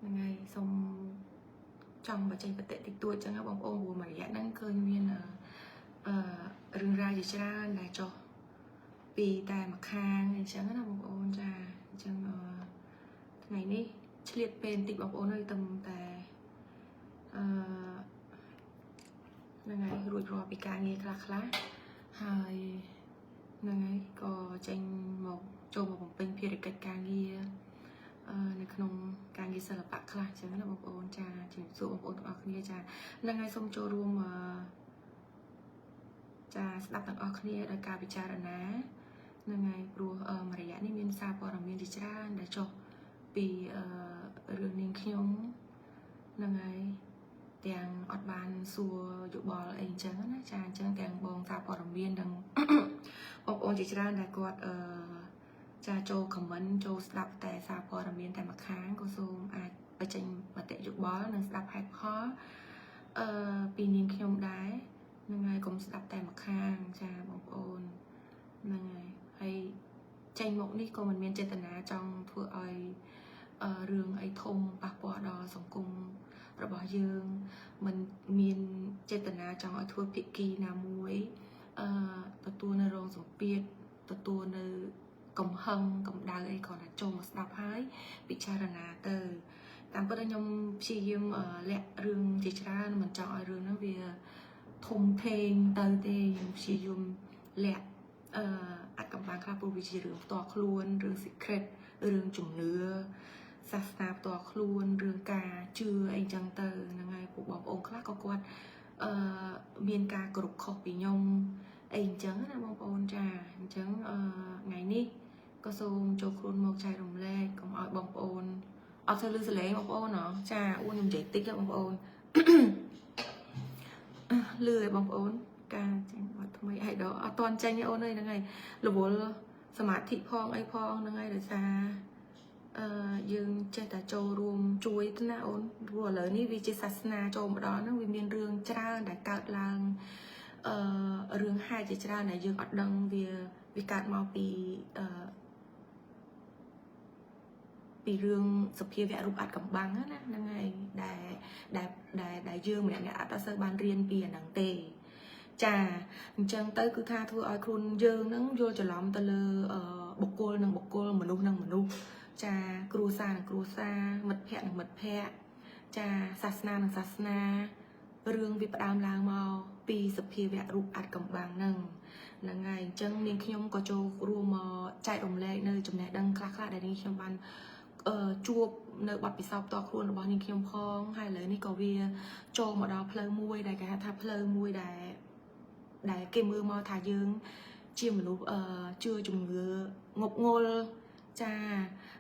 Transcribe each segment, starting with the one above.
ហ្នឹងហើយសូមចង់បញ្ចេញមតិតិចតួចចឹងណាបងប្អូនព្រោះមួយរយៈហ្នឹងឃើញមានអឺរឿងរ៉ាវជាច្រើនដែលចុះពីតែម្ខាងអញ្ចឹងណាបងប្អូនចាអញ្ចឹងអឺថ្ងៃនេះឆ្លៀតពេលបន្តិចបងប្អូនអើយតែតែអឺហ្នឹងហើយរួចរាល់ពីការងារខ្លះខ្លះហើយហ្នឹងហើយក៏ចេញមកចូលមកបំពេញភារកិច្ចការងារអឺនៅក្នុងការងារសិល្បៈខ្លះអញ្ចឹងណាបងប្អូនចាជំរាបសួរបងប្អូនទាំងអស់គ្នាចាហ្នឹងហើយសូមចូលរួមអឺចាស្ដាប់ទាំងអស់គ្នាដោយការពិចារណាហ្នឹងហើយព្រោះមួយរយៈនេះមានសារព័ត៌មានជាច្រើនដែលចុះពីអឺរឿងនាងខ្ញុំហ្នឹងហើយទាំងអត់បានសួរយោបល់អីអញ្ចឹងណាចាអញ្ចឹងទាំងបងសារព័ត៌មាននិង បងប្អូនជាច្រើនដែលគាត់អឺចាចូល comment ចូលស្ដាប់តែសារព័ត៌មានតែម្ខាងក៏សូមអាចបញ្ចេញមតិយោបល់និងស្ដាប់ហេតុផលអឺពីនាងខ្ញុំដែរហ្នឹងហើយកុំស្ដាប់តែម្ខាងចាបងប្អូនហ្នឹងហើយហើយចេញមកនេះក៏មិនមានចេតនាចង់ធ្វើឲ្យអឺរឿងអីធំប៉ះពាល់ដល់សង្គមរបស់យើងមិនមានចេតនាចង់ឲ្យធ្វើភិក្ខីណាមួយអឺទទួលនៅរងសម្ពាធទទួលនៅកំហឹងកម្ដៅអីគ្រាន់តែចូលមកស្ដាប់ហើយពិចារណាទៅតាមពិតខ្ញុំព្យាយាមលាក់រឿងជាច្រើនមិនចង់ឲ្យរឿងហ្នឹងវាធំធេងទៅទេខ្ញុំព្យាយាមលាក់អឺអាចកំបាំងខ្លះព្រោះវាជារឿងផ្ទាល់ខ្លួនរឿង secret រឿងជំនឿសាសនាផ្ទាល់ខ្លួនរឿងការជឿអីចឹងទៅហ្នឹងហើយពួកបងប្អូនខ្លះក៏គាត់អឺមានការគ្រប់ខុសពីខ្ញុំអីអញ្ចឹងណាបងប្អូនចាអញ្ចឹងអឺថ្ងៃនេះក៏សូមចូលខ្លួនមកចែករំលែកកុំឲ្យបងប្អូនអត់សូវឮសលេងបងប្អូនហ៎ចាអូខ្ញុំនិយាយតិចបងប្អូនលឺឲ្យបងប្អូនការចេញបទថ្មីអីដល់អត់តន់ចេញទេអូនអើយហ្នឹងហើយរវល់សមាធិផងអីផងហ្នឹងហើយដោយសារអឺយើងចេះតែចូលរួមជួយទៅណាអូនព្រោះឥឡូវនេះវាជាសាសនាចូលមកដល់ហ្នឹងវាមានរឿងច្រើនដែលកើតឡើងអឺរឿងហេតុជាច្រើនដែលយើងអត់ដឹងវាវាកើតមកពីអឺពីរឿងសភាវៈរូបអាថ៌កំបាំងណាហ្នឹងហើយដែលដែលដែលដែលយើងម្នាក់ៗអត់សូវបានរៀនពីអាហ្នឹងទេចាអញ្ចឹងទៅគឺថាធ្វើឲ្យខ្លួនយើងហ្នឹងយល់ច្រឡំទៅលើបុគ្គលនិងបុគ្គលមនុស្សនិងមនុស្សចាគ្រួសារនិងគ្រួសារមិត្តភ័ក្តិនិងមិត្តភ័ក្តិចាសាសនានិងសាសនារឿងវាផ្ដើមឡើងមកពីសភាវៈរូបអាថ៌កំបាំងហ្នឹងហ្នឹងហើយអញ្ចឹងនាងខ្ញុំក៏ចូលរួមមកចែករំលែកនៅចំណេះដឹងខ្លះៗដែលនាងខ្ញុំបានអឺជួបនៅបទពិសោធន៍ផ្ទាល់ខ្លួនរបស់នាងខ្ញុំផងហើយឥឡូវនេះក៏វាចូលមកដល់ផ្លូវមួយដែលគេហៅថាផ្លូវមួយដែលដែលគេមើលមកថាយើងជាមនុស្សអឺជឿជំនឿងប់ងល់ចា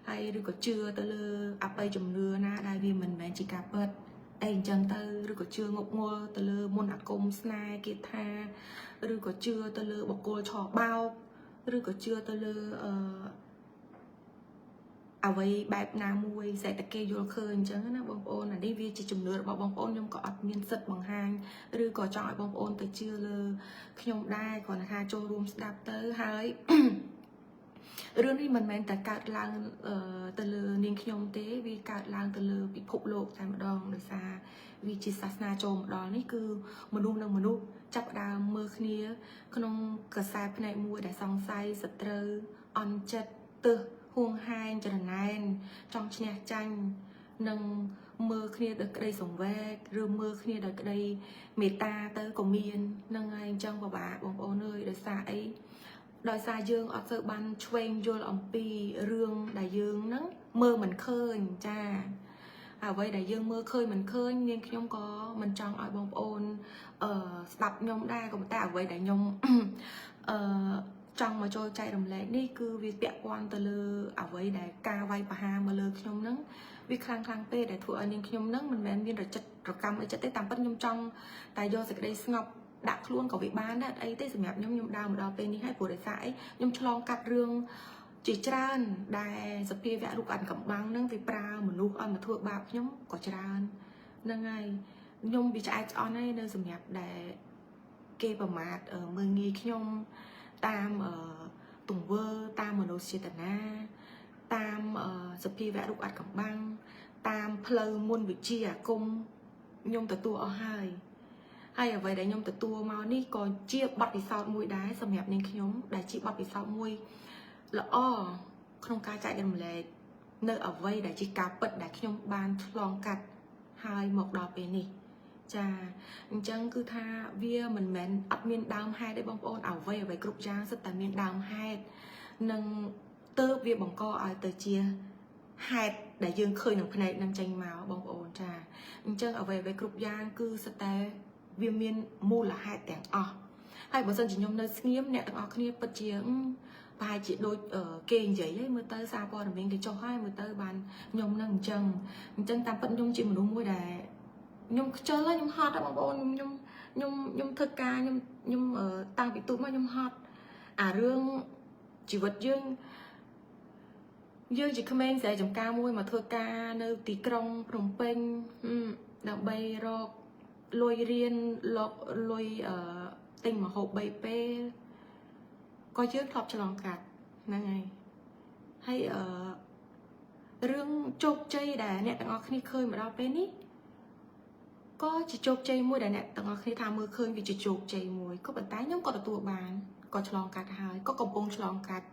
ហើយឬក៏ជឿទៅលើអបិយជំនឿណាដែលវាមិនមែនជាការពិតអីអញ្ចឹងទៅឬក៏ជឿងប់ងល់ទៅលើមន្តអាគមស្នេហ៍គេថាឬក៏ជឿទៅលើបុគ្គលឆបោកឬក៏ជឿទៅលើអឺអ្វីបែបណាមួយសេដ្ឋកិច្ចយល់ឃើញអញ្ចឹងណាបងប្អូនអានេះវាជាជំនឿរបស់បងប្អូនខ្ញុំក៏អត់មានសិទ្ធិបង្ហាញឬក៏ចង់ឲ្យបងប្អូនទៅជឿលើខ្ញុំដែរគ្រាន់តែថាចូលរួមស្ដាប់ទៅហើយ រឿងនេះមិនមែនតែកើតឡើងទៅលើនាងខ្ញុំទេវាកើតឡើងទៅលើពិភពលោកតែម្ដងដោយសារវាជាសាសនាចូលមកដល់នេះគឺមនុស្សនិងមនុស្សចាប់ផ្ដើមមើលគ្នា ក្នុងក្រសែភ្នែកមួយដែលសង្ស័យសត្រូវអន់ចិត្តទើសហួងហែងច្រណែនចង់ឈ្នះចាញ់និងមើលគ្នាដោយក្តីសង្វេគឬមើលគ្នាដោយក្តីមេត្តាទៅក៏មាននឹងហើយអញ្ចឹងពិបាកបងប្អូនអើយដោយសារអីដោយសារយើងអត់សូវបានឆ្វេងយល់អំពីរឿងដែលយើងហ្នឹងមើលមិនឃើញចាអ្វីដែលយើងមើលឃើញមិនឃើញនាងខ្ញុំក៏មិនចង់ឲ្យបងប្អូនអឺស្ដាប់ខ្ញុំដែរក៏ប៉ុន្តែអ្វីដែលខ្ញុំ អឺចង់មកចូលចែករំលែកនេះគឺវាពាក់ព័ន្ធទៅលើអ្វីដែលការវាយប្រហារមកលើខ្ញុំហ្នឹងវាខ្លាំងខ្លាំងពេកដែលធ្វើឲ្យនាងខ្ញុំហ្នឹងមិនមែនមានរចិត្តរកម្មអីចិត្តទេតាមពិតខ្ញុំចង់តែយកសេចក្តីស្ងប់ដាក់ខ្លួនក៏វាបានដែរអត់អីទេសម្រាប់ខ្ញុំខ្ញុំដើរមកដល់ពេលនេះហើយព្រោះដោយសារអីខ្ញុំឆ្លងកាត់រឿងជាច្រើនដែលសភាវៈរូបអាថ៌កំបាំងហ្នឹងវាប្រើមនុស្សឲ្យមកធ្វើបាបខ្ញុំក៏ច្រើនហ្នឹងហើយខ្ញុំវាឆ្អែតឆ្អន់ហើយនៅសម្រាប់ដែលគេប្រមាថមើលងាយខ្ញុំតាមទង្វើតាមមនោសញ្ចេតនាតាមសភាវៈរូបអាថ៌កំបាំង តាមផ្លូវមុនវិជ្ជាអាគមខ្ញុំទទួលអស់ហើយហើយអ្វីដែលខ្ញុំទទួលមកនេះក៏ជាបទពិសោធន៍មួយដែរសម្រាប់នាងខ្ញុំដែលជាបទពិសោធន៍មួយល្អក្នុងការចែករំលែកនៅអ្វីដែលជាការពិតដែលខ្ញុំបានឆ្លងកាត់ហើយមកដល់ពេលនេះចាអញ្ចឹងគឺថាវាមិនមែនអត់មានដើមហេតុទេបងប្អូនអ្វីអ្វីគ្រប់យ៉ាងសុទ្ធតែមានដើមហេតុនិងទៅវាបង្កឲ្យទៅជាហេតុដែលយើងឃើញនឹងភ្នែកនឹងចេញមកបងប្អូនចាអញ្ចឹងអ្វីអ្វីគ្រប់យ៉ាងគឺសុទ្ធតែវាមានមូលហេតុទាំងអស់ហើយបើសិនជាខ្ញុំនៅស្ងៀមអ្នកទាំងអស់គ្នាពិតជាប្រហែលជាដូចគេនិយាយហើយមើលទៅសារព័ត៌មានគេចុះហើយមើលទៅបានខ្ញុំនឹងអញ្ចឹងអញ្ចឹងតាមពិតខ្ញុំជាមនុស្សមួយដែលខ្ញុំខ្ជិលហើយខ្ញុំហត់ហើយបងប្អូនខ្ញុំខ្ញុំខ្ញុំធ្វើការខ្ញុំខ្ញុំតាំងពីទូចមកខ្ញុំហត់អារឿងជីវិតយើងយើងជាក្មេងស្រែចម្ការមួយមកធ្វើការនៅទីក្រុងភ្នំពេញដើម្បីរកលុយរៀនលកលុយអឺទិញម្ហូប3ពេលក៏យើងធ្លាប់ឆ្លងកាត់ហ្នឹងហើយហើយអឺរឿងជោគជ័យដែលអ្នកទាំងអស់គ្នាឃើញមកដល់ពេលនេះក៏ជាជោគជ័យមួយដែលអ្នកទាំងអស់គ្នាថាមើលឃើញវាជាជោគជ័យមួយក៏ប៉ុន្តែខ្ញុំក៏ទទួលបានក៏ឆ្លងកាត់ហើយក៏កំពុងឆ្លងកាត់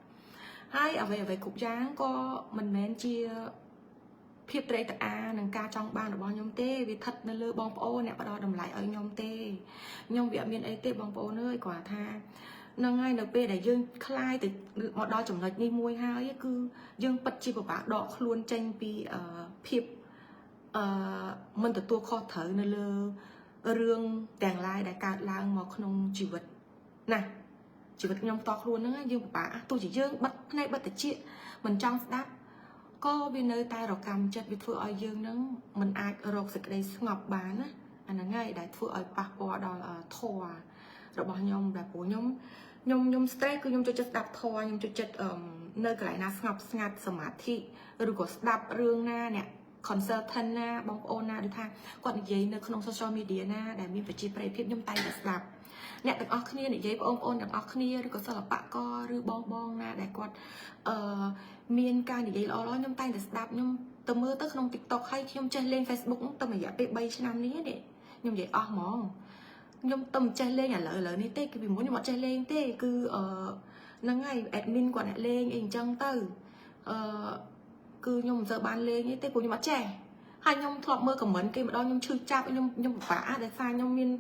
ហើយអ្វីអ្វីគ្រប់យ៉ាងក៏មិនមែនជាភាពត្រេកត្រអានឹងការចង់បានរបស់ខ្ញុំទេវាស្ថិតនៅលើបងប្អូនអ្នកផ្ដល់តម្លៃឲ្យខ្ញុំទេខ្ញុំវាអត់មានអីទេបងប្អូនអើយគ្រាន់ថាហ្នឹងហើយនៅពេលដែលយើងคลายទៅមកដល់ចំណុចនេះមួយហើយគឺយើងពិតជាពិបាកដកខ្លួនចេញពីភាពអឺមិនទទួលខុសត្រូវនៅលើរឿងទាំងឡាយដែលកើតឡើងមកក្នុងជីវិតណាជីវិតខ្ញុំផ្ទាល់ខ្លួនហ្នឹងយើងពិបាកទោះជាយើងបិទភ្នែកបិទត្រចៀកមិនចង់ស្ដាប់ក៏វានៅតែរកម្មចិត្តវាធ្វើឲ្យយើងនឹងមិនអាចរកសេចក្តីស្ងប់បានណាអាហ្នឹងហើយដែលធ្វើឲ្យប៉ះពាល់ដល់ធម៌របស់ខ្ញុំដែលព្រោះខ្ញុំខ្ញុំខ្ញុំ stress គឺខ្ញុំចូលចិត្តស្ដាប់ធម៌ខ្ញុំចូលចិត្តនៅកន្លែងណាស្ងប់ស្ងាត់សមាធិឬក៏ស្ដាប់រឿងណាអ្នក consultant ណាបងប្អូនណាដូចថាគាត់និយាយនៅក្នុង social media ណាដែលមានប្រជាប្រិយភាពខ្ញុំតែងតែស្ដាប់អ្នកទាំងអស់គ្នានិយាយបងប្អូនទាំងអស់គ្នាឬក៏សិល្បករឬបងបងណាដែលគាត់អឺមានការនិយាយល្អៗខ្ញុំតែងតែស្ដាប់ខ្ញុំទៅមើលទៅក្នុង TikTok ហើយខ្ញុំចេះលេង Facebook ទៅរយៈពេល3ឆ្នាំនេះនេះខ្ញុំនិយាយអស់ហ្មងខ្ញុំទៅមិនចេះលេងឥឡូវឥឡូវនេះទេគឺពីមុនខ្ញុំអត់ចេះលេងទេគឺអឺហ្នឹងហើយ admin គាត់អ្នកលេងអីអញ្ចឹងទៅអឺគឺខ្ញុំមិនសូវបានលេងទេព្រោះខ្ញុំអត់ចេះហើយខ្ញុំធ្លាប់មើល comment គេម្ដងខ្ញុំឈឺចាប់ខ្ញុំខ្ញុំពិបាកដោយសារខ្ញុំមាន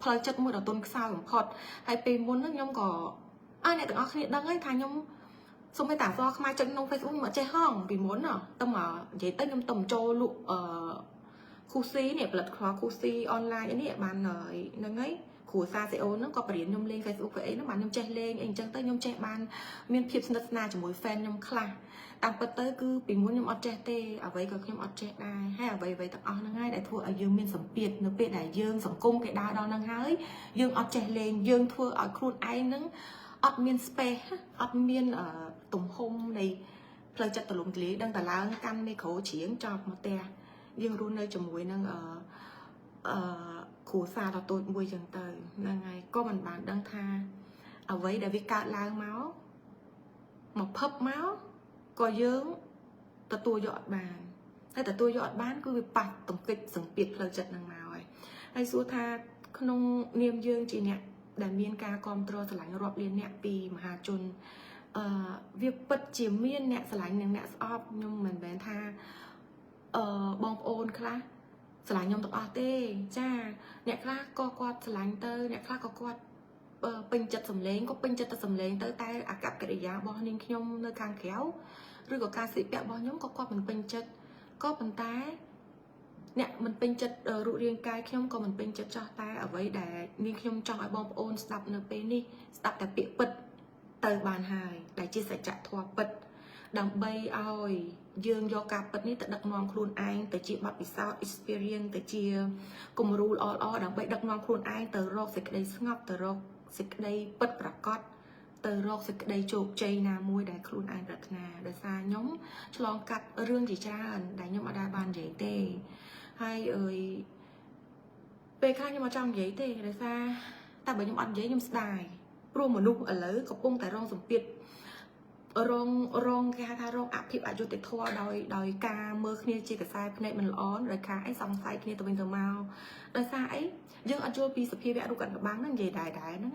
ផ្លូវចិត្តមួយដ៏ទន់ខ្សោយបំផុតហើយពេលមុនហ្នឹងខ្ញុំក៏អើអ្នកទាំងអស់គ្នាដឹងហើយថាខ្ញុំសូម្បីតែអក្សរខ្មែរចុចក្នុង Facebook ខ្ញុំអត់ចេះហងពីមុនទៅមកនិយាយទៅខ្ញុំទៅចូលលក់អឺគូស៊ីនេះផលិតខគូស៊ីអនឡាញនេះបានហ្នឹងហើយគ្រូសាសេអូនហ្នឹងក៏បរៀនខ្ញុំលេង Facebook អីហ្នឹងបានខ្ញុំចេះលេងអីអញ្ចឹងទៅខ្ញុំចេះបានមានភាពស្និទ្ធស្នាលជាមួយ fan ខ្ញុំខ្លះតាមពិតទៅគឺពីមុនខ្ញុំអត់ចេះទេអ្វីក៏ខ្ញុំអត់ចេះដែរហើយអ្វីអ្វីទាំងអស់ហ្នឹងហើយដែលធ្វើឲ្យយើងមានសម្ពាធនៅពេលដែលយើងសង្គមគេដើរដល់ហ្នឹងហើយយើងអត់ចេះលេងយើងធ្វើឲ្យខ្លួនឯងហ្នឹងអត់មាន space អត់មានទំហំនៃផ្លូវចិត្តទលំទលាយដឹងតែឡើងកាន់មីក្រូច្រៀងចប់មកផ្ទះយើងរស់នៅជាមួយនឹងអឺអឺគ្រួសារដ៏តូចមួយចឹងទៅហ្នឹងហើយក៏មិនបានដឹងថាអ្វីដែលវាកើតឡើងមកមកភឹបមកក៏យើងទទួលយកអត់បានហើយទទួលយកអត់បានគឺវាប៉ះទង្គិចសម្ពាធផ្លូវចិត្តនឹងមកហើយហើយសួរថាក្នុងនាមយើងជាអ្នកដែលមានការគ្រប់គ្រងស្រឡាញ់រាប់លានអ្នកពីមហាជនអឺវាពិតជាមានអ្នកស្រឡាញ់និងអ្នកស្អប់ខ្ញុំមិនមែនថាអឺបងប្អូនខ្លះស្រឡាញ់ខ្ញុំទាំងអស់ទេចាអ្នកខ្លះក៏គាត់ស្រឡាញ់ទៅអ្នកខ្លះក៏គាត់ពេញចិត្តសំឡេងក៏ពេញចិត្តតែសំឡេងទៅតែអាកប្បកិរិយារបស់នាងខ្ញុំនៅខាងក្រៅឬក៏ការស្លៀកពាក់របស់ខ្ញុំក៏គាត់មិនពេញចិត្តក៏ប៉ុន្តែអ្នកមិនពេញចិត្តរូបរាងកាយខ្ញុំក៏មិនពេញចិត្តចោះតែអ្វីដែលនាងខ្ញុំចង់ឲ្យបងប្អូនស្ដាប់នៅពេលនេះស្ដាប់តែពាក្យពិតទៅបានហើយដែលជាសច្ចធម៌ពិតដើម្បីឲ្យយើងយកការពិតនេះទៅដឹកនាំខ្លួនឯងទៅជាបទពិសោធន៍ experience ទៅជាគំរូល្អៗដើម្បីដឹកនាំខ្លួនឯងទៅរកសេចក្តីស្ងប់ទៅរកសេចក្តីពិតប្រាកដទៅរកសេចក្តីជោគជ័យណាមួយដែលខ្លួនឯងប្រាថ្នាដោយសារខ្ញុំឆ្លងកាត់រឿងជាច្រើនដែលខ្ញុំអត់ដែលបាននិយាយទេហើយអើយពេលខ្លះខ្ញុំអត់ចង់និយាយទេដោយសារតែបើខ្ញុំអត់និយាយខ្ញុំស្ដាយព្រោះមនុស្សឥឡូវកំពុងតែរងសម្ពាធ រងរងគេហៅថារងអភិបអយុត្តិធម៌ដោយការមើលគ្នាជាកសែភ្នែកមិនល្អដោយការអីសង្ស័យគ្នាទៅវិញទៅមកដោយសារអីយើងអត់យល់ពីសភាវៈរូបកណ្ដបាំងហ្នឹងនិយាយដែរដែរហ្នឹង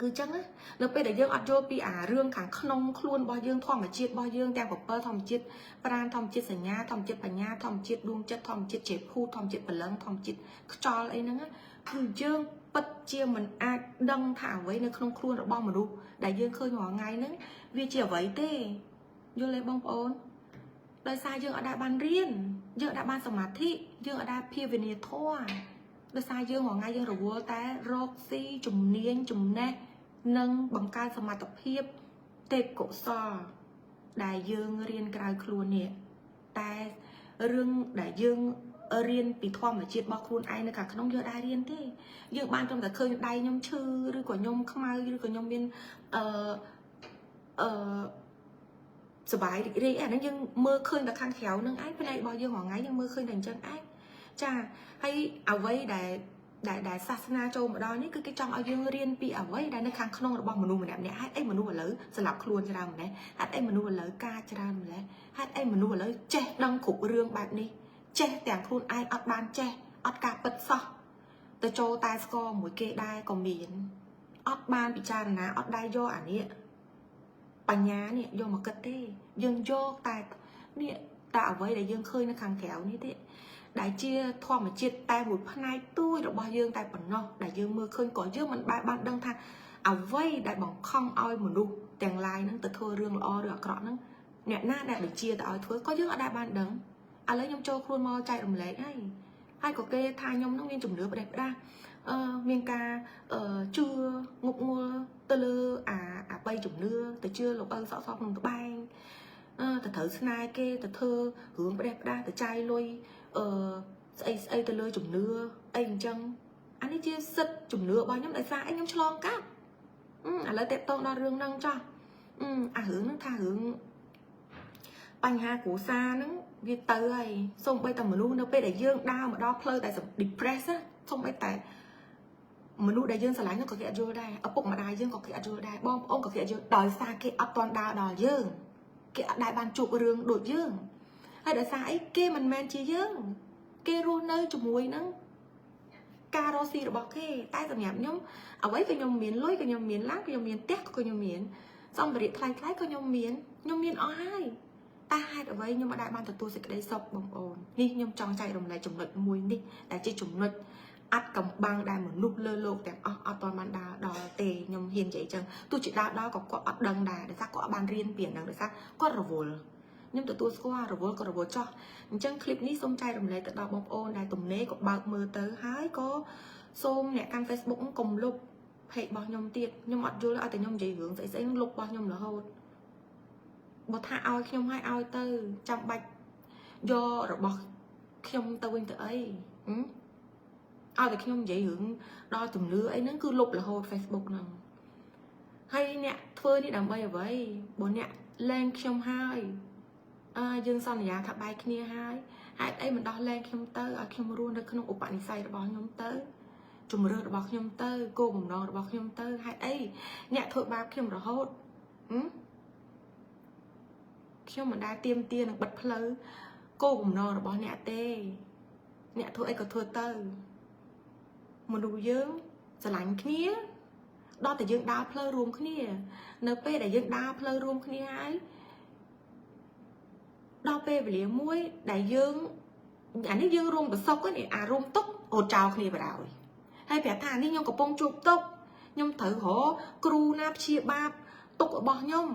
គឺចឹងណានៅពេលដែលយើងអត់យល់ពីអារឿងខាងក្នុងខ្លួនរបស់យើងធម្មជាតិរបស់យើងទាំង7ធម្មជាតិប្រាណធម្មជាតិសញ្ញាធម្មជាតិបញ្ញាធម្មជាតិដួងចិត្តធម្មជាតិជាភូតធម្មជាតិព្រលឹងធម្មជាតិខ្យល់អីហ្នឹងគឺយើងពិតជាមិនអាចដឹងថាអ្វីនៅក្នុងខ្លួនរបស់មនុស្សដែលយើងឃើញរាល់ថ្ងៃហ្នឹងវាជាអ្វីទេយល់ទេបងប្អូនដោយសារយើងអត់ដែលបានរៀនយើងអត់ដែលបានសមាធិយើងអត់ដែលភាវនាធម៌ដោយសារយើងរាល់ថ្ងៃយើងរវល់តែរកស៊ីជំនាញចំណេះនិងបង្កើតសមត្ថភាពទេពកុសលដែលយើងរៀនក្រៅខ្លួននេះតែរឿងដែលយើងរៀនពីធម្មជាតិរបស់ខ្លួនឯងនៅខាងក្នុងយើងដែររៀនទេយើងបានត្រឹមតែឃើញដៃខ្ញុំឈឺឬក៏ខ្ញុំខ្មៅឬក៏ខ្ញុំមានអឺអឺសบายរីករាយអាហ្នឹងយើងមើលឃើញតែខាងក្រៅហ្នឹងឯងផ្នែករបស់យើងរាល់ថ្ងៃយើងមើលឃើញតែអញ្ចឹងឯងចាហើយអ្វីដែលដែលសាសនាចូលមកដល់នេះគឺគេចង់ឲ្យយើងរៀនពីអ្វីដែលនៅខាងក្នុងរបស់មនុស្សម្នាក់ម្នាក់ហេតុអីមនុស្សឥឡូវស្លាប់ខ្លួនច្រើនម្លេះហេតុអីមនុស្សឥឡូវការច្រើនម្លេះហេតុអីមនុស្សឥឡូវចេះដឹងគ្រប់រឿងបែបនេះចេះទាំងខ្លួនឯងអត់បានចេះអត់ការពិតសោះទៅចូលតែស្គរមួយគេដែរក៏មានអត់បានពិចារណាអត់ដែរយកអានេះបញ្ញានេះយកមកគិតទេយើងយកតែនេះតែអ្វីដែលយើងឃើញនៅខាងក្រៅនេះទេដែលជាធម្មជាតិតែមួយផ្នែកទូចរបស់យើងតែប៉ុណ្ណោះដែលយើងមើលឃើញក៏យើងមិនបែបបានដឹងថាអ្វីដែលបង្ខំឲ្យមនុស្សទាំងឡាយហ្នឹងទៅធ្វើរឿងល្អឬអាក្រក់ហ្នឹងអ្នកណាដែលបញ្ជាទៅឲ្យធ្វើក៏យើងអត់ដែលបានដឹងឥឡូវខ្ញុំចូលខ្លួនមកចែករំលែកហើយហើយក៏គេថាខ្ញុំហ្នឹងមានជំនឿផ្ដេសផ្ដាសមានការជឿងប់ងល់ទៅលើអាបីជំនឿទៅជឿលោកឪសក់សក្នុងត្បែងទៅត្រូវស្នេហ៍គេទៅធ្វើរឿងផ្ដេសផ្ដាសទៅចាយលុយអឺស្អីស្អីទៅលើជំនឿអីអញ្ចឹងអានេះជាសិទ្ធជំនឿរបស់ខ្ញុំដោយសារអីខ្ញុំឆ្លងកាត់ឥឡូវតេតងដល់រឿងហ្នឹងចោះអារឿងហ្នឹងថារឿងបញ្ហាគ្រួសារហ្នឹងវាទៅហើយសូម្បីតែមនុស្សនៅពេលដែលយើងដើរមកដល់ផ្លូវដែល depress សូម្បីតែមនុស្សដែលយើងស្រឡាញ់ក៏គេអត់យល់ដែរឪពុកម្ដាយយើងក៏គេអត់យល់ដែរបងប្អូនក៏គេអត់យល់ដោយសារគេអត់ទាន់ដើរដល់យើងគេអត់ដែលបានជួបរឿងដូចយើងហើយដោយសារអីគេមិនមែនជាយើងគេរស់នៅជាមួយនឹងការរកស៊ីរបស់គេតែសម្រាប់ខ្ញុំអ្វីក៏ខ្ញុំមានលុយក៏ខ្ញុំមានឡានក៏ខ្ញុំមានផ្ទះក៏ខ្ញុំមានសម្ភារៈថ្លៃថ្លៃក៏ខ្ញុំមានខ្ញុំមានអស់ហើយតែហេតុអ្វីខ្ញុំមិនដែលបានទទួលសេចក្តីសុខបងប្អូននេះខ្ញុំចង់ចែករំលែកចំណុចមួយនេះដែលជាចំណុចអត់កំបាំងដែលមនុស្សលើលោកទាំងអស់អត់ទាន់បានដើរដល់ទេខ្ញុំហ៊ាននិយាយចឹងទោះជាដើរដល់ក៏គាត់អត់ដឹងដែរដោយសារគាត់អត់បានរៀនពីហ្នឹងដោយសារគាត់រវល់ខ្ញុំទទួលស្គាល់រវល់ក៏រវល់ចោះអញ្ចឹងคลิปនេះសូមចែករំលែកទៅដល់បងប្អូនដែលទំនេរក៏បើកមើលទៅហើយក៏សូមអ្នកកាន់ Facebook កុំលុប page របស់ខ្ញុំទៀតខ្ញុំអត់យល់ឲ្យតែខ្ញុំនិយាយរឿងស្អីស្អីលុបរបស់ខ្ញុំរហូតបើថាឲ្យខ្ញុំឲ្យឲ្យទៅចាំបាច់យករបស់ខ្ញុំទៅវិញទៅអីឲ្យតែខ្ញុំនិយាយរឿងដល់ជំនឿអីហ្នឹងគឺលុបរហូត Facebook ហ្នឹងហើយអ្នកធ្វើនេះដើម្បីអ្វីបើអ្នកលែងខ្ញុំហើយអើយើងសន្យាថាបែកគ្នាហើយហេតុអីមិនដោះលែងខ្ញុំទៅឲ្យខ្ញុំរស់នៅក្នុងឧបនិស្ស័យរបស់ខ្ញុំទៅជំរឿរបស់ខ្ញុំទៅគោលបំណងរបស់ខ្ញុំទៅហេតុអីអ្នកធ្វើបាបខ្ញុំរហូតខ្ញុំមិនដែលទៀមទានឹងបិទផ្លូវគោលបំណងរបស់អ្នកទេអ្នកធ្វើអីក៏ធ្វើទៅមនុស្សយើងស្រឡាញ់គ្នាដល់តែយើងដើរផ្លូវរួមគ្នានៅពេលដែលយើងដើរផ្លូវរួមគ្នាហើយដល់ពេលវេលាមួយដែលយើងអានេះយើងរួមប្រសុកនេះអារួមទុករត់ចោលគ្នាបណ្ដោយហើយប្រាប់ថានេះខ្ញុំកំពុងជួបទុកខ្ញុំត្រូវរកគ្រូណាព្យាបាលទុករបស់ខ្ញុំ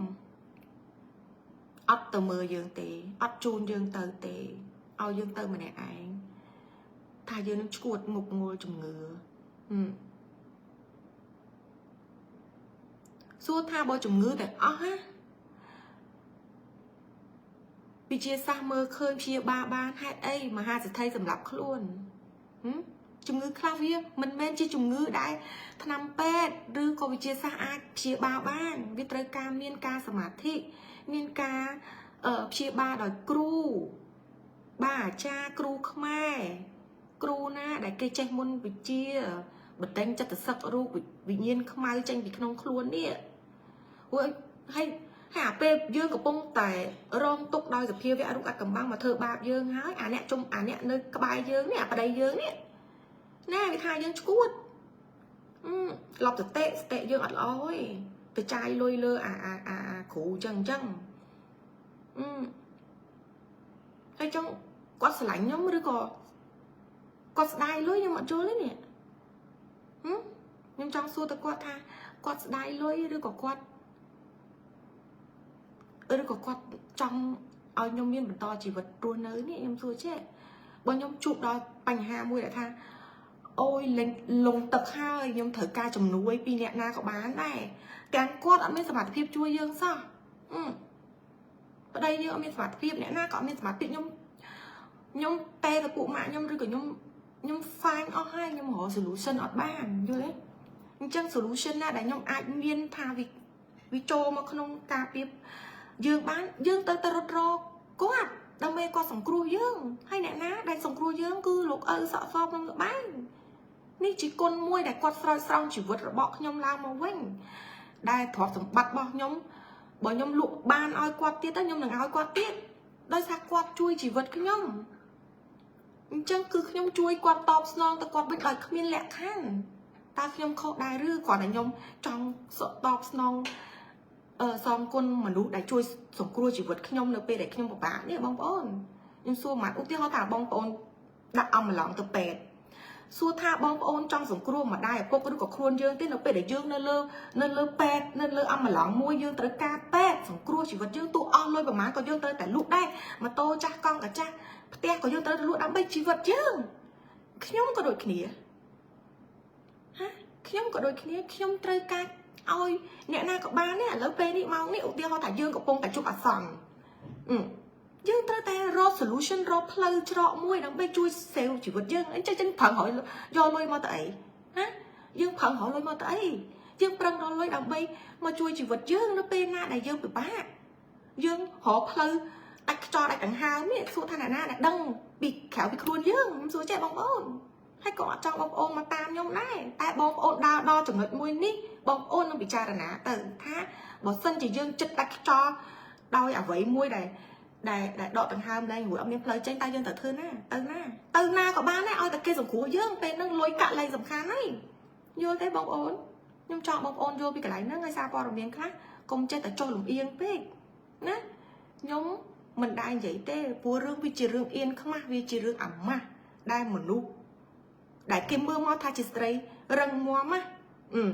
អត់ទៅមើលយើងទេអត់ជូនយើងទៅទេឲ្យយើងទៅម្នាក់ឯងថាយើងនឹងឈួតងប់ងល់ជំងឺសួរថាបើជំងឺទាំងអស់ណាវិជាសាស្ត្រមើលឃើញព្យាបាលបានហេតុអីមហាសេដ្ឋីសម្រាប់ខ្លួនជំងឺខ្លះវាមិនមែនជាជំងឺដែលថ្នាំពេទ្យឬក៏វិជាសាស្ត្រអាចព្យាបាលបានវាត្រូវការមានការសមាធិមានការព្យាបាលដោយគ្រូបាអាចារ្យគ្រូខ្មែរគ្រូណាដែលគេចេះមុនវិជាបដិញចិត្តសឹករូបវិញ្ញាណខ្មៅចេញពីក្នុងខ្លួននេះហើយ ហើយអាពេលយើងកំពុងតែរងទុក្ខដោយសភាវៈរូបអត្តកំបាំងមកធ្វើបាបយើងហើយអាអ្នកជុំអាអ្នកនៅក្បែរយើងនេះអាប្តីយើងនេះណែវាថាយើងឈួតអឺឡប់សតិសតិយើងអត់ល្អទេទៅចាយលុយលើអាអាអាគ្រូចឹងចឹងអឺហើយចង់គាត់ស្រឡាញ់ខ្ញុំឬក៏គាត់ស្ដាយលុយខ្ញុំអត់យល់ទេនេះហឹមខ្ញុំចង់សួរទៅគាត់ថាគាត់ស្ដាយលុយឬក៏គាត់ចង់ឲ្យខ្ញុំមានបន្តជីវិតរស់នៅនេះខ្ញុំសួរចេះបើខ្ញុំជួបដល់បញ្ហាមួយដែលថាអូយលេងលងទឹកហើយខ្ញុំត្រូវការជំនួយពីអ្នកណាក៏បានដែរទាំងគាត់អត់មានសមត្ថភាពជួយយើងសោះអឺប្តីយើងអត់មានសមត្ថភាពអ្នកណាក៏អត់មានសមត្ថភាពខ្ញុំខ្ញុំតែទៅពួកម៉ាក់ខ្ញុំឬក៏ខ្ញុំ find អស់ហើយខ្ញុំរក solution អត់បានយល់ទេអញ្ចឹង solution ណាដែលខ្ញុំអាចមានថាវាវាចូលមកក្នុងការពីយើងបានយើងទៅទៅរត់រកគាត់ដើម្បីគាត់សង្គ្រោះយើងហើយអ្នកណាដែលសង្គ្រោះយើងគឺលោកឪសក់សក្នុងក្បែងនេះជាគុណមួយដែលគាត់ស្រោចស្រង់ជីវិតរបស់ខ្ញុំឡើងមកវិញដែលទ្រព្យសម្បត្តិរបស់ខ្ញុំបើខ្ញុំលក់បានឲ្យគាត់ទៀតទៅខ្ញុំនឹងឲ្យគាត់ទៀតដោយសារគាត់ជួយជីវិតខ្ញុំអញ្ចឹងគឺខ្ញុំជួយគាត់តបស្នងទៅគាត់វិញដោយគ្មានលក្ខខណ្ឌតើខ្ញុំខុសដែរឬគ្រាន់តែខ្ញុំចង់តបស្នងអឺសងគុណមនុស្សដែលជួយសង្គ្រោះជីវិតខ្ញុំនៅពេលដែលខ្ញុំពិបាកនេះបងប្អូនខ្ញុំសួរមកឧទាហរណ៍ថាបងប្អូនដាក់អំឡងទៅពេទ្យសួរថាបងប្អូនចង់សង្គ្រោះម្ដាយឪពុកឬក៏ខ្លួនយើងទេនៅពេលដែលយើងនៅលើពេទ្យនៅលើអំឡងមួយយើងត្រូវការពេទ្យសង្គ្រោះជីវិតយើងទោះអស់លុយប្រហែលក៏យើងត្រូវតែលក់ដែរម៉ូតូចាស់កង់ក៏ចាស់ផ្ទះក៏យើងត្រូវលក់ដើម្បីជីវិតយើងខ្ញុំក៏ដូចគ្នាហាខ្ញុំក៏ដូចគ្នាខ្ញុំត្រូវការឲ្យអ្នកណាក៏បានដែរឥឡូវពេលនេះម៉ោងនេះឧទាហរណ៍ថាយើងកំពុងតែជួបអាសន្នយើងត្រូវតែរក solution រកផ្លូវច្រកមួយដើម្បីជួយ save ជីវិតយើងអញ្ចឹងចឹងប្រឹងរកយកលុយមកទៅអីណាយើងប្រឹងរកលុយមកទៅអីយើងប្រឹងរកលុយដើម្បីមកជួយជីវិតយើងនៅពេលណាដែលយើងពិបាកយើងរកផ្លូវដាច់ខ្យល់ដាច់ដង្ហើមនេះសួរថាអ្នកណាដែលដឹងពីក្រៅពីខ្លួនយើងខ្ញុំសួរចេះបងប្អូនហើយក៏អត់ចង់បងប្អូនមកតាមខ្ញុំដែរតែបងប្អូនដើរដល់ចំណុចមួយនេះបងប្អូននឹងពិចារណាទៅថាបើសិនជាយើងចិត្តដាច់ខ្យល់ដោយអ្វីមួយដែលដកដង្ហើមលែងរួចអត់មានផ្លូវចេញតើយើងត្រូវធ្វើណាទៅណាទៅណាក៏បានដែរឲ្យតែគេសង្គ្រោះយើងពេលហ្នឹងលុយកាក់លែងសំខាន់ហើយយល់ទេបងប្អូនខ្ញុំចង់បងប្អូនយល់ពីកន្លែងហ្នឹងឲ្យសារព័ត៌មានខ្លះកុំចេះតែចុះលំអៀងពេកណាខ្ញុំមិនដែរនិយាយទេព្រោះរឿងវាជារឿងអៀនខ្មាស់វាជារឿងអាម៉ាស់ដែលមនុស្សដែលគេមើលមកថាជាស្ត្រីរឹងមាំណាអឺ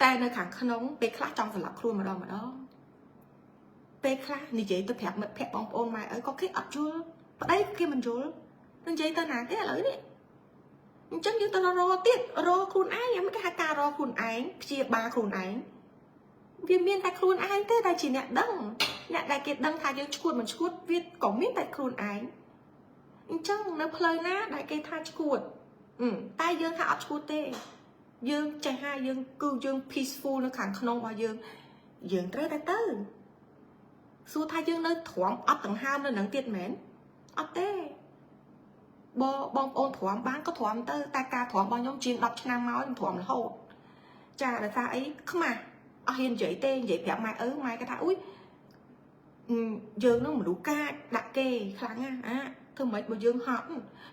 តែនៅខាងក្នុងពេលខ្លះចង់សម្លាប់ខ្លួនម្ដងម្ដងពេលខ្លះនិយាយទៅប្រាប់មិត្តភក្តិបងប្អូនម៉ែឪក៏គេអត់យល់ប្តីគេមិនយល់នឹងនិយាយទៅណាទេឥឡូវនេះអញ្ចឹងយើងទៅរកទៀតរកខ្លួនឯងមិនគេហៅការរកខ្លួនឯងព្យាបាលខ្លួនឯងវាមានតែខ្លួនឯងទេដែលជាអ្នកដឹងអ្នកដែលគេដឹងថាយើងឈួតមិនឈួតវាក៏មានតែខ្លួនឯងអញ្ចឹងនៅផ្លូវណាដែលគេថាឈួតតែយើងថាអត់ឈួតទេយើងចេះហើយយើងគឺយើង peaceful នៅខាងក្នុងរបស់យើងយើងត្រូវតែទៅសួរថាយើងនៅទ្រាំអត់ដង្ហើមនៅនឹងទៀតមែនអត់ទេបើបងប្អូនទ្រាំបានក៏ទ្រាំទៅតែការទ្រាំរបស់ខ្ញុំជាង10ឆ្នាំមកខ្ញុំទ្រាំរហូតចាដោយសារអីខ្មាស់អត់ហ៊ាននិយាយទេនិយាយប្រាប់ម៉ែឪម៉ែគេថាអ៊ុយយើងនឹងមនុស្សកាចដាក់គេខ្លាំងណាស់អាធ្វើម៉េចបើយើងហត់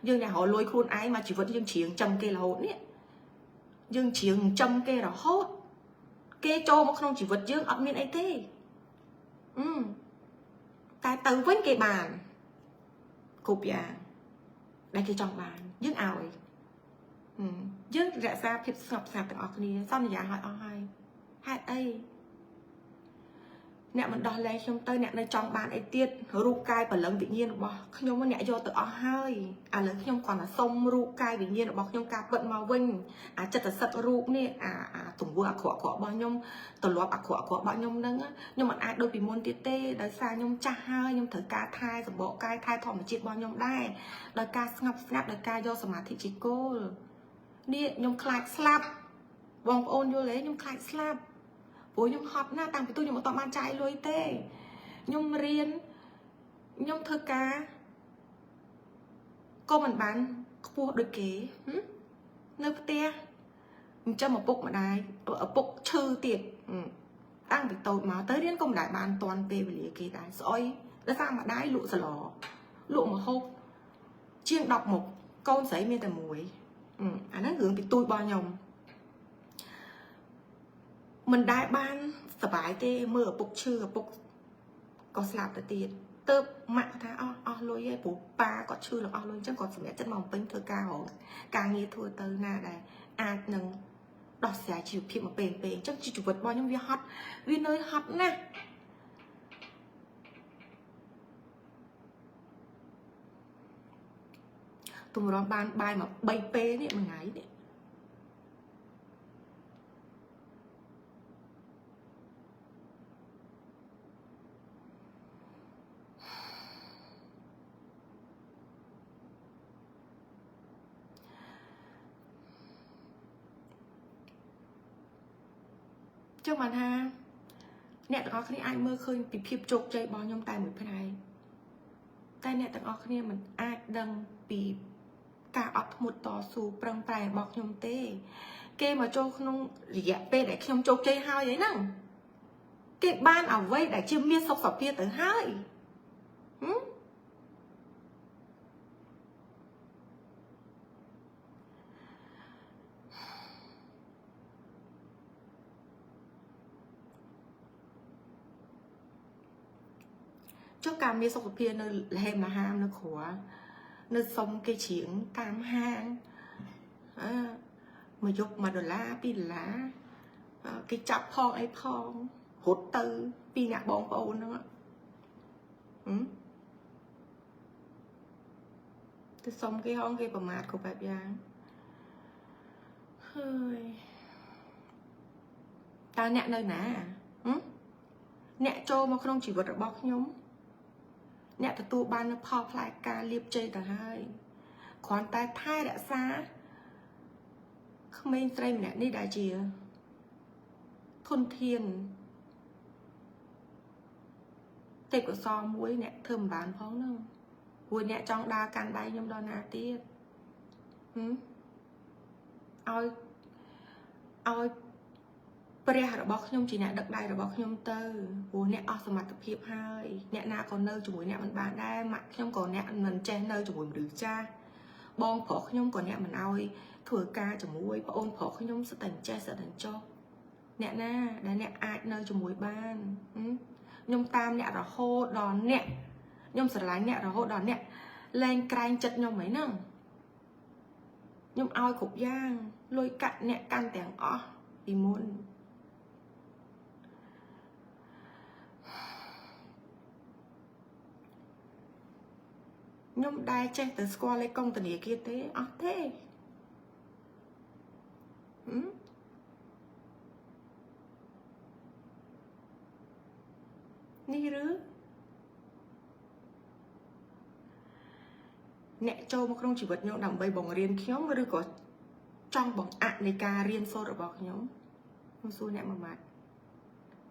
យើងអ្នករកលុយខ្លួនឯងមកជីវិតយើងច្រៀងចំគេរហូតនេះយើងច្រៀងចំគេរហូតគេចូលមកក្នុងជីវិតយើងអត់មានអីទេអឺតែទៅវិញគេបានគ្រប់យ៉ាងដែលគេចង់បានយើងឲ្យយើងរក្សាភាពស្ងប់ស្ងាត់ទាំងអស់គ្នាសន្យាឲ្យអស់ហើយហេតុអីអ្នកមិនដោះលែងខ្ញុំទៅអ្នកនៅចង់បានអីទៀតរូបកាយព្រលឹងវិញ្ញាណរបស់ខ្ញុំអ្នកយកទៅអស់ហើយឥឡូវខ្ញុំគ្រាន់តែសុំរូបកាយវិញ្ញាណរបស់ខ្ញុំការពិតមកវិញអាចិត្តសិទ្ធរូបនេះអាអាទង្វើអាក្រក់អាក្រក់របស់ខ្ញុំទម្លាប់អាក្រក់អាក្រក់របស់ខ្ញុំហ្នឹងខ្ញុំមិនអាចដូចពីមុនទៀតទេដោយសារខ្ញុំចាស់ហើយខ្ញុំត្រូវការថែសម្បកកាយថែធម្មជាតិរបស់ខ្ញុំដែរដោយការស្ងប់ស្ងាត់ដោយការយកសមាធិជាគោលនេះខ្ញុំខ្លាចស្លាប់បងប្អូនយល់ទេខ្ញុំខ្លាចស្លាប់ព្រោះខ្ញុំហត់ណាស់តាំងពីទូខ្ញុំអត់បានចាយលុយទេខ្ញុំរៀនខ្ញុំធ្វើការក៏មិនបានខ្ពស់ដូចគេនៅផ្ទះចិញ្ចឹមឪពុកម្ដាយឪពុកឈឺទៀត តាំងពីតូចមកទៅរៀនក៏មិនដែលបានតាន់ពេលវេលាគេដែរស្អុយដោយសារម្ដាយលក់សឡលក់ម្ហូបជាង10មុខកូនស្រីមានតែមួយអាហ្នឹងរឿងពីទូចរបស់ខ្ញុំមិនដែលបានសប្បាយទេមើលឪពុកឈឺឪពុកក៏ស្លាប់ទៅទៀតទៅម៉ាក់ថាអស់លុយឯងព្រោះប៉ាគាត់ឈឺឡើងអស់លុយអញ្ចឹងគាត់សម្រេចចិត្តមកបំពេញធ្វើការរកការងារធ្វើទៅណាដែលអាចនឹងដោះស្រាយជីវភាពមកពេលពេលអញ្ចឹងជីវិតរបស់ខ្ញុំវាហត់វានឿយហត់ណាស់ទម្រាំបានបាយមក3ពេលនេះមួយថ្ងៃនេះចឹងបានថាអ្នកទាំងអស់គ្នាអាចមើលឃើញពីភាពជោគជ័យរបស់ខ្ញុំតែមួយផ្នែកតែអ្នកទាំងអស់គ្នាមិនអាចដឹងពីការអត់ធ្មត់តស៊ូប្រឹងប្រែងរបស់ខ្ញុំទេគេមកចូលក្នុងរយៈពេលដែលខ្ញុំជោគជ័យហើយហ្នឹងគេបានអ្វីដែលជាមានសុខសភាពទៅហើយចុះការមានសុខភាពនៅលហេមលហាមនៅគ្រានៅសុំគេច្រៀងតាមហាងអើមកយក1ដុល្លារ2ដុល្លារគេចាប់ផងអីផងរត់ទៅពីអ្នកបងប្អូនហ្នឹងទៅសុំគេហងគេប្រមាថគ្រប់បែបយ៉ាងហើយតើអ្នកនៅណាអ្នកចូលមកក្នុងជីវិតរបស់ខ្ញុំអ្នកទទួលបាននូវផលផ្លែការលៀបជ័យទៅហើយគ្រាន់តែថែរក្សាក្មេងស្រីម្នាក់នេះដែលជាធនធានទេពកោសលមួយអ្នកធ្វើមិនបានផងហ្នឹងព្រោះអ្នកចង់ដើរកាន់ដៃខ្ញុំដល់ណាទៀតឲ្យព្រះរបស់ខ្ញុំជាអ្នកដឹកដៃរបស់ខ្ញុំទៅព្រោះអ្នកអស់សមត្ថភាពហើយអ្នកណាក៏នៅជាមួយអ្នកមិនបានដែរម៉ាក់ខ្ញុំក៏អ្នកមិនចេះនៅជាមួយមនុស្សចាស់បងប្រុសខ្ញុំក៏អ្នកមិនអោយធ្វើការជាមួយប្អូនប្រុសខ្ញុំសិតតែចេះសិតតែចោះអ្នកណាដែលអ្នកអាចនៅជាមួយបានខ្ញុំតាមអ្នករហូតដល់អ្នកខ្ញុំស្រឡាញ់អ្នករហូតដល់អ្នកលែងក្រែងចិត្តខ្ញុំអីហ្នឹងខ្ញុំឲ្យគ្រប់យ៉ាងលុយកាក់អ្នកកាន់ទាំងអស់ពីមុនខ្ញុំដែរចេះទៅស្គាល់លេខកុងធនាគារទេអត់ទេនេះឬអ្នកចូលមកក្នុងជីវិតខ្ញុំដើម្បីបង្រៀនខ្ញុំឬក៏ចង់បង្អាក់នៃការរៀនសូត្ររបស់ខ្ញុំខ្ញុំសួរអ្នកមួយម៉ាត់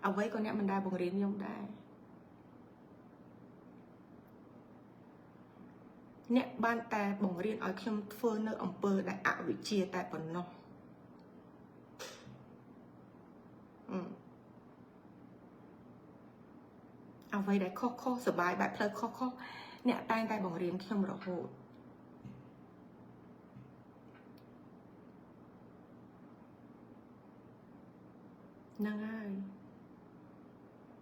អ្វីក៏អ្នកមិនដែលបង្រៀនខ្ញុំដែរអ្នកបានតែបង្រៀនឲ្យខ្ញុំធ្វើនៅអំពើដែលអវិជ្ជាតែប៉ុណ្ណោះអ្វីដែលខុសសបាយបែបផ្លូវខុសអ្នកតែងតែបង្រៀនខ្ញុំរហូតហ្នឹងហើយ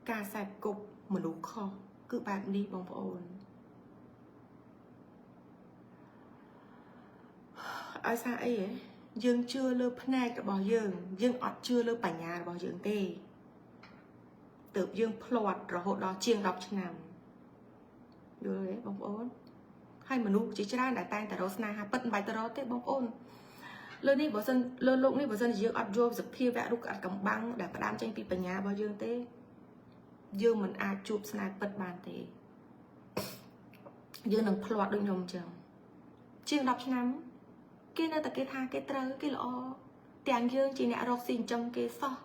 ការសែបគប់មនុស្សខុសគឺបែបនេះបងប្អូនឲ្យសារអីហ៎យើងជឿលើភ្នែករបស់យើងយើងអត់ជឿលើបញ្ញារបស់យើងទេទើបយើងភ្លាត់រហូតដល់ជាង10ឆ្នាំយល់ទេបងប្អូនហើយមនុស្សជាច្រើនដែលតែងតែរកស្នេហាពិតមិនបាច់ទៅរកទេបងប្អូនលើនេះបើសិនលើលោកនេះបើសិនជាយើងអត់យល់សភាវៈរូបអត់កំបាំងដែលផ្ដើមចេញពីបញ្ញារបស់យើងទេយើងមិនអាចជួបស្នេហ៍ពិតបានទេយើងនឹងភ្លាត់ដូចខ្ញុំអញ្ចឹងជាង10ឆ្នាំគេនៅតែគេថាគេត្រូវគេល្អទាំងយើងជាអ្នករកស៊ីចិញ្ចឹមគេសោះ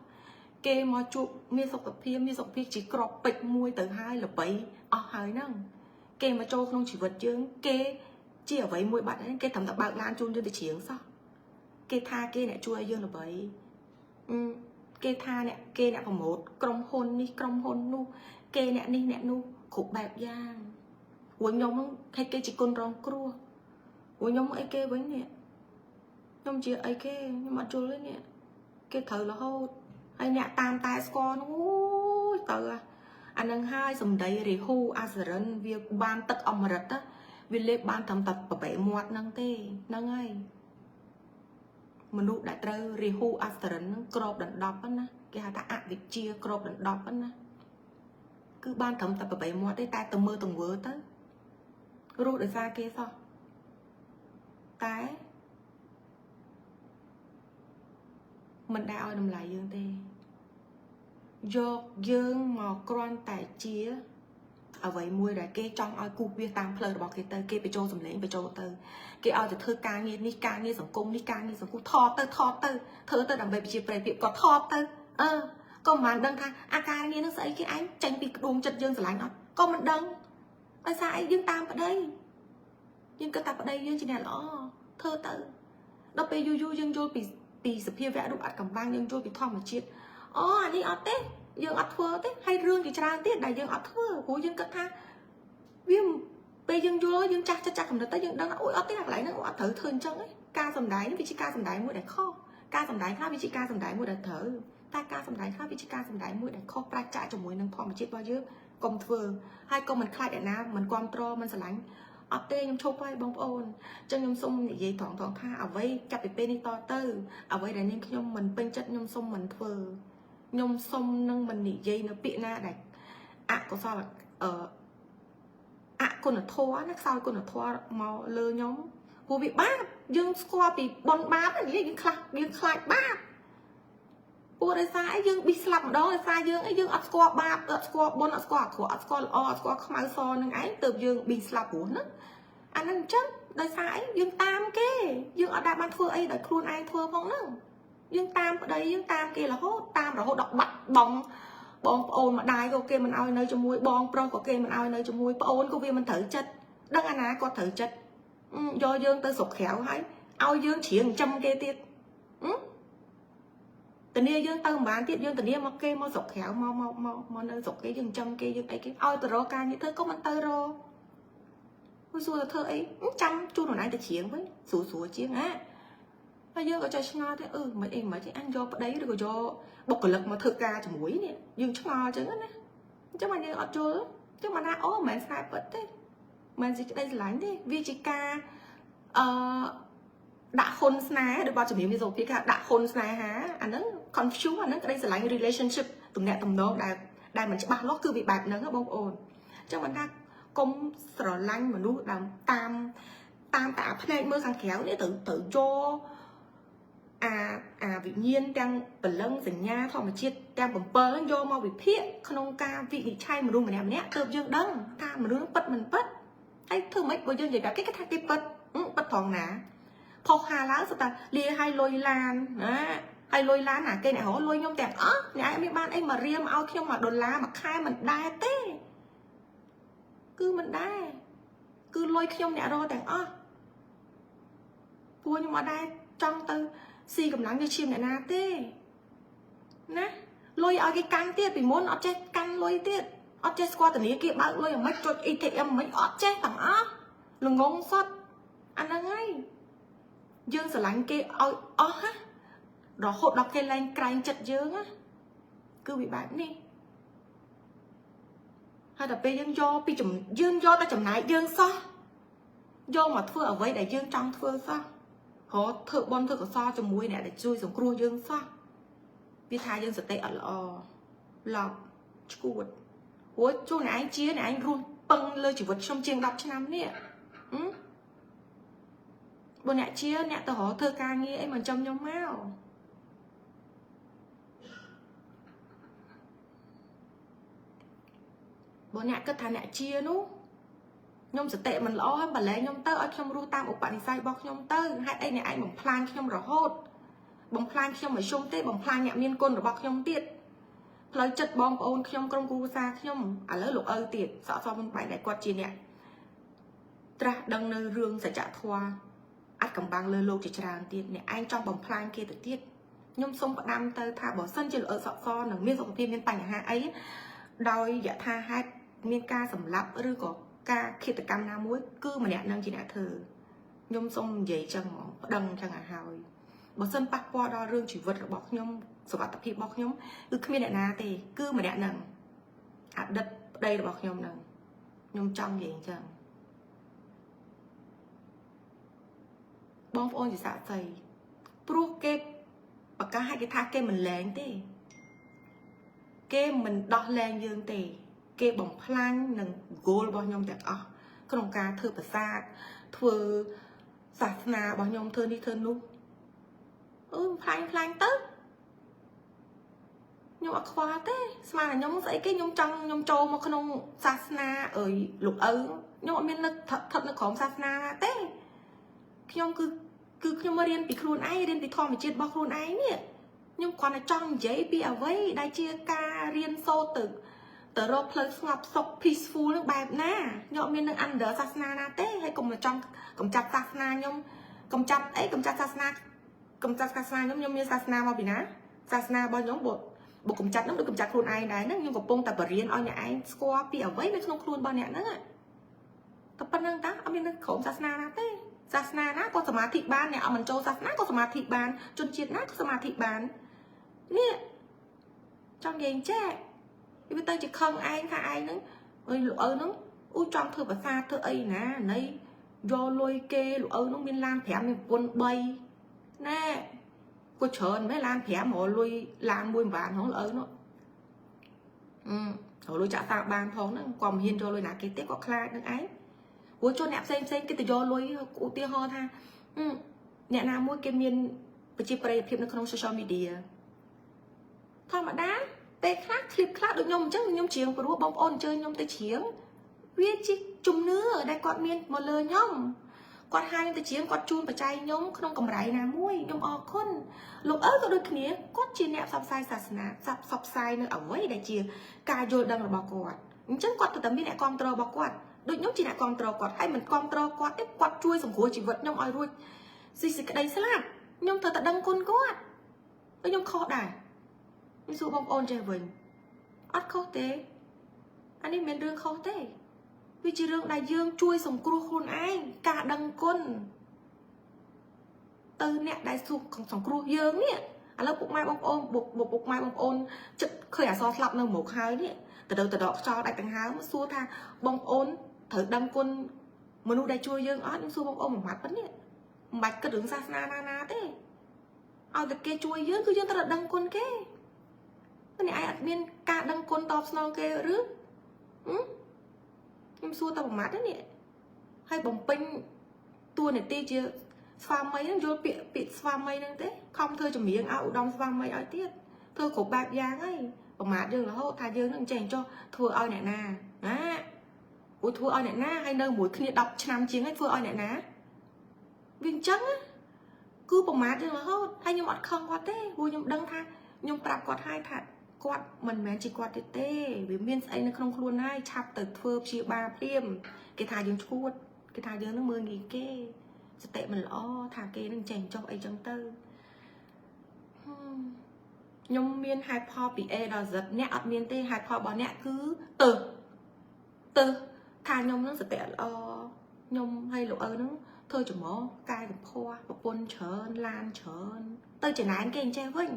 គេមកជួបមានសុខភាពមានសុខភាពជាក្របពេជ្រមួយទៅហើយល្បីអស់ហើយហ្នឹងគេមកចូលក្នុងជីវិតយើងគេជាអ្វីមួយបាត់ហ្នឹងគេត្រឹមតែបើកឡានជូនយើងទៅច្រៀងសោះគេថាគេអ្នកជួយឲ្យយើងល្បី គេថាអ្នកគេអ្នក promote ក្រុមហ៊ុននេះក្រុមហ៊ុននោះគេអ្នកនេះអ្នកនោះគ្រប់បែបយ៉ាងព្រោះខ្ញុំហ្នឹងគេគេជាគុណរងគ្រោះព្រោះខ្ញុំអីគេវិញនេះខ្ញុំជាអីគេខ្ញុំអត់យល់ទេនេះគេត្រូវរហូតហើយអ្នកតាមតែស្គាល់នោះអូយទៅអានឹងហើយសំដីរិហូអាសរិនវាបានទឹកអមរិតណាវាលេបបានត្រឹមតែប្របែមាត់ហ្នឹងទេហ្នឹងហើយមនុស្សដែលត្រូវរិហូអាសរិនហ្នឹងក្របដណ្ដប់ណាគេហៅថាអវិជ្ជាក្របដណ្ដប់ណាគឺបានត្រឹមតែប្របែមាត់ទេតែទៅមើលទង្វើទៅរស់ដោយសារគេសោះតែមិនដែលឲ្យតម្លៃយើងទេយកយើងមកគ្រាន់តែជាអ្វីមួយដែលគេចង់ឲ្យគូសវាសតាមផ្លូវរបស់គេទៅគេបញ្ចូលសម្លេងបញ្ចូលទៅគេឲ្យទៅធ្វើការងារនេះការងារសង្គមនេះការងារសង្គមថតទៅថតទៅធ្វើទៅដើម្បីប្រជាប្រិយភាពក៏ថតទៅអឺក៏មិនបានដឹងថាអាការងារនឹងស្អីគេឯងចេញពីក្ដួងចិត្តយើងស្រឡាញ់អត់ក៏មិនដឹងដោយសារអីយើងតាមប្តីយើងគិតថាប្តីយើងជាអ្នកល្អធ្វើទៅដល់ពេលយូរយូរយើងយល់ពីសភាវៈរូបអត់កំបាំងយើងយល់ពីធម្មជាតិអូអានេះអត់ទេយើងអត់ធ្វើទេហើយរឿងជាច្រើនទៀតដែលយើងអត់ធ្វើព្រោះយើងគិតថាវាពេលយើងយល់យើងចាស់ចិត្តចាស់កំណត់ទៅយើងដឹងអូយអត់ទេអាកន្លែងហ្នឹងអត់ត្រូវធ្វើអញ្ចឹងទេការសំដែងវាជាការសំដែងមួយដែលខុសការសំដែងខ្លះវាជាការសំដែងមួយដែលត្រូវតែការសំដែងខ្លះវាជាការសំដែងមួយដែលខុសប្រាច់ចាកជាមួយនឹងធម្មជាតិរបស់យើងកុំធ្វើហើយកុំមិនខ្លាចអ្នកណាមិនគ្រប់ត្រមិនស្រឡាញ់អត់ទេខ្ញុំឈប់ហើយបងប្អូនអញ្ចឹងខ្ញុំសូមនិយាយត្រង់ៗថាអ្វីចាប់ពីពេលនេះតទៅអ្វីដែលនាងខ្ញុំមិនពេញចិត្តខ្ញុំសូមមិនធ្វើខ្ញុំសូមនឹងមិននិយាយនៅពាក្យណាដែលអកុសលអឺអគុណធម៌ណាខ្សោយគុណធម៌មកលើខ្ញុំព្រោះវាបាបយើងស្គាល់ពីបុណ្យបាបនិយាយយើងខ្លះយើងខ្លាចបាបព្រោះដោយសារអីយើងប៊ីស្លាប់ម្ដងដោយសារយើងអីយើងអត់ស្គាល់បាបអត់ស្គាល់បុណ្យអត់ស្គាល់អាក្រក់អត់ស្គាល់ល្អអត់ស្គាល់ខ្មៅសនឹងឯងទើបយើងប៊ីស្លាប់ព្រោះហ្នឹងអាហ្នឹងអញ្ចឹងដោយសារអីយើងតាមគេយើងអត់ដែលបានធ្វើអីដោយខ្លួនឯងធ្វើផងហ្នឹងយើងតាមប្តីយើងតាមគេរហូតតាមរហូតដល់បាត់បង់បងប្អូនម្ដាយក៏គេមិនឲ្យនៅជាមួយបងប្រុសក៏គេមិនឲ្យនៅជាមួយប្អូនក៏វាមិនត្រូវចិត្តដឹងអាណាគាត់ត្រូវចិត្តយកយើងទៅស្រុកក្រៅហើយឲ្យយើងច្រៀងចិញ្ចឹមគេទៀតធានាយើងទៅមិនបានទៀតយើងធានាមកគេមកស្រុកក្រៅមកមកមកមកនៅស្រុកគេយើងចិញ្ចឹមគេយើងអីគេឲ្យទៅរកការងារធ្វើក៏មិនទៅរកមួយសួរទៅធ្វើអីចាំជូនខ្លួនឯងទៅច្រៀងវិញស្រួលស្រួលជាងអាហើយយើងក៏ចេះឆ្ងល់ទេអឺមិនអីមិនអញយកប្តីឬក៏យកបុគ្គលិកមកធ្វើការជាមួយនេះយើងឆ្ងល់អញ្ចឹងណាអញ្ចឹងមកយើងអត់យល់អញ្ចឹងមកថាអូមិនមែនស្នេហ៍ពិតទេមិនជាក្តីស្រឡាញ់ទេវាជាការអឺដាក់ហ៊ុនស្នេហ៍ដូចបទជំនាញមានសុភាគេដាក់ហ៊ុនស្នេហាអាហ្នឹង confuse អាហ្នឹងក្តីស្រឡាញ់ relationship ទំនាក់ទំនងដែលមិនច្បាស់លាស់គឺវាបែបហ្នឹងបងប្អូនអញ្ចឹងមិនថាកុំស្រឡាញ់មនុស្សដើមតាមតាមតាភ្នែកមើលខាងក្រៅនេះត្រូវត្រូវយកអាអាវិញ្ញាណទាំងព្រលឹងសញ្ញាធម្មជាតិទាំង7ហ្នឹងយកមកវិភាគក្នុងការវិនិច្ឆ័យមនុស្សម្នាក់ម្នាក់ទើបយើងដឹងថាមនុស្សពិតមិនពិតហើយធ្វើម៉េចបើយើងនិយាយប្រាប់គេគេថាគេពិតពិតត្រង់ណាផុសហាឡើងសុទ្ធតែលាឲ្យលុយឡានណាហើយលុយឡានណាគេអ្នករកលុយខ្ញុំទាំងអស់អ្នកឯងមានបានអីមករៀមឲ្យខ្ញុំ1ដុល្លារមួយខែមិនដែរទេគឺមិនដែរគឺលុយខ្ញុំអ្នករកទាំងអស់ពួកខ្ញុំអត់ដែរចង់ទៅស៊ីកម្លាំងយកឈាមអ្នកណាទេណាលុយឲ្យគេកាន់ទៀតពីមុនអត់ចេះកាន់លុយទៀតអត់ចេះស្គាល់ធនាគារបើកលុយមិនចុច ATM មិនអត់ចេះទាំងអស់ល្ងងសុទ្ធអាហ្នឹងហើយយើងស្រឡាញ់គេឲ្យអស់ណារហូតដល់គេលែងក្រែងចិត្តយើងណាគឺវាបែបនេះហើយដល់ពេលយើងយកពីយើងយកតែចំណែកយើងសោះយកមកធ្វើអ្វីដែលយើងចង់ធ្វើសោះរកធ្វើបន់ធ្វើកុសលជាមួយអ្នកដែលជួយសង្គ្រោះយើងសោះវាថាយើងសតិអត់ល្អឡប់ឈួតព្រោះជួនអ្នកឯងជាអ្នកឯងរស់ពឹងលើជីវិតខ្ញុំជាង10ឆ្នាំនេះបើអ្នកជាអ្នកទៅរកធ្វើការងារអីមកចំខ្ញុំមកបើអ្នកគិតថាអ្នកជានោះខ្ញុំសតិមិនល្អហើយបលែងខ្ញុំទៅឲ្យខ្ញុំរស់តាមឧបនិស្ស័យរបស់ខ្ញុំទៅហេតុអីអ្នកឯងបំផ្លាញខ្ញុំរហូតបំផ្លាញខ្ញុំឲ្យខ្ញុំទេបំផ្លាញអ្នកមានគុណរបស់ខ្ញុំទៀតផ្លូវចិត្តបងប្អូនខ្ញុំក្រុមគ្រួសារខ្ញុំឥឡូវលោកឪទៀតសក់សមិនបែកដែលគាត់ជាអ្នកត្រាស់ដឹងនៅរឿងសច្ចធម៌អាចកំបាំងលើលោកជាច្រើនទៀតអ្នកឯងចង់បំផ្លាញគេទៅទៀត ខ្ញុំសូមផ្ដាំទៅថាបើសិនជាលោកឪសក់សនឹងមានសុខភាពមានបញ្ហាអីដោយយថាហេតុមានការសម្លាប់ឬក៏ការឃាតកម្មណាមួយគឺម្នាក់នឹងជាអ្នកធ្វើខ្ញុំសូមនិយាយចឹងហ្មងប្តឹងចឹងឲ្យហើយបើសិនប៉ះពាល់ដល់រឿងជីវិតរបស់ខ្ញុំសុវត្ថិភាពរបស់ខ្ញុំគឺគ្មានអ្នកណាទេគឺម្នាក់នឹងអតីតប្តីរបស់ខ្ញុំនឹងខ្ញុំចង់និយាយអញ្ចឹងបងប្អូនជាសាក្សីព្រោះគេប្រកាសឲ្យគេថាគេមិនលែងទេគេមិនដោះលែងយើងទេគេបំផ្លាញនឹង goal របស់ខ្ញុំទាំងអស់ក្នុងការធ្វើប្រាសាទធ្វើសាសនារបស់ខ្ញុំធ្វើនេះធ្វើនោះអឺផ្លាញ់ផ្លាញ់ទៅខ្ញុំអត់ខ្វល់ទេស្មានតែខ្ញុំស្អីគេខ្ញុំចង់ខ្ញុំចូលមកក្នុងសាសនាអើយលោកឪខ្ញុំអត់មាននឹកស្ថិតនៅក្រោមសាសនាទេខ្ញុំគឺខ្ញុំរៀនពីខ្លួនឯងរៀនពីធម្មជាតិរបស់ខ្លួនឯងនេះខ្ញុំគ្រាន់តែចង់និយាយពីអ្វីដែលជាការរៀនសូត្រទៅរកផ្លូវស្ងប់សុខ peaceful នឹងបែបណាខ្ញុំអត់មាននឹង under សាសនាណាទេហើយកុំចង់កំចាត់សាសនាខ្ញុំកំចាត់អីកំចាត់សាសនាកំចាត់សាសនាខ្ញុំខ្ញុំមានសាសនាមកពីណាសាសនារបស់ខ្ញុំបើកំចាត់នឹងដូចកំចាត់ខ្លួនឯងដែរហ្នឹងខ្ញុំកំពុងតែបរៀនឲ្យអ្នកឯងស្គាល់ពីអ្វីនៅក្នុងខ្លួនរបស់អ្នកហ្នឹងតែប៉ុណ្្នឹងតាអត់មាននៅក្រុមសាសនាណាទេសាសនាណាក៏សមាធិបានអ្នកអត់មិនចូលសាសនាក៏សមាធិបានជនជាតិណាក៏សមាធិបាននេះចង់និយាយចេះវាទៅជាខឹងឯងថាឯងហ្នឹងអើយលោកឪហ្នឹងអូចង់ធ្វើប្រាសាទធ្វើអីណានៃយកលុយគេលោកឪហ្នឹងមានឡាន5មានប្រពន្ធ3ណែក៏ច្រើនមែនឡាន5រកលុយឡានមួយមិនបានហងលោកឪនោះអឺរកលុយចាក់សាបានផងហ្នឹងគាត់មិនហ៊ានយកលុយណាគេទេគាត់ខ្លាចនឹងឯងព្រោះជនអ្នកផ្សេងផ្សេងគេទៅយកលុយឧទាហរណ៍ថាអ្នកណាមួយគេមានប្រជាប្រិយភាពនៅក្នុង social media ធម្មតាពេលខ្លះ clip ខ្លះដូចខ្ញុំអញ្ចឹងខ្ញុំច្រៀងព្រោះបងប្អូនអញ្ជើញខ្ញុំទៅច្រៀងវាជាជំនឿដែលគាត់មានមកលើខ្ញុំគាត់ហៅខ្ញុំទៅច្រៀងគាត់ជូនបច្ច័យខ្ញុំក្នុងកម្រៃណាមួយខ្ញុំអរគុណលោកឪក៏ដូចគ្នាគាត់ជាអ្នកផ្សព្វផ្សាយសាសនាផ្សព្វផ្សាយនៅអ្វីដែលជាការយល់ដឹងរបស់គាត់អញ្ចឹងគាត់ត្រូវតែមានអ្នកគ្រប់គ្រងរបស់គាត់ដូចខ្ញុំជាអ្នកគ្រប់គ្រងគាត់ហើយមិនគ្រប់គ្រងគាត់ទេគាត់ជួយសង្គ្រោះជីវិតខ្ញុំឲ្យរួចស៊ីសេចក្តីស្លាប់ខ្ញុំត្រូវតែដឹងគុណគាត់ខ្ញុំខុសដែរខ្ញុំសួរបងប្អូនចេះវិញអត់ខុសទេអានេះមិនមែនរឿងខុសទេវាជារឿងដែលយើងជួយសង្គ្រោះខ្លួនឯងការដឹងគុណទៅអ្នកដែលសង្គ្រោះយើងនេះឥឡូវពុកម៉ែបងប្អូនពុកម៉ែបងប្អូនចិត្តឃើញអសរស្លាប់នៅមុខហើយនេះទៅទៅដកខ្យល់ដាច់ដង្ហើមសួរថាបងប្អូនត្រូវដឹងគុណមនុស្សដែលជួយយើងអត់ខ្ញុំសួរបងប្អូនមួយម៉ាត់ប៉ុណ្នេះមិនបាច់គិតរឿងសាសនាណាណាទេឲ្យតែគេជួយយើងគឺយើងត្រូវដឹងគុណគេនេះឯងអត់មានការដឹងគុណតបស្នងគេឬខ្ញុំសួរតែប្រមាថទេនេះហើយបំពេញតួនាទីជាស្វាមីហ្នឹងយល់ពាក្យពាក្យស្វាមីហ្នឹងទេខំធ្វើចម្រៀងឲ្យឧត្តមស្វាមីឲ្យទៀតធ្វើគ្រប់បែបយ៉ាងហើយប្រមាថយើងរហូតថាយើងនឹងចេះចុះធ្វើឲ្យអ្នកណាណាអូធ្វើឲ្យអ្នកណាហើយនៅមួយគ្នា10ឆ្នាំជាងហើយធ្វើឲ្យអ្នកណាវាអញ្ចឹងគឺប្រមាថយើងរហូតហើយខ្ញុំអត់ខឹងគាត់ទេព្រោះខ្ញុំដឹងថាខ្ញុំប្រាប់គាត់ហើយថាគាត់មិនមែនជាគាត់ទេទេវាមានស្អីនៅក្នុងខ្លួនហើយឆាប់ទៅធ្វើព្យាបាលភ្លាមគេថាយើងឈួតគេថាយើងនឹងមើលងាយគេសតិមិនល្អថាគេនឹងចេះចុះអីចឹងទៅខ្ញុំមានហេតុផលពី A ដល់ Z អ្នកអត់មានទេហេតុផលរបស់អ្នកគឺទៅទៅថាខ្ញុំនឹងសតិអត់ល្អខ្ញុំឲ្យលោកឪនឹងធ្វើច្រមុះកាយកំភោះប្រពន្ធច្រើនឡានច្រើនទៅចំណែនគេអញ្ចេះវិញ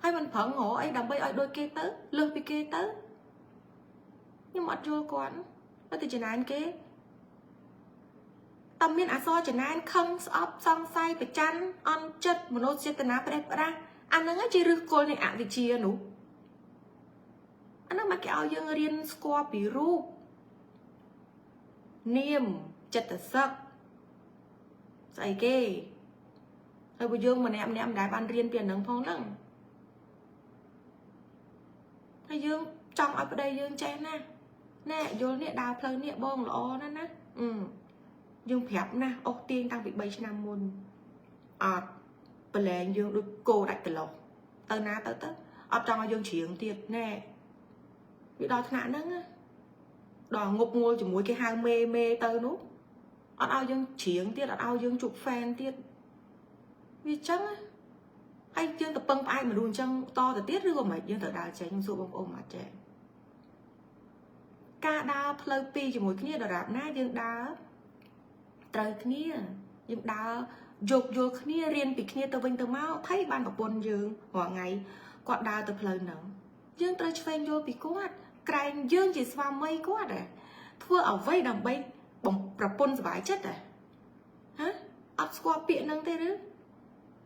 ហើយមិនប្រឹងរកអីដើម្បីឲ្យដូចគេទៅលើសពីគេទៅខ្ញុំអត់យល់គាត់ទៅចំណែនគេតើមានអសរចំណែនខឹងស្អប់សង្ស័យប្រច័នអន់ចិត្តមនោចេតនាប្រេះប្រាស់អាហ្នឹងជាឫសគល់នៃអវិជ្ជានោះអាហ្នឹងមកគេឲ្យយើងរៀនស្គាល់ពីរូបនាមចិត្តសឹកស្អីគេហើយបើយើងម្នាក់ម្នាក់មិនដែលបានរៀនពីអាហ្នឹងផងហ្នឹងហើយយើងចង់ឲ្យប្តីយើងចេះណាណែយល់នេះដើរផ្លូវនេះបងល្អណាស់ណាអឺយើងប្រាប់ណាស់អស់ទាញតាំងពី3ឆ្នាំមុនអត់ប្រឡែងយើងដូចគោដាច់ត្រឡោះទៅណាទៅទៅអត់ចង់ឲ្យយើងច្រៀងទៀតណែវាដល់ថ្នាក់ហ្នឹងដល់ងប់ងល់ជាមួយគេហៅមេមេទៅនោះអត់ឲ្យយើងច្រៀងទៀតអត់ឲ្យយើងជួប fan ទៀតវាចឹង ហើយយើងទៅពឹងផ្អែកមនុស្សអញ្ចឹងតទៅទៀតឬក៏មិនយើងត្រូវដើរចេញខ្ញុំសួរបងប្អូនមកចេះការដើរផ្លូវពីរជាមួយគ្នាដរាបណាយើងដើរត្រូវគ្នាយើងដើរយោគយល់គ្នារៀនពីគ្នាទៅវិញទៅមកថៃបានប្រពន្ធយើងរាល់ថ្ងៃគាត់ដើរទៅផ្លូវហ្នឹងយើងត្រូវឆ្វេងយល់ពីគាត់ក្រែងយើងជាស្វាមីគាត់ហ៎ធ្វើអ្វីដើម្បីប្រពន្ធសប្បាយចិត្តហ៎ហ៎អត់ស្គាល់ពាក្យហ្នឹងទេឬ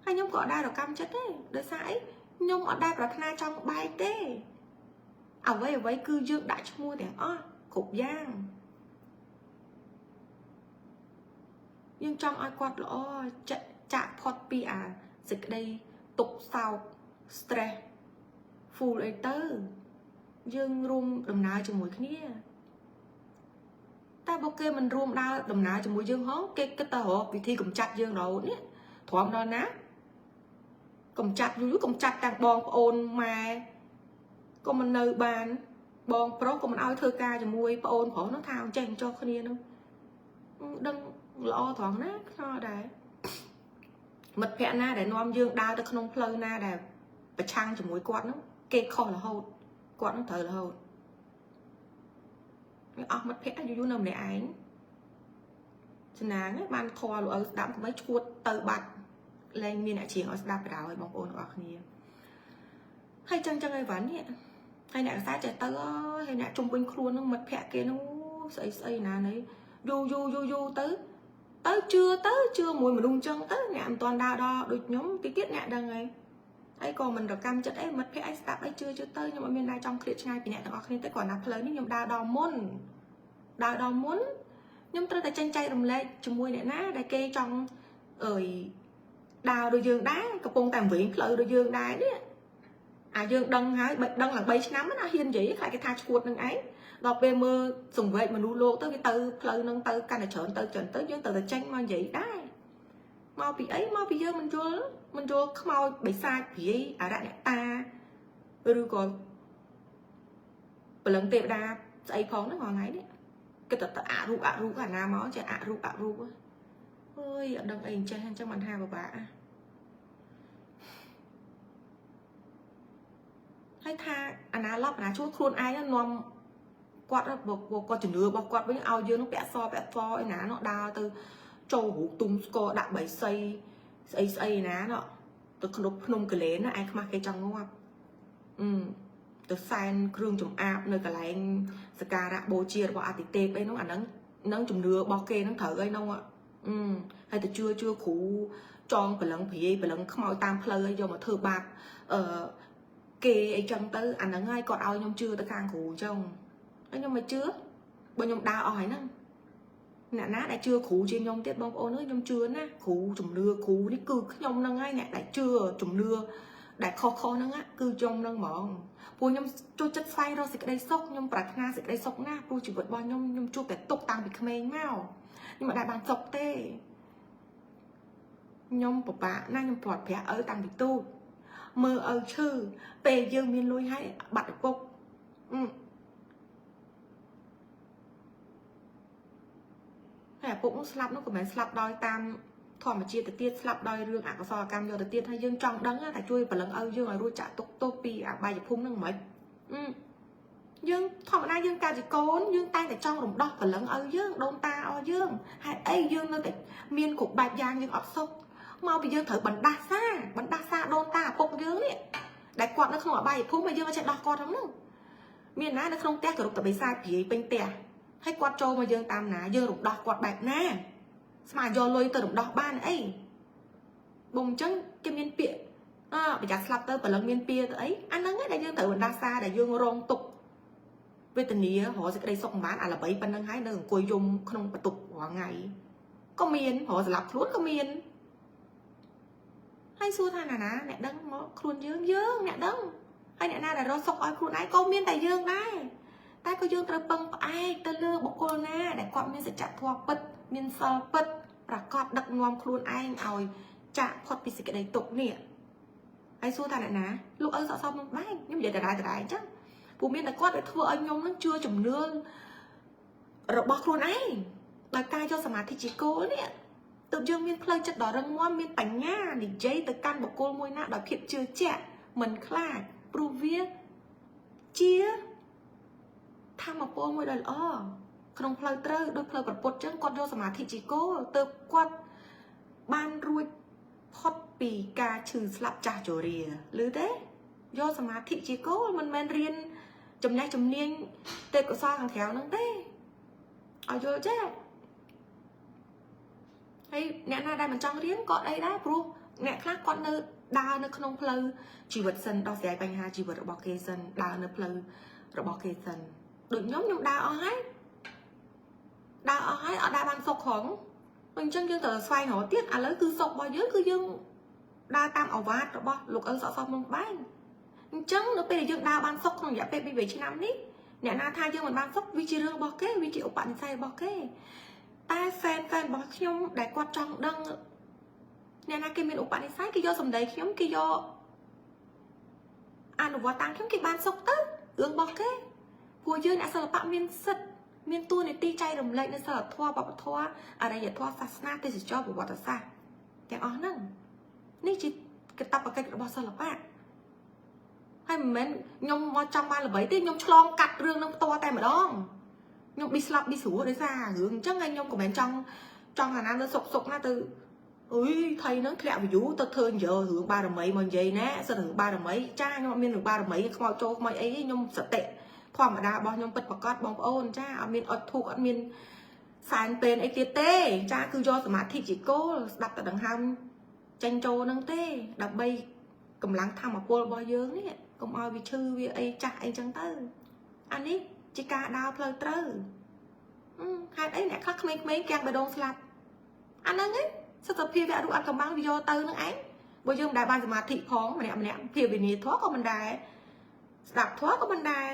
ហើយខ្ញុំក៏អត់ដែររកម្មចិត្តទេដោយសារអីខ្ញុំអត់ដែរប្រាថ្នាចង់បែកទេអ្វីអ្វីគឺយើងដាក់ឈ្មោះទាំងអស់គ្រប់យ៉ាងយើងចង់ឲ្យគាត់ល្អចាក់ផុតពីអាសេចក្តីទុកសោក stress full អីទៅយើងរួមដំណើរជាមួយគ្នាតែបើគេមិនរួមដើរដំណើរជាមួយយើងហងគេគិតតែរកវិធីកម្ចាត់យើងរហូតនេះទ្រាំដល់ណាកំចាត់យូរយូរកំចាត់ទាំងបងប្អូនម៉ែក៏មិននៅបានបងប្រុសក៏មិនឲ្យធ្វើការជាមួយប្អូនប្រុសនោះថាចេះចោះគ្នានោះដឹងល្អត្រង់ណាខ្នល់ដែរមិត្តភ័ក្តិណាដែលនាំយើងដើរទៅក្នុងផ្លូវណាដែលប្រឆាំងជាមួយគាត់នោះគេខុសរហូតគាត់នោះត្រូវរហូតអស់មិត្តភ័ក្តិយូរយូរនៅម្នាក់ឯងសំណាងបានធေါ်លោកឪស្ដាប់កុំឲ្យឈួតទៅបាត់លែងមានអ្នកច្រៀងឲ្យស្ដាប់បណ្ដោយបងប្អូនទាំងអស់គ្នាហើយចឹងចឹងអីវ៉ាន់នេះហើយអ្នកកសែចេះទៅហើយអ្នកជុំវិញខ្លួននឹងមិត្តភ័ក្តិគេនោះស្អីស្អីណានេះយូរយូរយូរយូរទៅទៅជឿទៅជឿមួយមនុស្សចឹងទៅអ្នកមិនទាន់ដើរដល់ដូចខ្ញុំតិចទៀតអ្នកដឹងហើយហើយក៏មិនរកម្មចិត្តអីមិត្តភ័ក្តិអីស្ដាប់អីជឿជឿទៅខ្ញុំអត់មានដែរចង់ឃ្លាតឆ្ងាយពីអ្នកទាំងអស់គ្នាទេគ្រាន់តែផ្លូវនេះខ្ញុំដើរដល់មុនដើរដល់មុនខ្ញុំត្រូវតែចេញចែករំលែកជាមួយអ្នកណាដែលគេចង់អើយដើរដូចយើងដែរកំពុងតែវិញផ្លូវដូចយើងដែរនេះអាយើងដឹងហើយដឹងឡើង3ឆ្នាំណាហ៊ាននិយាយខ្លាចគេថាឈួតនឹងឯងដល់ពេលមើលសង្វេគមនុស្សលោកទៅវាទៅផ្លូវនឹងទៅកាន់តែច្រើនទៅច្រើនទៅយើងត្រូវតែចេញមកនិយាយដែរមកពីអីមកពីយើងមិនយល់មិនយល់ខ្មោចបិសាចព្រាយអរអ្នកតាឬក៏ព្រលឹងទេវតាស្អីផងហ្នឹងរាល់ថ្ងៃនេះគិតតែអរូបអរូបអាណាមកចេះអរូបអរូបអើយអត់ដឹងអីអញ្ចេះអញ្ចឹងមិនថាពិបាកហើយថាអាណាឡប់អាណាជួលខ្លួនឯងនាំគាត់គាត់ជំនឿរបស់គាត់វិញឲ្យយើងនឹងពាក់សពាក់សឯណានោះដើរទៅចូលរូបទុំស្គរដាក់បៃសីស្អីស្អីណានោះទៅក្នុងភ្នំកលែនណាឯងខ្មាស់គេចង់ងាប់ទៅសែនគ្រឿងចំអាបនៅកន្លែងសក្ការៈបូជារបស់អតិទេពអីនោះអាហ្នឹងនឹងជំនឿរបស់គេហ្នឹងត្រូវអីនោះហើយទៅជឿជឿគ្រូចងព្រលឹងព្រាយព្រលឹងខ្មោចតាមផ្លូវឲ្យយកមកធ្វើបាបអឺគេអីចឹងទៅអាហ្នឹងហើយគាត់ឲ្យខ្ញុំជឿទៅខាងគ្រូអញ្ចឹងហើយខ្ញុំមិនជឿបើខ្ញុំដើរអស់ហើយហ្នឹងអ្នកណាដែលជឿគ្រូជាងខ្ញុំទៀតបងប្អូនអើយខ្ញុំជឿណាគ្រូជំនឿគ្រូនេះគឺខ្ញុំហ្នឹងហើយអ្នកដែលជឿជំនឿដែលខុសៗហ្នឹងគឺខ្ញុំហ្នឹងហ្មងព្រោះខ្ញុំចូលចិត្តស្វែងរកសេចក្តីសុខខ្ញុំប្រាថ្នាសេចក្តីសុខណាស់ព្រោះជីវិតរបស់ខ្ញុំខ្ញុំជួបតែទុក្ខតាំងពីក្មេងមកខ្ញុំមិនដែលបានសុខទេខ្ញុំពិបាកណាស់ខ្ញុំព្រាត់ប្រាស់ឪតាំងពីទូចមើលឪឈឺពេលយើងមានលុយហើយបាត់ឪពុកហើយឪពុកនោះស្លាប់នោះក៏មិនស្លាប់ដោយតាមធម្មជាតិទៅទៀតស្លាប់ដោយរឿងអកុសលកម្មយកទៅទៀតហើយយើងចង់ដឹងថាជួយព្រលឹងឪយើងឲ្យរួចចាក់ទុកទោសពីអបាយភូមិហ្នឹងមិនយើងធម្មតាយើងកើតជាកូនយើងតែងតែចង់រំដោះព្រលឹងឪយើងដូនតាឲ្យយើងហេតុអីយើងនៅតែមានគ្រប់បែបយ៉ាងយើងអត់សុខមកពីយើងត្រូវបណ្ដាសាបណ្ដាសាដូនតាឪពុកយើងនេះដែលគាត់នៅក្នុងអបាយភូមិហើយយើងអត់ចេះដោះគាត់ហ្នឹងមានណានៅក្នុងផ្ទះគោរពតបិសាចព្រាយពេញផ្ទះហើយគាត់ចូលមកយើងតាមណាយើងរំដោះគាត់បែបណាស្មានយកលុយទៅរំដោះបានអីបងអញ្ចឹងគេមានពាក្យប្រយ័ត្នស្លាប់ទៅព្រលឹងមានពៀទៅអីអាហ្នឹងឯងដែលយើងត្រូវបណ្ដាសាដែលយើងរងទុក្ខវេទនារកសេចក្តីសុខមិនបានអាល្បីប៉ុណ្្នឹងហើយនៅអង្គុយយំក្នុងបន្ទប់រាល់ថ្ងៃក៏មានរកស្លាប់ខ្លួនក៏មានហើយសួរថាណាណាអ្នកដឹងមកខ្លួនយើងយើងអ្នកដឹងហើយអ្នកណាដែលរកសុខឲ្យខ្លួនឯងក៏មានតែយើងដែរតែក៏យើងត្រូវពឹងផ្អែកទៅលើបុគ្គលណាដែលគាត់មានសច្ចធម៌ពិតមានសិលពិតប្រកបដឹកនាំខ្លួនឯងឲ្យចាក់ផុតពីសេចក្តីទុក្ខនេះហើយសួរថាអ្នកណាលោកឪសកសមខ្ញុំដែរខ្ញុំនិយាយដដែលដដែលអញ្ចឹងព្រោះមានតែគាត់ដែលធ្វើឲ្យខ្ញុំនឹងជឿជំនឿរបស់ខ្លួនឯងដោយការយកសមាធិជាគោលនេះ ទើបយើងមានផ្លូវចិត្តដ៏រឹងមាំមានបញ្ញានិយាយទៅកាន់បុគ្គលមួយណាដោយភាពជឿជាក់មិនខ្លាចព្រោះវាជាធម្មពលមួយដ៏ល្អក្នុងផ្លូវត្រូវដោយផ្លូវប្រពុតចឹងគាត់យកសមាធិជាគោលទើបគាត់បានរួចផុតពីការឈឺស្លាប់ចាស់ជរាឮទេយកសមាធិជាគោលមិនមែនរៀនចំណេះជំនាញទេពកោសលខាងក្រៅហ្នឹងទេឲ្យយល់ចេះហើយអ្នកណាដែលមិនចង់រៀនក៏អីដែរព្រោះអ្នកខ្លះគាត់នៅដើរនៅក្នុងផ្លូវជីវិតសិនដោះស្រាយបញ្ហាជីវិតរបស់គេសិនដើរនៅផ្លូវរបស់គេសិនដូចខ្ញុំខ្ញុំដើរអស់ហើយដើរអស់ហើយអត់ដើរបានសុខហងអញ្ចឹងយើងត្រូវស្វែងរកទៀតឥឡូវគឺសុខរបស់យើងគឺយើងដើរតាមអវាទរបស់លោកឪសក់សមុំបែងអញ្ចឹងនៅពេលដែលយើងដើរបានសុខក្នុងរយៈពេល2 3ឆ្នាំនេះអ្នកណាថាយើងមិនបានសុខវាជារឿងរបស់គេវាជាឧបនិស្ស័យរបស់គេតែ fan fan របស់ខ្ញុំដែលគាត់ចង់ដឹងអ្នកណាគេមានឧបនិស្ស័យគេយកសម្ដីខ្ញុំគេយកអនុវត្តតាមខ្ញុំគេបានសុខទៅរឿងរបស់គេព្រោះយើងអ្នកសិល្បៈមានសិទ្ធិមានតួនាទីចែករំលែកនៅសិលធម៌វប្បធម៌អរិយធម៌សាសនាទេសចរប្រវត្តិសាស្ត្រទាំងអស់ហ្នឹងនេះជាកាតព្វកិច្ចរបស់សិល្បៈហើយមិនមែនខ្ញុំមកចង់បានល្បីទេខ្ញុំឆ្លងកាត់រឿងនឹងផ្ទាល់តែម្ដងខ្ញុំប៊ីស្លាប់ប៊ីស្រួលដោយសាររឿងអញ្ចឹងហើយខ្ញុំក៏មិនចង់ចង់អាណានៅសុកសុកណាទៅអុយថៃហ្នឹងធ្លាក់ view ទៅធ្វើនិយាយរឿងបារមីមកនិយាយណាសិតរឿងបារមីចាខ្ញុំអត់មានរឿងបារមីខ្មោចចូលខ្មោចអីទេខ្ញុំសតិធម្មតារបស់ខ្ញុំពិតប្រកបបងប្អូនចាអត់មានអត់ធូកអត់មានសែនពេនអីទៀតទេចាគឺយកសមាធិជាគោលស្ដាប់តែដង្ហើមចេញចូលហ្នឹងទេដើម្បីកម្លាំងធម្មពលរបស់យើងនេះកុំឲ្យវាឈឺវាអីចាស់អីចឹងទៅអានេះជាការដើរផ្លូវត្រូវហេតុអីអ្នកខ្លះក្មេងៗកាំងបេះដូងស្លាប់អាហ្នឹងឯងសិទ្ធិភាពវៈរូបអត់កំបាំងវាយកទៅនឹងឯងបើយើងមិនដែលបានសមាធិផងម្នាក់ម្នាក់ភាពវិន័យធម៌ក៏មិនដែរស្ដាប់ធម៌ក៏មិនដែរ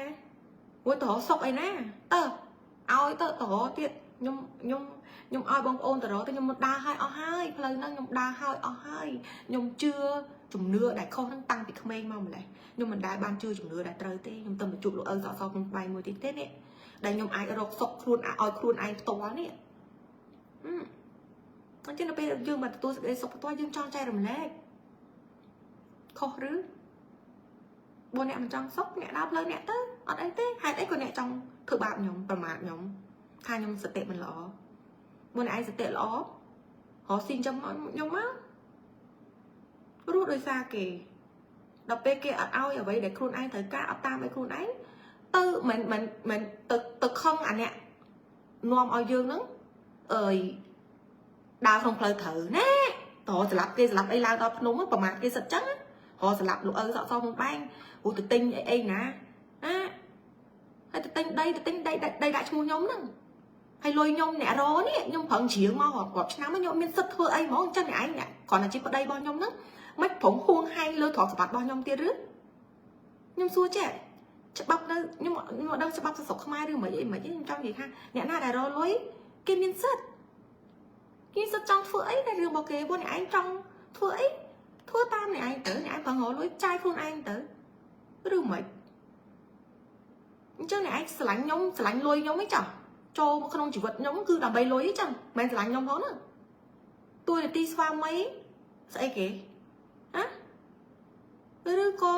ព្រោះទៅរកសុកអីណាតើឲ្យទៅទៅរកទៀតខ្ញុំខ្ញុំខ្ញុំឲ្យបងប្អូនទៅរកទៅខ្ញុំមកដើរឲ្យអស់ហើយផ្លូវហ្នឹងខ្ញុំដើរឲ្យអស់ហើយខ្ញុំជឿជំនឿដែលខុសហ្នឹងតាំងពីក្មេងមកម្លេះខ្ញុំមិនដែលបានជឿជំនឿដែលត្រូវទេខ្ញុំទៅមកជួបលោកឪសក់សក្នុងបាយមួយទៀតទេនេះដែលខ្ញុំអាចរកសុខខ្លួនឲ្យខ្លួនឯងផ្ទាល់នេះអញ្ចឹងនៅពេលយើងមកទទួលសេចក្តីសុខផ្ទាល់យើងចង់ចែករំលែកខុសឬបើអ្នកមិនចង់សុខអ្នកដើរផ្លូវអ្នកទៅអត់អីទេហេតុអីក៏អ្នកចង់ធ្វើបាបខ្ញុំប្រមាថខ្ញុំថាខ្ញុំសតិមិនល្អបើអ្នកឯងសតិល្អរកស៊ីចាំខ្ញុំមករស់ដោយសារគេដល់ពេលគេអត់ឲ្យអ្វីដែលខ្លួនឯងត្រូវការអត់តាមឲ្យខ្លួនឯងទៅមិនមិនមិនទៅទៅខឹងអាអ្នកនាំឲ្យយើងហ្នឹងអើយដើរក្នុងផ្លូវត្រូវណាតស្លាប់គេស្លាប់អីឡើងដល់ភ្នំប្រមាថគេសិតចឹងរកស្លាប់លោកឪសក់សមុំបែងព្រោះទៅទិញអីអីណាណាហើយទៅទិញដីទៅទិញដីដីដាក់ឈ្មោះខ្ញុំហ្នឹងហើយលុយខ្ញុំអ្នករនេះខ្ញុំប្រឹងជ្រៀងមករាប់រាប់ឆ្នាំខ្ញុំមានសិទ្ធធ្វើអីហ្មងអញ្ចឹងអ្នកឯងអ្នកគ្រាន់តែជាប្តីរបស់ខ្ញុំហ្នឹងមិនប្រងហួងហែងលើទ្រព្យសម្បត្តិរបស់ខ្ញុំទៀតឬខ្ញុំសួរចេះច្បាប់នៅខ្ញុំខ្ញុំអត់ដឹងច្បាប់ស្រុកខ្មែរឬមិនអីមិនខ្ញុំចង់និយាយថាអ្នកណាដែលរលុយគេមានសិទ្ធគេសិទ្ធចង់ធ្វើអីតែរឿងរបស់គេព្រោះអ្នកឯងចង់ធ្វើអីធ្វើតាមអ្នកឯងទៅអ្នកឯងប្រងរលុយចាយខ្លួនឯងទៅឬមិនអញ្ចឹងអ្នកឯងស្រឡាញ់ខ្ញុំស្រឡាញ់លុយខ្ញុំអីចោះចូលមកក្នុងជីវិតខ្ញុំគឺដើម្បីលុយអីចឹងមិនស្រឡាញ់ខ្ញុំផងណាតួនាទីស្វាមីស្អីគេហ៎ឬក៏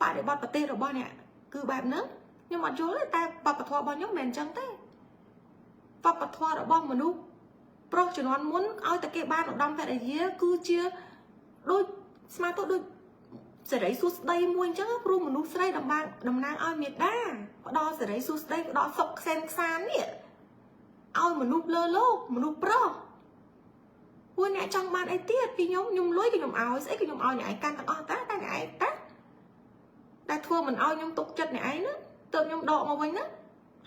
បរិបត្តិប្រទេសរបស់អ្នកគឺបែបហ្នឹងខ្ញុំអត់យល់ទេតែវប្បធម៌របស់ខ្ញុំមិនមែនអញ្ចឹងទេវប្បធម៌របស់មនុស្សប្រុសជំនាន់មុនឲ្យតែគេបានឧត្តមភរិយាគឺជាដូចស្មាតដូចសេរីសួស្តីមួយអញ្ចឹងព្រោះមនុស្សស្រីតំណាងតំណាងឲ្យមេដាផ្ដល់សេរីសួស្តីផ្ដល់សុខខ្សែមខ្សាននេះឲ្យមនុស្សលើលោកមនុស្សប្រុសពួកអ្នកចង់បានអីទៀតពីខ្ញុំខ្ញុំលុយក៏ខ្ញុំឲ្យស្អីក៏ខ្ញុំឲ្យអ្នកឯងកាន់ទាំងអស់តាតែអ្នកឯងតាដែលធ្វើមិនឲ្យខ្ញុំទុកចិត្តអ្នកឯងណាទើបខ្ញុំដកមកវិញណា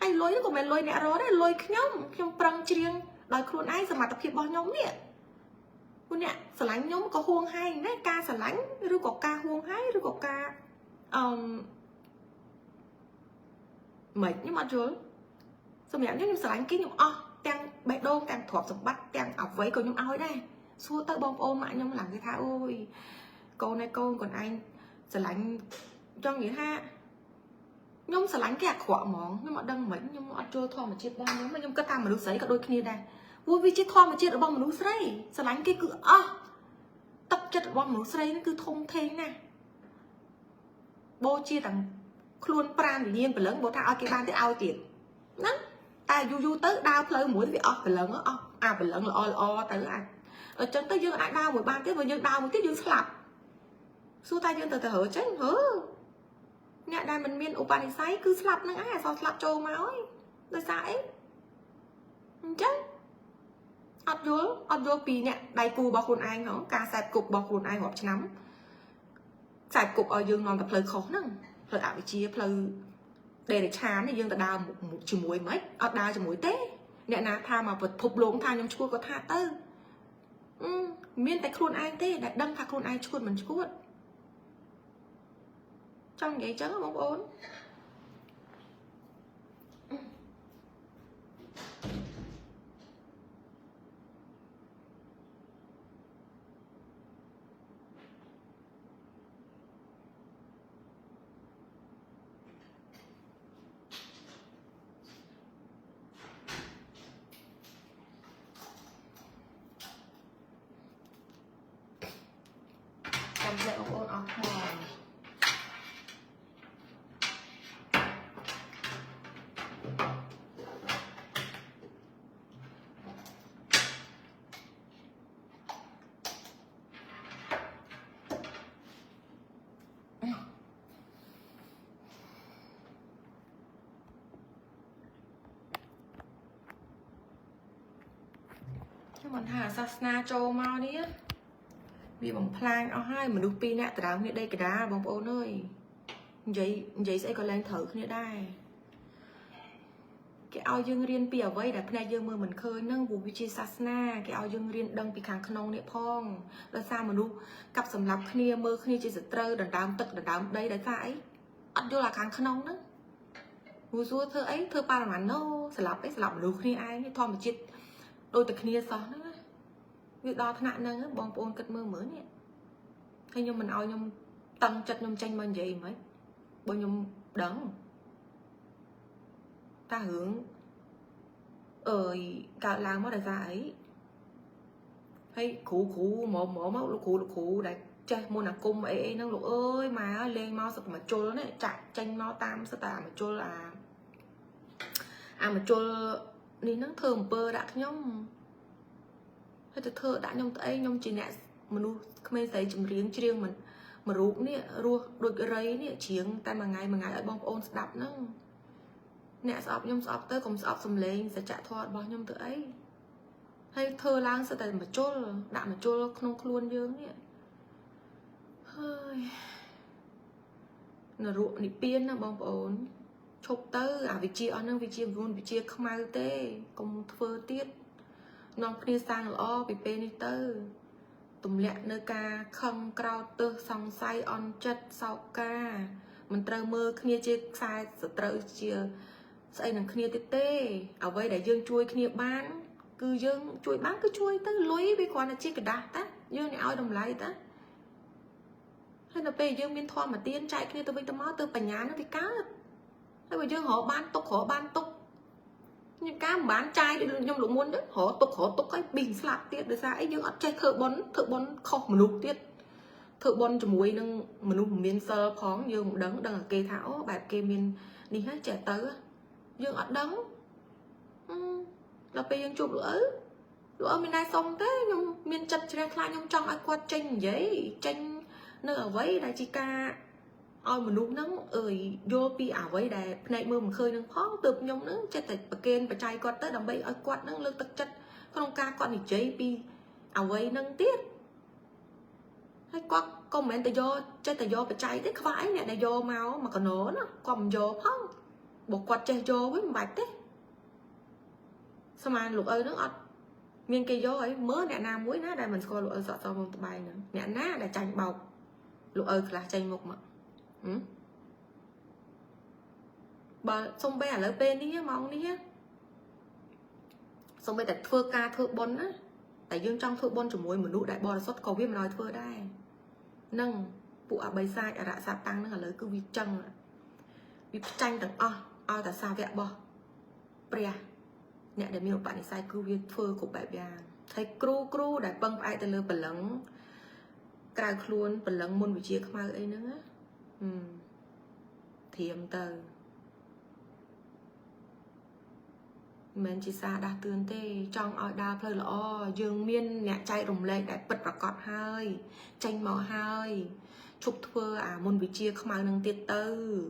ហើយលុយក៏មិនលុយអ្នករត់ទេលុយខ្ញុំខ្ញុំប្រឹងច្រៀងដោយខ្លួនឯងសមត្ថភាពរបស់ខ្ញុំនេះពួកអ្នកស្រឡាញ់ខ្ញុំក៏ហួងហែងដែរការស្រឡាញ់ឬក៏ការហួងហែងឬក៏ការអឺមិនខ្ញុំអត់យល់សម្រាប់ខ្ញុំខ្ញុំស្រឡាញ់គេខ្ញុំអស់ទាំងបេះដូងទាំងទ្រព្យសម្បត្តិទាំងអ្វីក៏ខ្ញុំឲ្យដែរសួរទៅបងប្អូនម៉ាក់ខ្ញុំឡើងគេថាអូយកូនឯកូនខ្លួនឯងស្រឡាញ់ចង់និយាយថាខ្ញុំស្រឡាញ់គេអាក្រក់ហ្មងខ្ញុំអត់ដឹងមិនខ្ញុំអត់ចូលធម្មជាតិរបស់ខ្ញុំខ្ញុំគិតថាមនុស្សស្រីក៏ដូចគ្នាដែរ ព្រោះវាជាធម្មជាតិរបស់មនុស្សស្រីស្រឡាញ់គេគឺអស់ទឹកចិត្តរបស់មនុស្សស្រីហ្នឹងគឺធំធេងណាស់បូជាទាំងខ្លួនប្រាណវិញ្ញាណព្រលឹងបើថាឲ្យគេបានទៀតឲ្យទៀតហ្នឹងតែយូរយូរទៅដើរផ្លូវមួយវាអស់ព្រលឹងអស់អាព្រលឹងល្អល្អទៅអាចអញ្ចឹងទៅយើងអាចដើរមួយបានទៀតបើយើងដើរមួយទៀតយើងស្លាប់សួរតែយើងទៅទៅរើចេញរើអ្នកដែលមិនមានឧបនិស្ស័យគឺស្លាប់នឹងឯងអសស្លាប់ចូលមកហើយដោយសារអីអញ្ចឹងអត់យល់អត់យល់ពីអ្នកដៃគូរបស់ខ្លួនឯងហ៎ការខ្សែគប់របស់ខ្លួនឯងរាប់ឆ្នាំខ្សែគប់ឲ្យយើងនាំតែផ្លូវខុសហ្នឹងផ្លូវអវិជ្ជាផ្លូវដេរឆាននេះយើងទៅដើរជាមួយមិនអត់ដើរជាមួយទេអ្នកណាថាមកពិភពលោកថាខ្ញុំឈួតក៏ថាទៅមានតែខ្លួនឯងទេដែលដឹងថាខ្លួនឯងឈួតមិនឈួតចង់និយាយចឹងបងប្អូនចាំភ្លែបងប្អូនអស់ថ្មខ្ញុំមិនថាសាសនាចូលមកនេះវាបំផ្លាញអស់ហើយមនុស្សពីរនាក់ដដើមគ្នាដីកដាបងប្អូនអើយនិយាយនិយាយស្អីក៏លែងត្រូវគ្នាដែរគេឲ្យយើងរៀនពីអ្វីដែលភ្នែកយើងមើលមិនឃើញហ្នឹងព្រោះវាជាសាសនាគេឲ្យយើងរៀនដឹងពីខាងក្នុងនេះផងដោយសារមនុស្សកាប់សម្លាប់គ្នាមើលគ្នាជាសត្រូវដណ្ដើមទឹកដណ្ដើមដីដោយសារអីអត់យល់អាខាងក្នុងហ្នឹងព្រោះសួរធ្វើអីធ្វើបរិមាណណូស្លាប់អីស្លាប់មនុស្សគ្នាឯងធម្មជាតិដូចតែគ្នាសោះហ្នឹងណាវាដល់ថ្នាក់ហ្នឹងបងប្អូនគិតមើលមើលនេះហើយខ្ញុំមិនឲ្យខ្ញុំតឹងចិត្តខ្ញុំចេញមកនិយាយហ្មងបើខ្ញុំដឹងតារឿងអើយកើតឡើងមកដោយសារអីហើយគ្រូគ្រូមកមកមកលោកគ្រូលោកគ្រូដែលចេះមុនអាគមអីអីហ្នឹងលោកអើយម៉ែអើយលេងមកសឹកមកជុលនេះចាក់ចេញមកតាមសតាមកជុលអាមកជុលនេះហ្នឹងធ្វើអំពើដាក់ខ្ញុំហើយទៅធ្វើដាក់ខ្ញុំទៅអីខ្ញុំជាអ្នកមនុស្សក្មេងស្រីចម្រៀងច្រៀងមិនមួយរូបនេះរស់ដូចរៃនេះច្រៀងតែមួយថ្ងៃមួយថ្ងៃឲ្យបងប្អូនស្ដាប់ហ្នឹងអ្នកស្អប់ខ្ញុំស្អប់ទៅកុំស្អប់សំឡេងសច្ចធម៌របស់ខ្ញុំទៅអីហើយធ្វើឡើងសិតតែមកជុលដាក់មកជុលក្នុងខ្លួនយើងនេះហើយនរកនិព្វានណាបងប្អូនឈប់ទៅអាវិជាអស់ហ្នឹងវិជាវុនវិជាខ្មៅទេកុំធ្វើទៀតនាំគ្នាសាងល្អពីពេលនេះទៅទម្លាក់នៅការខឹងក្រោតទើសសង្ស័យអន់ចិត្តសោកាមិនត្រូវមើលគ្នាជាខ្សែសត្រូវជាស្អីនឹងគ្នាទៀតទេអ្វីដែលយើងជួយគ្នាបានគឺយើងជួយបានគឺជួយទៅលុយវាគ្រាន់តែជាក្រដាសតាយើងនេះឲ្យតម្លៃតាហើយដល់ពេលយើងមានធម៌ទានចែកគ្នាទៅវិញទៅមកទៅបញ្ញានឹងវាកើតហើយបើយើងរកបានទុករកបានទុកខ្ញុំកាមិនបានចាយដូចខ្ញុំលោកមុនទេរកទុករកទុកឲ្យប៊ីងស្លាប់ទៀតដោយសារអីយើងអត់ចេះធ្វើបុណ្យធ្វើបុណ្យខុសមនុស្សទៀតធ្វើបុណ្យជាមួយនឹងមនុស្សមិនមានសិលផងយើងមិនដឹងដឹងតែគេថាអូបែបគេមាននេះហើយចេះទៅយើងអត់ដឹងដល់ពេលយើងជួបលោកឪលោកឪមានដែរសុំទេខ្ញុំមានចិត្តជ្រះថ្លាខ្ញុំចង់ឲ្យគាត់ចេញនិយាយចេញនៅអ្វីដែលជាការឲ្យមនុស្សហ្នឹងអើយយល់ពីអ្វីដែលភ្នែកមើលមិនឃើញនឹងផងទើបខ្ញុំហ្នឹងចិត្តតែប្រគេនបច្ច័យគាត់ទៅដើម្បីឲ្យគាត់ហ្នឹងលើកទឹកចិត្តក្នុងការគាត់និយាយពីអ្វីហ្នឹងទៀតហើយគាត់ក៏មិនមែនតែយកចិត្តតែយកបច្ច័យទេខ្វះអីអ្នកដែលយកមកមកកណោណាគាត់មិនយកផងបើគាត់ចេះយកវិញមិនបាច់ទេស្មានលោកឪហ្នឹងអត់មានគេយកអីមើលអ្នកណាមួយណាដែលមិនស្គាល់លោកឪសក់សមកតបែងហ្នឹងអ្នកណាដែលចាញ់បោកលោកឪខ្លះចេញមុខមកបើសំបីឥឡូវពេលនេះម៉ោងនេះសំបីតែធ្វើការធ្វើបុណ្យណាតែយើងចង់ធ្វើបុណ្យជាមួយមនុស្សដែលបរិសុទ្ធក៏វាមិនឲ្យធ្វើដែរនឹងពួកអបិសាចអរសាតាំងហ្នឹងឥឡូវគឺវាចឹងវាផ្ចាញ់ទាំងអស់ឲ្យតែសាវករបស់ព្រះ អ្នកដែលមានឧបនិស្ស័យគឺវាធ្វើគ្រប់បែបយ៉ាងហើយគ្រូគ្រូដែលពឹងផ្អែកទៅលើព្រលឹងក្រៅខ្លួនព្រលឹងមុនវិជាខ្មៅអីហ្នឹងណាហឹមធៀមទៅមិនជាសារដាស់តឿនទេចង់ឲ្យដើរផ្លូវល្អយើងមានអ្នកចែករំលែកដែលពិតប្រាកដហើយចេញមកហើយឈប់ធ្វើអាមុនវិជាខ្មៅនឹងទៀតទៅ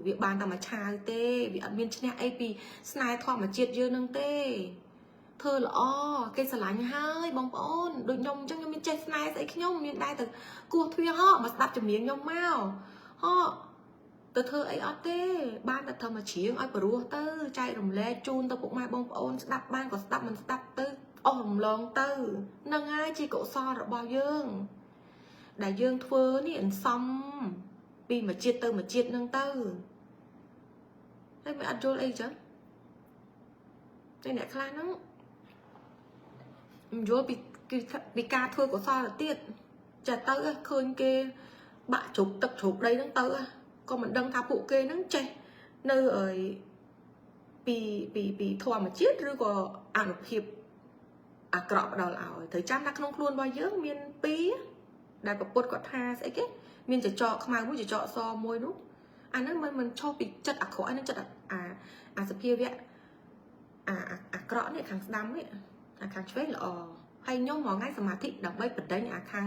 វាបានតែមួយឆាវទេវាអត់មានឈ្នះអីពីស្នេហ៍ធម្មជាតិយើងនឹងទេធ្វើល្អគេស្រឡាញ់ហើយបងប្អូនដូចខ្ញុំអញ្ចឹងខ្ញុំមានចេះស្នេហ៍ស្អីខ្ញុំមានដែរទៅគោះទ្វារហោមកស្ដាប់ចម្រៀងខ្ញុំមកហោទៅធ្វើអីអត់ទេបានតែធ្វើមកច្រៀងឲ្យព្រោះទៅចែករំលែកជូនទៅពុកម៉ែបងប្អូនស្ដាប់បានក៏ស្ដាប់មិនស្ដាប់ទៅអស់រំលងទៅនឹងហើយជាកុសលរបស់យើងដែលយើងធ្វើនេះអន្សំពីមួយជាតិទៅមួយជាតិនឹងទៅហើយមិនអត់យល់អីចឹងតែអ្នកខ្លះហ្នឹងមិនយល់ពីពីការធ្វើកុសលទៅទៀតចាទៅឃើញគេបាក់ជ្រុកទឹកជ្រុកដីហ្នឹងទៅក៏មិនដឹងថាពួកគេហ្នឹងចេះនៅអីពីពីពីធម្មជាតិឬក៏អនុភាពអាក្រក់ផ្ដល់ឲ្យត្រូវចាំថាក្នុងខ្លួនរបស់យើងមានពីរដែលពពុទ្ធគាត់ថាស្អីគេមានចចកខ្មៅមួយចចកសមួយនោះអាហ្នឹងមិនឈប់ពីចិត្តអាក្រក់អាហ្នឹងចិត្តអាអាសភាវៈអាអាក្រក់នេះខាងស្ដាំនេះអាខាងឆ្វេងល្អហើយខ្ញុំរាល់ថ្ងៃសមាធិដើម្បីបដិញអាខាង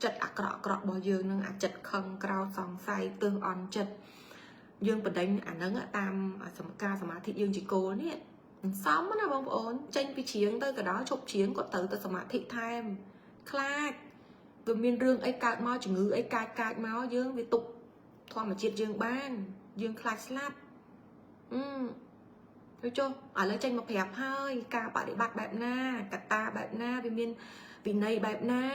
ចិត្តអាក្រក់អាក្រក់របស់យើងនឹងអាចិត្តខឹងក្រោធសង្ស័យទើសអន់ចិត្តយើងបដិញអាហ្នឹងតាមសមការសមាធិយើងជាគោលនេះសំណាបងប្អូនចេញពីច្រៀងទៅក៏ដោយឈប់ច្រៀងក៏ត្រូវទៅសមាធិថែមខ្លាចវាមានរឿងអីកើតមកជំងឺអីកាចកាចមកយើងវាទប់ធម្មជាតិយើងបានយើងខ្លាចស្លាប់អឺទៅចុះឥឡូវចេញមកប្រាប់ហើយការបដិបត្តិបែបណាកត្តាបែបណាវាមានវិន័យបែបណា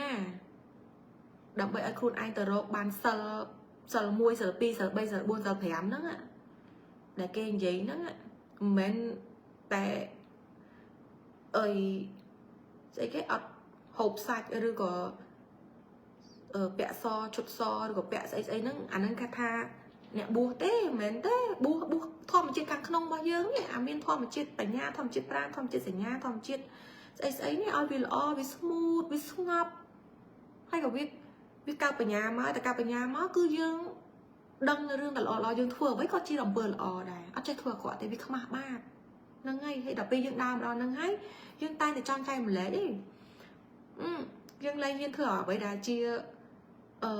ដើម្បីឲ្យខ្លួនឯងទៅរកបានសិលសិល1សិល2សិល3សិល4សិល5ហ្នឹងដែលគេនិយាយហ្នឹងមិនមែនតែអីស្អីគេអត់ហូបសាច់ឬក៏ពាក់សឈុតសឬក៏ពាក់ស្អីស្អីហ្នឹងអាហ្នឹងគេថាអ្នកបួសទេមិនមែនទេបួសបួសធម្មជាតិខាងក្នុងរបស់យើងនេះអាមានធម្មជាតិបញ្ញាធម្មជាតិប្រាណធម្មជាតិសញ្ញាធម្មជាតិស្អីស្អីនេះឲ្យវាល្អវា smooth វាស្ងប់ហើយក៏វាកើតបញ្ញាមកតែកើតបញ្ញាមកគឺយើងដឹងនៅរឿងតែល្អល្អយើងធ្វើអ្វីក៏ជាអំពើល្អដែរអត់ចេះធ្វើអាក្រក់ទេវាខ្មាស់បាបហ្នឹងហើយហើយដល់ពេលយើងដើរមកដល់ហ្នឹងហើយយើងតែងតែចង់ចែកម្លែកទេយើងលែងហ៊ានធ្វើអ្វីដែលជាអឺ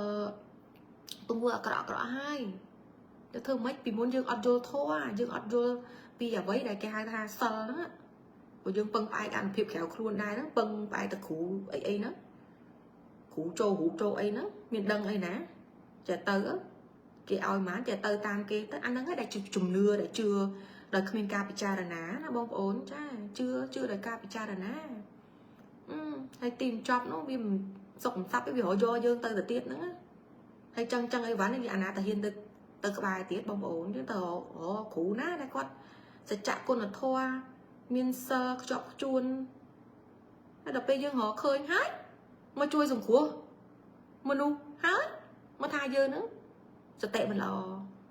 ទង្វើអាក្រក់អាក្រក់ហើយទៅធ្វើម៉េចពីមុនយើងអត់យល់ធម៌យើងអត់យល់ពីអ្វីដែលគេហៅថាសិលហ្នឹងព្រោះយើងពឹងផ្អែកអនុភាពក្រៅខ្លួនដែរហ្នឹងពឹងផ្អែកទៅគ្រូអីអីហ្នឹងគ្រូចូលរូបចូលអីហ្នឹងមានដឹងអីណាចេះទៅគេឲ្យហ្មងចេះទៅតាមគេទៅអាហ្នឹងឯងដែលជំនឿដែលជឿដោយគ្មានការពិចារណាណាបងប្អូនចាជឿជឿដោយការពិចារណាហើយទីបញ្ចប់នោះវាសុខកំសាប់វារយកយើងទៅទៅទៀតហ្នឹងហើយចឹងចឹងអីវ៉ាន់វាអាណាតាហ៊ានទៅទៅក្បែរទៀតបងប្អូនយើងទៅរកគ្រូណាដែលគាត់សច្ចៈគុណធម៌មានសិលខ្ជាប់ខ្ជួនហើយដល់ពេលយើងរកឃើញហើយមកជួយសង្គ្រោះមនុស្សហើយមកថាយើងហ្នឹងសតិមិនល្អ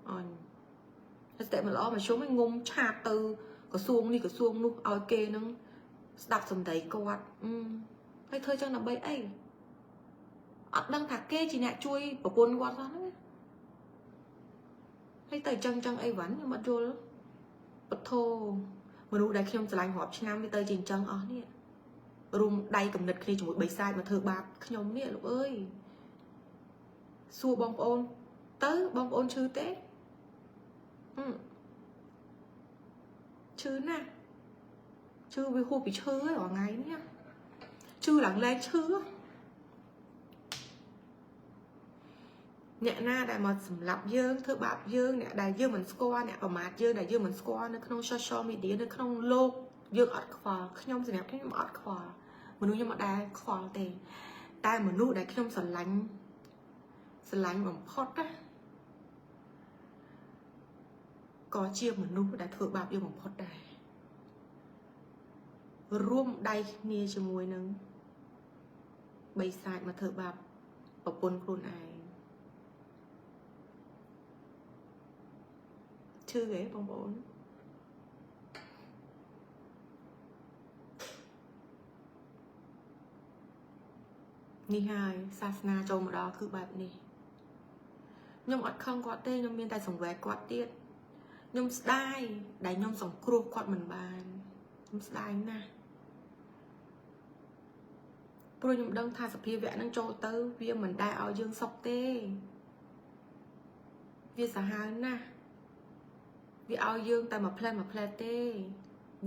អញសតិមិនល្អមកជុំឲ្យងុំឆាតទៅក្រសួងនេះក្រសួងនោះឲ្យគេហ្នឹងស្ដាប់សម្ដីគាត់ហើយធ្វើចឹងដើម្បីអីអត់ដឹងថាគេជាអ្នកជួយប្រពន្ធគាត់សោះហ្នឹងហើយទៅចឹងចឹងអីវ៉ាន់ខ្ញុំអត់យល់ពធមនុស្សដែលខ្ញុំស្រឡាញ់រាប់ឆ្នាំវាទៅជាអញ្ចឹងអស់នេះរួមដៃកំណត់គ្នាជាមួយបិសាចមកធ្វើបាបខ្ញុំនេះលោកអើយសួរបងប្អូនទៅបងប្អូនឈឺទេឈឺណាស់ឈឺវាហួសពីឈឺហើយរាល់ថ្ងៃនេះឈឺឡើងលែងឈឺអ្នកណាដែលមកសម្លាប់យើងធ្វើបាបយើងអ្នកដែលយើងមិនស្គាល់អ្នកប្រមាថយើងដែលយើងមិនស្គាល់នៅក្នុង social media នៅក្នុងលោកយើងអត់ខ្វល់ខ្ញុំសម្រាប់ខ្ញុំអត់ខ្វល់មនុស្សខ្ញុំអត់ដែលខ្វល់ទេតែមនុស្សដែលខ្ញុំស្រឡាញ់ស្រឡាញ់បំផុតណាក៏ជាមនុស្សដែលធ្វើបាបយើងបំផុតដែររួមដៃគ្នាជាមួយនឹងបិសាចមកធ្វើបាបប្រពន្ធខ្លួនឯងឈឺហ៎បងប្អូន នេះហើយសាសនាចូលមកដល់គឺបែបនេះខ្ញុំអត់ខឹងគាត់ទេខ្ញុំមានតែសង្វេគគាត់ទៀតខ្ញុំស្ដាយដែលខ្ញុំសង្គ្រោះគាត់មិនបានខ្ញុំស្ដាយណាស់ព្រោះខ្ញុំដឹងថាសភាវៈនឹងចូលទៅវាមិនដែលឲ្យយើងសុខទេវាសាហាវណាស់វាឲ្យយើងតែមួយផ្លែមួយផ្លែទេ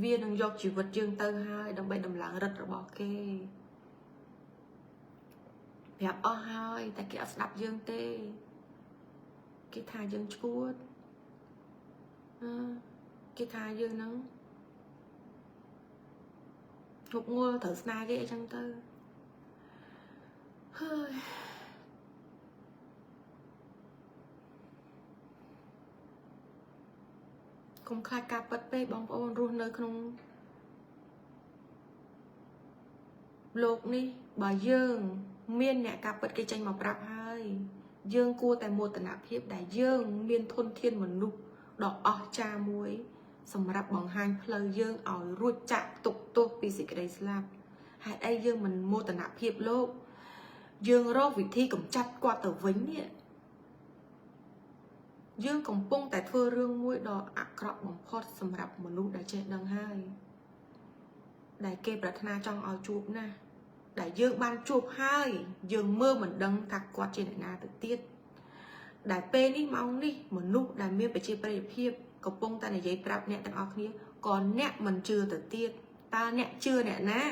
វានឹងយកជីវិតយើងទៅហើយដើម្បីដំឡើងរិទ្ធរបស់គេប្រាប់អស់ហើយតែគេអត់ស្ដាប់យើងទេគេថាយើងឈួតគេថាយើងនឹងងប់ងល់ត្រូវស្នេហ៍គេអីចឹងទៅហើយ កុំខ្លាចការពិតពេកបងប្អូនរស់នៅក្នុងលោកនេះបើយើង មានអ្នកការពិតគេចេញមកប្រាប់ហើយយើងគួរតែមោទនភាពដែលយើងមានធនធានមនុស្សដ៏អស្ចារ្យមួយ សម្រាប់បង្ហាញផ្លូវយើងឲ្យរួចចាក់ទុកទោសពីសេចក្តីស្លាប់ហេតុអីយើងមិនមោទនភាពលោកយើងរកវិធីកម្ចាត់គាត់ទៅវិញនេះយើងកំពុងតែធ្វើរឿងមួយដ៏អាក្រក់បំផុតសម្រាប់មនុស្សដែលចេះដឹងហើយដែលគេប្រាថ្នាចង់ឲ្យជួបណាស់ដែលយើងបានជួបហើយយើងមើលមិនដឹងថាគាត់ជាអ្នកណាទៅទៀតដែលពេលនេះម៉ោងនេះមនុស្សដែលមានប្រជាប្រិយភាពកំពុងតែនិយាយប្រាប់អ្នកទាំងអស់គ្នាក៏អ្នកមិនជឿទៅទៀតតើអ្នកជឿអ្នកណា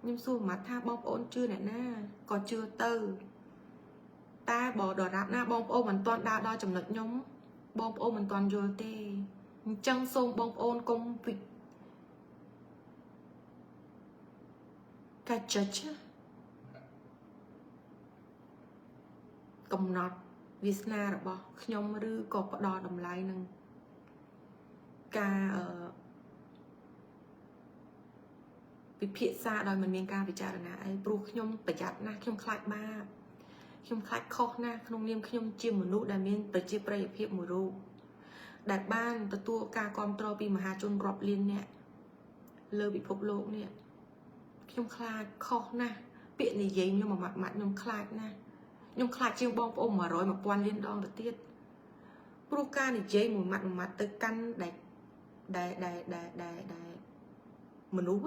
ខ្ញុំសួរមកថាបងប្អូនជឿអ្នកណាក៏ជឿទៅតែបើដរាបណាបងប្អូនមិនទាន់ដើរដល់ចំណុចខ្ញុំបងប្អូនមិនទាន់យល់ទេអញ្ចឹងសូមបងប្អូនកុំវិកា judge កំណត់វាសនារបស់ខ្ញុំឬក៏ផ្ដល់តម្លៃនឹងការពិភាក្សាដោយមិនមានការពិចារណាអីព្រោះខ្ញុំប្រយ័ត្នណាស់ខ្ញុំខ្លាចបាបខ្ញុំខ្លាចខុសណាស់ក្នុងនាមខ្ញុំជាមនុស្សដែលមានប្រជាប្រិយភាពមួយរូបដែលបានទទួលការគ្រប់គ្រងពីមហាជនរាប់លានអ្នកលើពិភពលោកនេះខ្ញុំខ្លាចខុសណាស់ពាក្យនិយាយខ្ញុំមួយម៉ាត់ម៉ាត់ខ្ញុំខ្លាចណាស់ខ្ញុំខ្លាចជាងបងប្អូន100 1000លានដងទៅទៀតព្រោះការនិយាយមួយម៉ាត់មួយម៉ាត់ទៅកាន់ដែលដែលដែលដែលដែលដែលមនុស្ស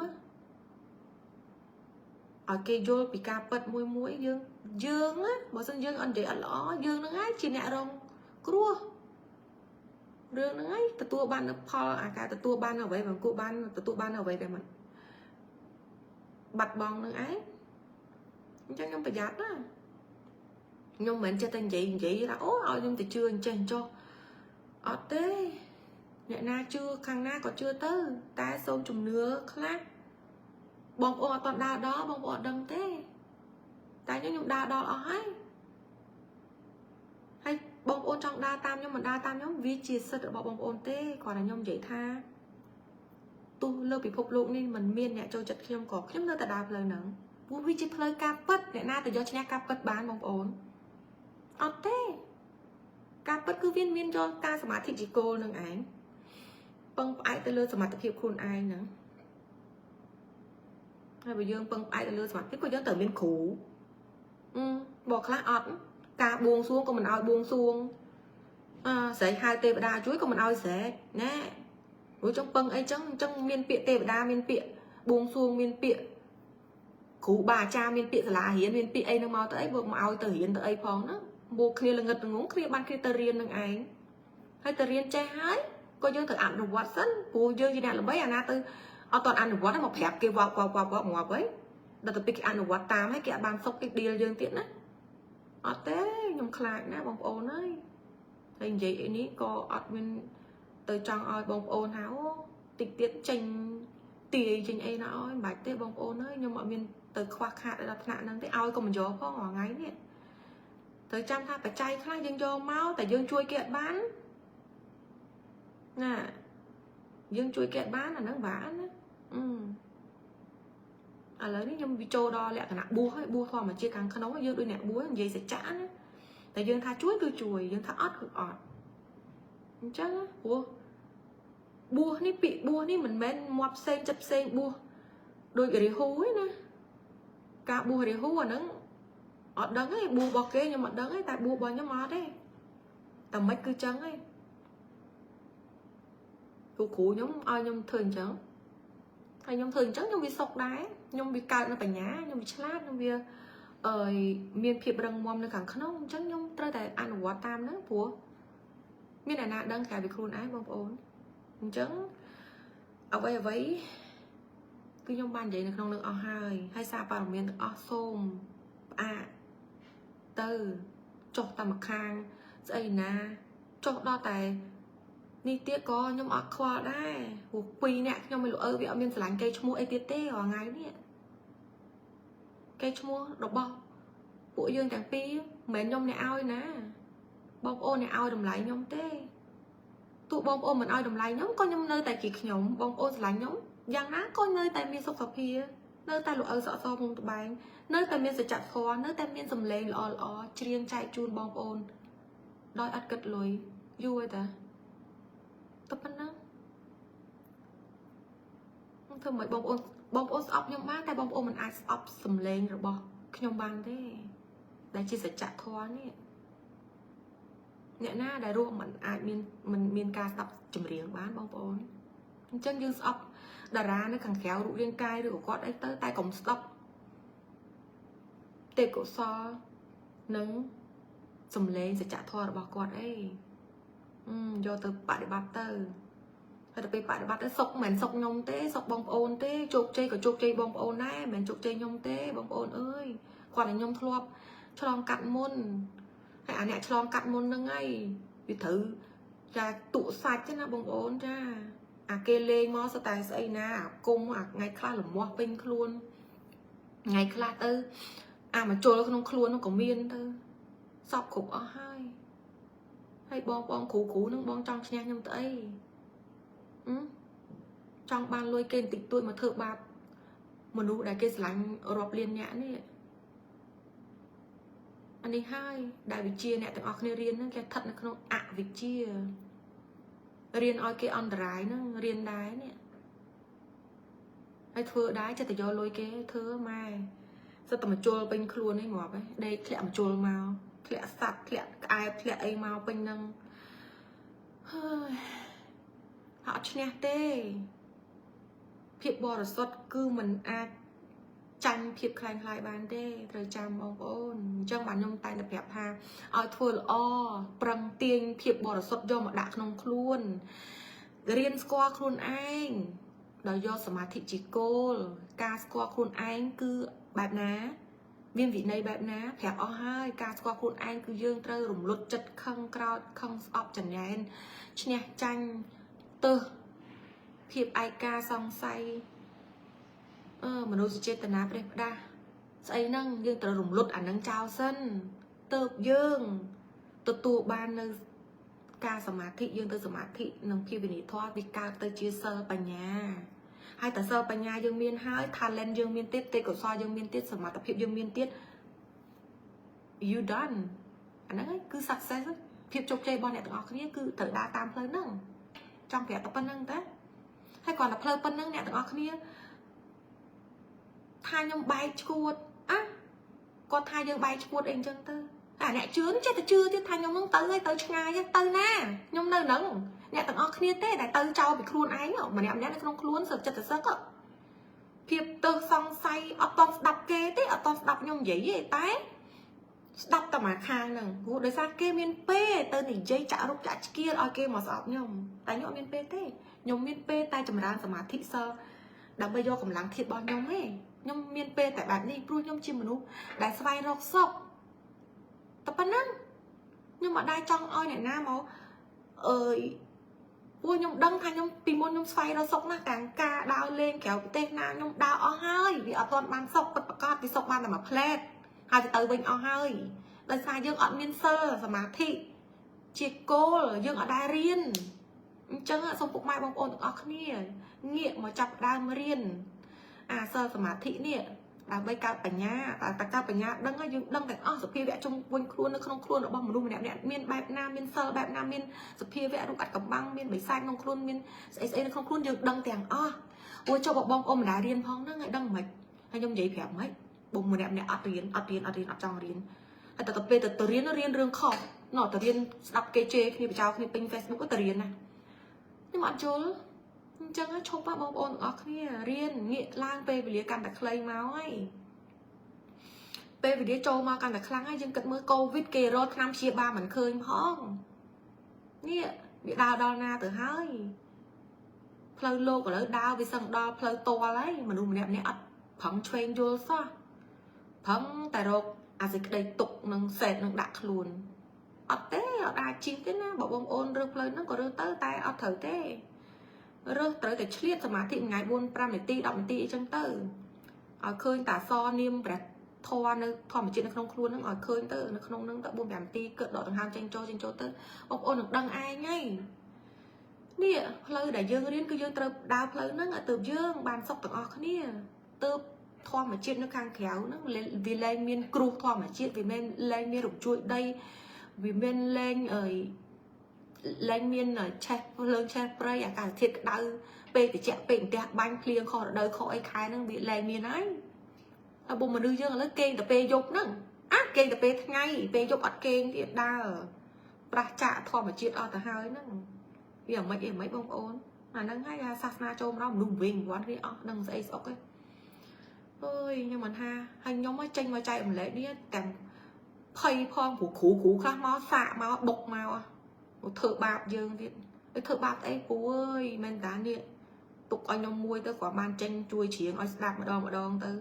ឲ្យគេយល់ពីការពិតមួយមួយយើងយើងណាបើសិនយើងអត់និយាយអត់ល្អយើងនឹងហើយជាអ្នករងគ្រោះរឿងហ្នឹងហើយទទួលបាននូវផលអាការទទួលបានអ្វីមិនគួរបានទទួលបានអ្វីដែលមិនបាត់បង់នឹងឯងអញ្ចឹងខ្ញុំប្រយ័ត្នណាខ្ញុំមិនមែនចេះតែនិយាយថាអូឲ្យខ្ញុំទៅជឿអញ្ចេះអញ្ចោះអត់ទេអ្នកណាជឿខាងណាក៏ជឿទៅតែសូមជំនឿខ្លះបងប្អូនអត់ដើរដល់បងប្អូនអត់ដឹងទេតែខ្ញុំដើរដល់អស់ហើយហើយបងប្អូនចង់ដើរតាមខ្ញុំមិនដើរតាមខ្ញុំវាជាសិទ្ធិរបស់បងប្អូនទេគ្រាន់តែខ្ញុំនិយាយថាទោះលើពិភពលោកនេះមិនមានអ្នកចូលចិត្តខ្ញុំក៏ខ្ញុំនៅតែដើរផ្លូវហ្នឹងព្រោះវាជាផ្លូវការពិតអ្នកណាទៅយកឈ្នះការពិតបានបងប្អូនអត់ទេការពិតគឺវាមានយកការសមាធិជាគោលនឹងឯងពឹងផ្អែកទៅលើសមត្ថភាពខ្លួនឯងហ្នឹងហើយបើយើងពឹងផ្អែកទៅលើសមត្ថភាពក៏យើងត្រូវមានគ្រូបើខ្លះអត់ការបួងសួងក៏មិនឲ្យបួងសួងស្រែកហៅទេវតាជួយក៏មិនឲ្យស្រែកណែព្រោះចង់ពឹងអីចឹងអញ្ចឹងមានពាក្យទេវតាមានពាក្យបួងសួងមានពាក្យគ្រូបាអាចារ្យមានពាក្យសាលារៀនមានពាក្យអីនឹងមកទៅអីបើមកឲ្យទៅរៀនទៅអីផងណាបួគ្នាល្ងិតល្ងងគ្នាបានគ្នាទៅរៀននឹងឯងហើយទៅរៀនចេះហើយក៏យើងត្រូវអនុវត្តសិនព្រោះយើងជាអ្នកល្បីអាណាទៅអត់តអនុវត្តមកប្រាប់គេវ៉ាប់វ៉ាប់វ៉ាប់វ៉ាប់ងាប់ហើយដល់ទៅពេលគេអនុវត្តតាមហើយគេអត់បានសុខគេឌៀលយើងទៀតណាអត់ទេខ្ញុំខ្លាចណាបងប្អូនអើយហើយនិយាយអីនេះក៏អត់មានទៅចង់ឲ្យបងប្អូនថាអូតិចទៀតចេញទាយចេញអីណាអើយមិនបាច់ទេបងប្អូនអើយខ្ញុំអត់មានទៅខ្វះខាតដល់ថ្នាក់ហ្នឹងទេឲ្យក៏មិនយកផងរាល់ថ្ងៃនេះត្រូវចាំថាបច្ច័យខ្លះយើងយកមកតែយើងជួយគេអត់បានណាយើងជួយគេអត់បានអាហ្នឹងបានណាឥឡូវនេះខ្ញុំវាចូលដល់លក្ខណៈបួសហើយបួសធម្មជាតិខាងក្នុងយើងដូចអ្នកបួសនិយាយសច្ចៈណាតែយើងថាជួយគឺជួយយើងថាអត់គឺអត់អញ្ចឹងព្រោះបួសនេះពាក្យបួសនេះមិនមែនមាត់ផ្សេងចិត្តផ្សេងបួសដូចរាហូទេណា ការបួសរាហូអាហ្នឹងអត់ដឹងទេបួសរបស់គេខ្ញុំអត់ដឹងទេតែបួសរបស់ខ្ញុំអត់ទេតែមិនគឺចឹងទេគ្រូគ្រូខ្ញុំឲ្យខ្ញុំធ្វើអញ្ចឹងហើយខ្ញុំធ្វើអញ្ចឹងខ្ញុំវាសុខដែរខ្ញុំវាកើតនៅបញ្ញាខ្ញុំវាឆ្លាតខ្ញុំវាអឺមានភាពរឹងមាំនៅខាងក្នុងអញ្ចឹងខ្ញុំត្រូវតែអនុវត្តតាមហ្នឹងព្រោះមានអ្នកណាដឹងក្រៅពីខ្លួនឯងបងប្អូនអញ្ចឹងអ្វីអ្វីគឺខ្ញុំបាននិយាយនៅក្នុងនឹងអស់ហើយហើយសារព័ត៌មានទាំងអស់សូមផ្អាកទៅចុះតាមម្ខាងស្អីណាចុះដល់តែនេះទៀតក៏ខ្ញុំអត់ខ្វល់ដែរព្រោះពីរអ្នកខ្ញុំមិនលោកឪវាអត់មានស្រឡាញ់គេឈ្មោះអីទៀតទេរាល់ថ្ងៃនេះគេឈ្មោះរបស់ពួកយើងទាំងពីរមិនមែនខ្ញុំអ្នកឲ្យណាបងប្អូនអ្នកឲ្យតម្លៃខ្ញុំទេទោះបងប្អូនមិនឲ្យតម្លៃខ្ញុំក៏ខ្ញុំនៅតែជាខ្ញុំបងប្អូនស្រឡាញ់ខ្ញុំយ៉ាងណាក៏នៅតែមានសុខភាពនៅតែលោកឪសក់សមុំត្បែងនៅតែមានសច្ចធម៌នៅតែមានសម្លេងល្អល្អច្រៀងចែកជូនបងប្អូនដោយអត់គិតលុយយូរហើយតាតែប៉ុណ្ណឹងធ្វើមិនបងប្អូនបងប្អូនស្អប់ខ្ញុំបានតែបងប្អូនមិនអាចស្អប់សម្លេងរបស់ខ្ញុំបានទេដែលជាសច្ចធម៌នេះអ្នកណាដែលរស់មិនអាចមានមិនមានការស្ដាប់ចម្រៀងបានបងប្អូនអញ្ចឹងយើងស្អប់តារានៅខាងក្រៅរូបរាងកាយឬក៏គាត់អីទៅតែកុំស្ដាប់ទេពកោសលនិងសំឡេងសច្ចធម៌របស់គាត់អីយកទៅបដិបត្តិទៅហើយទៅពេលបដិបត្តិទៅសុកមិនមែនសុកខ្ញុំទេសុកបងប្អូនទេជោគជ័យក៏ជោគជ័យបងប្អូនដែរមិនមែនជោគជ័យខ្ញុំទេបងប្អូនអើយគាត់តែខ្ញុំធ្លាប់ឆ្លងកាត់មុនហើយអាអ្នកឆ្លងកាត់មុនហ្នឹងហើយវាត្រូវចាទក់សាច់ណាបងប្អូនចាអាគេលេងមកសតែស្អីណាអាគុំអាថ្ងៃខ្លះលមាស់ពេញខ្លួនថ្ងៃខ្លះទៅអាមកជុលក្នុងខ្លួននោះក៏មានទៅសពគ្រប់អស់ហើយហើយបងបងគ្រូគ្រូនឹងបងចង់ឈ្នះខ្ញុំទៅអីចង់បានលុយគេបន្តិចតួចមកធ្វើបាបមនុស្សដែលគេស្រឡាញ់រាប់លានអ្នកនេះអានេះហើយដែលវិជាអ្នកទាំងអស់គ្នារៀនហ្នឹងគេស្ថិតនៅក្នុងអវិជ្ជារៀនឲ្យគេអន្តរាយហ្នឹងរៀនដែរនេះហើយធ្វើដែរចិត្តតែយកលុយគេធ្វើម៉ែសិតតែមកជុលពេញខ្លួននេះងាប់ហ៎ដេកធ្លាក់មកជុលមកធ្លាក់សัตว์ធ្លាក់ក្អែបធ្លាក់អីមកពេញហ្នឹងហើយអត់ឈ្នះទេភាពបរិសុទ្ធគឺมันអាចចាញ់ភាពคล้ายៗបានទេត្រូវចាំបងប្អូនអញ្ចឹងបាទខ្ញុំតែងតែប្រាប់ថាឲ្យធ្វើល្អប្រឹងទាញភាពបរិសុទ្ធយកមកដាក់ក្នុងខ្លួនរៀនស្គាល់ខ្លួនឯងដោយយកសមាធិជាគោលការស្គាល់ខ្លួនឯងគឺបែបណាមានវិន័យបែបណាប្រាប់អស់ហើយការស្គាល់ខ្លួនឯងគឺយើងត្រូវរំលត់ចិត្តខឹងក្រោតខឹងស្អប់ចំណែនឈ្នះចាញ់ទើសភាពឯកាសង្ស័យអឺមនុស្សចេតនាព្រះផ្ដាស់ស្អីហ្នឹងយើងត្រូវរំលត់អាហ្នឹងចោលសិនទៅយើងទទួលបាននៅការសមាធិយើងទៅសមាធិនិងភាពវិនិច្ឆ័យវាកើតទៅជាសិលបញ្ញាហើយតែសិលបញ្ញាយើងមានហើយ talent យើងមានទៀតទេកុសលយើងមានទៀតសមត្ថភាពយើងមានទៀត you done អាហ្នឹងគឺ success ភាពជោគជ័យរបស់អ្នកទាំងអស់គ្នាគឺត្រូវដើរតាមផ្លូវហ្នឹងចង់ប្រាប់តែប៉ុណ្្នឹងតាហើយគ្រាន់តែផ្លូវប៉ុណ្្នឹងអ្នកទាំងអស់គ្នាថាខ្ញុំបែកឈួតអាគាត់ថាយើងបែកឈួតអីអញ្ចឹងទៅអាអ្នកជឿចេះតែជឿទៀតថាខ្ញុំនឹងទៅហើយទៅឆ្ងាយទៅណាខ្ញុំនៅហ្នឹងអ្នកទាំងអស់គ្នាទេដែលទៅចោលពីខ្លួនឯងម្នាក់ម្នាក់នៅក្នុងខ្លួនសិតចិត្តសឹកភាពទៅសង្ស័យអត់តស្ដាប់គេទេអត់តស្ដាប់ខ្ញុំនិយាយទេតែស្ដាប់តែមួយខាងហ្នឹងព្រោះដោយសារគេមានពេលទៅនិយាយចាក់រុកចាក់ឆ្កៀលឲ្យគេមកស្អប់ខ្ញុំតែខ្ញុំអត់មានពេលទេខ្ញុំមានពេលតែចម្រើនសមាធិសិលដើម្បីយកកម្លាំងធាតុរបស់ខ្ញុំទេខ្ញុំមានពេលតែបែបនេះព្រោះខ្ញុំជាមនុស្សដែលស្វែងរកសុខតែប៉ុណ្ណឹងខ្ញុំអត់ដែរចង់ឲ្យអ្នកណាមកអើយព្រោះខ្ញុំដឹងថាខ្ញុំពីមុនខ្ញុំស្វែងរកសុខណាស់ទាំងការដើរលេងក្រៅប្រទេសណាខ្ញុំដើរអស់ហើយវាអត់ទាន់បានសុខពិតប្រាកដវាសុខបានតែមួយផ្លែតហើយទៅវិញអស់ហើយដោយសារយើងអត់មានសិលសមាធិជាគោលយើងអត់ដែររៀនអញ្ចឹងសូមពុកម៉ែបងប្អូនទាំងអស់គ្នាងាកមកចាប់ដើមរៀនអាសិលសមាធិនេះដើម្បីកើតបញ្ញាតែកើតបញ្ញាដឹងហើយយើងដឹងទាំងអស់សភាវៈជុំវិញខ្លួននៅក្នុងខ្លួនរបស់មនុស្សម្នាក់ៗមានបែបណាមានសិលបែបណាមានសភាវៈរូបអត្តកំបាំងមានបិសាចក្នុងខ្លួនមានស្អីស្អីនៅក្នុងខ្លួនយើងដឹងទាំងអស់អូចុះបងប្អូនមិនដែលរៀនផងហ្នឹងឲ្យដឹងមិនហើយខ្ញុំនិយាយប្រាប់មិន បងម្នាក់ម្នាក់អត់រៀនអត់រៀនអត់រៀនអត់ចង់រៀនហើយតែទៅពេលទៅរៀនរៀនរឿងខុសណោះទៅរៀនស្ដាប់គេជេរគ្នាបចោលគ្នាពេញ Facebook ក៏ទៅរៀនណាខ្ញុំអត់យល់អញ្ចឹងឈប់បងប្អូនទាំងអស់គ្នារៀនងាកឡើងពេលវេលាកាន់តែខ្លីមកហើយពេលវេលាចូលមកកាន់តែខ្លាំងហើយយើងគិតមើលកូវីដគេរកថ្នាំព្យាបាលមិនឃើញផងនេះវាដើរដល់ណាទៅហើយផ្លូវលោកឥឡូវដើរវាសឹងដល់ផ្លូវតលហើយមនុស្សម្នាក់ម្នាក់អត់ប្រឹងឆ្វេងយល់សោះប្រឹងតែរកអាសេចក្តីទុកនិងសេតនឹងដាក់ខ្លួនអត់ទេអត់អាចជិះទេណាបើបងប្អូនរើសផ្លូវហ្នឹងក៏រើសទៅតែអត់ត្រូវទេរើសត្រូវតែឆ្លៀតសមាធិថ្ងៃ4 5នាទី10នាទីអីចឹងទៅឲ្យឃើញតាសនាមព្រះធម៌នៅធម្មជាតិនៅក្នុងខ្លួនហ្នឹងឲ្យឃើញទៅនៅក្នុងហ្នឹងទៅ4 5នាទីគិតដកដង្ហើមចេញចូលចេញចូលទៅបងប្អូននឹងដឹងឯងហើយនេះផ្លូវដែលយើងរៀនគឺយើងត្រូវដើរផ្លូវហ្នឹងឲ្យទើបយើងបានសុខទាំងអស់គ្នាទើបធម្មជាតិនៅខាងក្រៅហ្នឹងវាលែងមានគ្រោះធម្មជាតិវាមិនលែងមានរំជួយដីវាមានលែងអីលែងមានឆេះភ្លើងឆេះព្រៃអាកាសធាតុក្តៅពេកត្រជាក់ពេកផ្ទះបាញ់ភ្លៀងខុសរដូវខុសអីខែហ្នឹងវាលែងមានហើយហើយបុមនុស្សយើងឥឡូវគេងតែពេលយប់ហ្នឹងអាគេងតែពេលថ្ងៃពេលយប់អត់គេងទៀតដើរប្រះចាកធម្មជាតិអស់ទៅហើយហ្នឹងវាមិនអីមិនបងប្អូនអាហ្នឹងហើយសាសនាចូលមកមនុស្សវិញវត្តនេះអស់ដឹងស្អីស្អុកឯងអើយខ្ញុំមិនថាហើយខ្ញុំចេញមកចែករំលែកនេះទាំងភ័យផងព្រោះគ្រូគ្រូខ្លះមកសាកមកបុកមកធ្វើបាបយើងទៀតធ្វើបាបអីពូអើយមែនតានេះទុកឲ្យខ្ញុំមួយទៅគ្រាន់បានចេញជួយច្រៀងឲ្យស្ដាប់ម្ដងម្ដងទៅ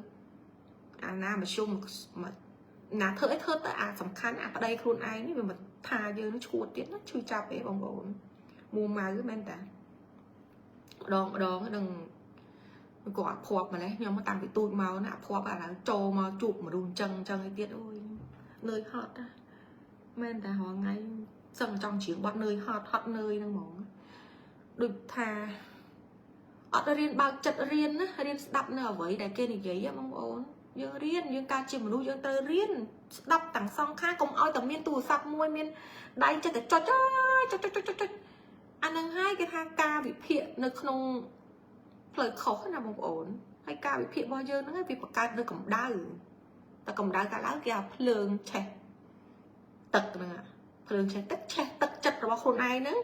អាណាមធ្យមណាធ្វើអីធ្វើទៅអាសំខាន់អាប្តីខ្លួនឯងនេះវាមិនថាយើងនឹងឈួតទៀតណាឈឺចាប់អីបងប្អូនមួម៉ៅមែនតាម្ដងម្ដងនឹងគាត់អាភ័ព្វម្លេះខ្ញុំតាំងពីទូចមកណាអាភ័ព្វឥឡូវចូលមកជួបមនុស្សអញ្ចឹងអញ្ចឹងឯទៀតអូយនឿយហត់ណាមែនតារាល់ថ្ងៃសឹងចង់ច្រៀងបត់នឿយហត់ហត់នឿយហ្នឹងហ្មងដូចថាអត់រៀនបើកចិត្តរៀនណារៀនស្ដាប់នៅអ្វីដែលគេនិយាយបងប្អូនយើងរៀនយើងកើតជាមនុស្សយើងត្រូវរៀនស្ដាប់ទាំងសងខាងកុំឲ្យតែមានទូរស័ព្ទមួយមានដៃចិត្តតែចុចចុចចុចចុចចុចអានឹងហើយគេថាការវិភាគនៅក្នុងផ្លូវខុសណាបងប្អូនហើយការវិភាគរបស់យើងហ្នឹងវាបង្កើតនៅកម្ដៅតែកម្ដៅកើតឡើងគេថាភ្លើងឆេះទឹកហ្នឹងភ្លើងឆេះទឹកឆេះទឹកចិត្តរបស់ខ្លួនឯងហ្នឹង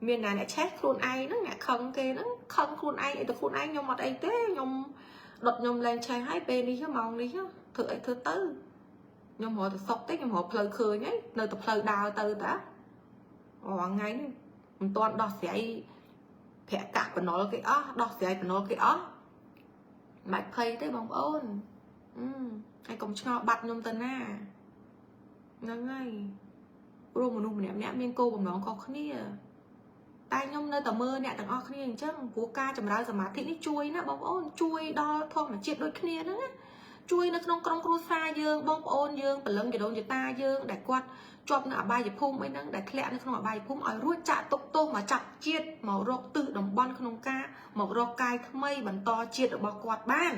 មានណាអ្នកឆេះខ្លួនឯងហ្នឹងអ្នកខឹងគេហ្នឹងខឹងខ្លួនឯងអីទៅខ្លួនឯងខ្ញុំអត់អីទេខ្ញុំដុតខ្ញុំលែងឆេះហើយពេលនេះម៉ោងនេះធ្វើអីធ្វើទៅខ្ញុំរកទៅសុកទេខ្ញុំរកផ្លូវឃើញហើយនៅតែផ្លូវដើរទៅតារាល់ថ្ងៃនេះមិនទាន់ដោះស្រាយប្រាក់កាក់បំណុលគេអស់ដោះស្រាយបំណុលគេអស់មិនបាច់ភ័យទេបងប្អូនអឺហើយកុំឆ្ងល់បាត់ខ្ញុំទៅណាហ្នឹងហើយព្រោះមនុស្សម្នាក់ម្នាក់មានគោលបំណងខុសគ្នាតែខ្ញុំនៅតែមើលអ្នកទាំងអស់គ្នាអញ្ចឹងព្រោះការចម្រើនសមាធិនេះជួយណាបងប្អូនជួយដល់ធម្មជាតិដូចគ្នាហ្នឹងណាជួយនៅក្នុងក្រុមគ្រួសារយើងបងប្អូនយើងព្រលឹងជីដូនជីតាយើងដែលគាត់ជាប់នៅអបាយភូមិអីហ្នឹងដែលធ្លាក់នៅក្នុងអបាយភូមិឲ្យរួចចាក់ទុកទោសមកចាប់ជាតិមករកទិសតំបន់ក្នុងការមករកកាយថ្មីបន្តជាតិរបស់គាត់បាន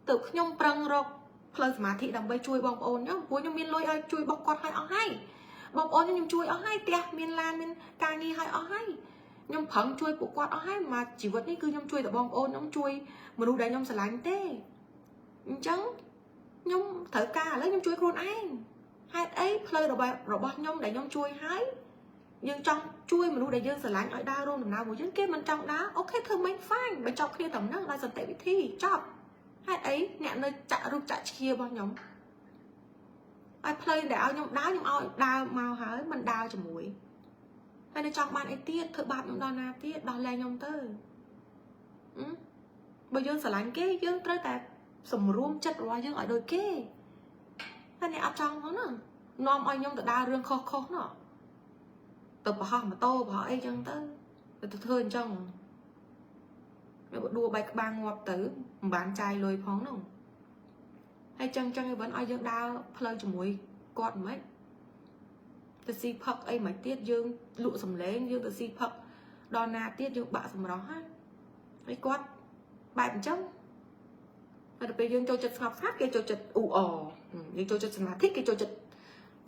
ទើបខ្ញុំប្រឹងរកផ្លូវសមាធិដើម្បីជួយបងប្អូនខ្ញុំព្រោះខ្ញុំមានលុយឲ្យជួយរបស់គាត់ឲ្យអស់ហើយបងប្អូនខ្ញុំជួយអស់ហើយផ្ទះមានឡានមានការងារឲ្យអស់ហើយខ្ញុំប្រឹងជួយពួកគាត់អស់ហើយមកជីវិតនេះគឺខ្ញុំជួយតែបងប្អូនខ្ញុំជួយមនុស្សដែលខ្ញុំស្រឡាញ់ទេអញ្ចឹងខ្ញុំត្រូវការឥឡូវខ្ញុំជួយខ្លួនឯងហេតុអីផ្លូវរបស់ខ្ញុំដែលខ្ញុំជួយហើយយើងចង់ជួយមនុស្សដែលយើងស្រឡាញ់ឲ្យដើររួមដំណើរមួយយើងគេមិនចង់ដើរ OK ធ្វើម៉េច fine បញ្ចប់គ្នាត្រឹមហ្នឹងដោយសន្តិវិធីចប់ហេតុអីអ្នកនៅចាក់រូបចាក់ឈារបស់ខ្ញុំឲ្យផ្លូវដែលឲ្យខ្ញុំដើរខ្ញុំឲ្យដើរមកហើយមិនដើរជាមួយហើយនៅចង់បានអីទៀតធ្វើបាបខ្ញុំដល់ណាទៀតដោះលែងខ្ញុំទៅបើយើងស្រឡាញ់គេយើងត្រូវតែសម្រួមចិត្តរបស់យើងឲ្យដូចគេហើយអ្នកអត់ចង់ផងណានាំឲ្យខ្ញុំទៅដើររឿងខុសខុសណោះទៅប្រហោះម៉ូតូប្រហោះអីចឹងទៅទៅធ្វើអញ្ចឹងវាដួលបែកក្បាលងាប់ទៅមិនបានចាយលុយផងនោះហើយចឹងចឹងឯវិញឲ្យយើងដើរផ្លូវជាមួយគាត់មិនទៅស៊ីផឹកអីមិនទៀតយើងលក់សំឡេងយើងទៅស៊ីផឹកដល់ណាទៀតយើងបាក់សម្រស់ហ่าហើយគាត់បែបអញ្ចឹងហើយដល់ពេលយើងចូលចិត្តស្ងប់ស្ងាត់គេចូលចិត្តអ៊ូអយើងចូលចិត្តសមាធិគេចូលចិត្ត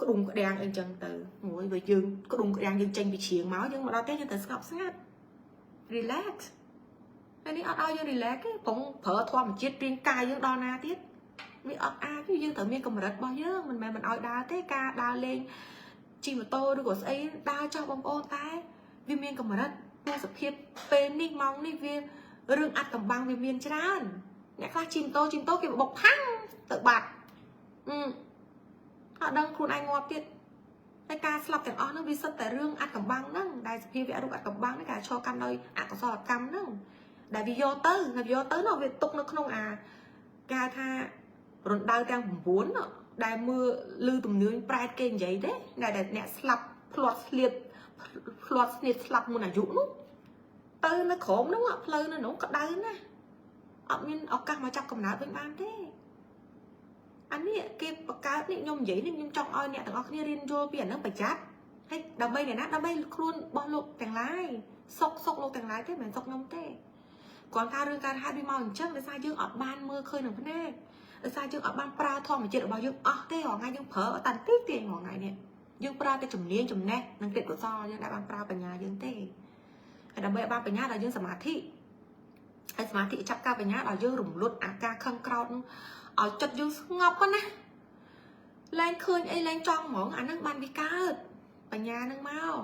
ក្ដុងក្ដាំងអីចឹងទៅមួយបើយើងក្ដុងក្ដាំងយើងចេញពីជ្រៀងមកយើងមកដល់ផ្ទះយើងត្រូវស្ងប់ស្ងាត់ relax ហើយនេះអត់ឲ្យយើង relax ទេព្រោះប្រើធម្មជាតិរាងកាយយើងដល់ណាទៀតវាអត់អាចទេយើងត្រូវមានកម្រិតរបស់យើងមិនមែនមិនឲ្យដើរទេការដើរលេងជិះម៉ូតូឬក៏ស្អីដើរចោះបងប្អូនតែវាមានកម្រិតព្រោះសភាពពេលនេះម៉ោងនេះវារឿងអាត់កំបាំងវាមានច្រើនអ្នកខ្លះជិះម៉ូតូជិះម៉ូតូគេបុកផាំងទៅបាត់អឺអត់ដឹងខ្លួនឯងងាប់ទៀតតែការស្លាប់ទាំងអស់ហ្នឹងវាសិតតែរឿងអាត់កំបាំងហ្នឹងដែលសភាវៈរូបអាត់កំបាំងហ្នឹងការឈរកម្មដោយអកុសលកម្មហ្នឹងដែលវាយកទៅហើយវាយកទៅនោះវាទុកនៅក្នុងអាគេហៅថារណ្ដៅទាំង9នោះដែលមើលឮទំនឿញប្រែតគេនិយាយទេដែលអ្នកស្លាប់ផ្លាត់ស្លៀតផ្លាត់ស្នៀតស្លាប់មុនអាយុនោះទៅនៅក្រោមនោះផ្លូវនៅនោះក្តៅណាស់អត់មានឱកាសមកចាប់កំណើតវិញបានទេអានេះគេបង្កើតនេះខ្ញុំនិយាយនេះខ្ញុំចង់ឲ្យអ្នកទាំងអស់គ្នារៀនយល់ពីអាហ្នឹងប្រយ័ត្នហើយដើម្បីអ្នកណាដើម្បីខ្លួនរបស់លោកទាំងឡាយសុកសុកលោកទាំងឡាយទេមិនមែនសុកខ្ញុំទេគ្រាន់ថារឿងការហេតុវាមកអញ្ចឹងដោយសារយើងអត់បានមើលឃើញនឹងភ្នែកដោយសារយើងអត់បានប្រើធម្មជាតិរបស់យើងអស់ទេរាល់ថ្ងៃយើងប្រើតែតិចទេរាល់ថ្ងៃនេះយើងប្រើតែជំនាញចំណេះនិងកិច្ចកុសលយើងដែលបានប្រើបញ្ញាយើងទេហើយដើម្បីឲ្យបានបញ្ញាដល់យើងសមាធិហើយសមាធិចាប់ការបញ្ញាដល់យើងរំលត់អាការខឹងក្រោតឲ្យចិត្តយើងស្ងប់ណាលែងឃើញអីលែងចង់ហ្មងអាហ្នឹងបានវាកើតបញ្ញាហ្នឹងមក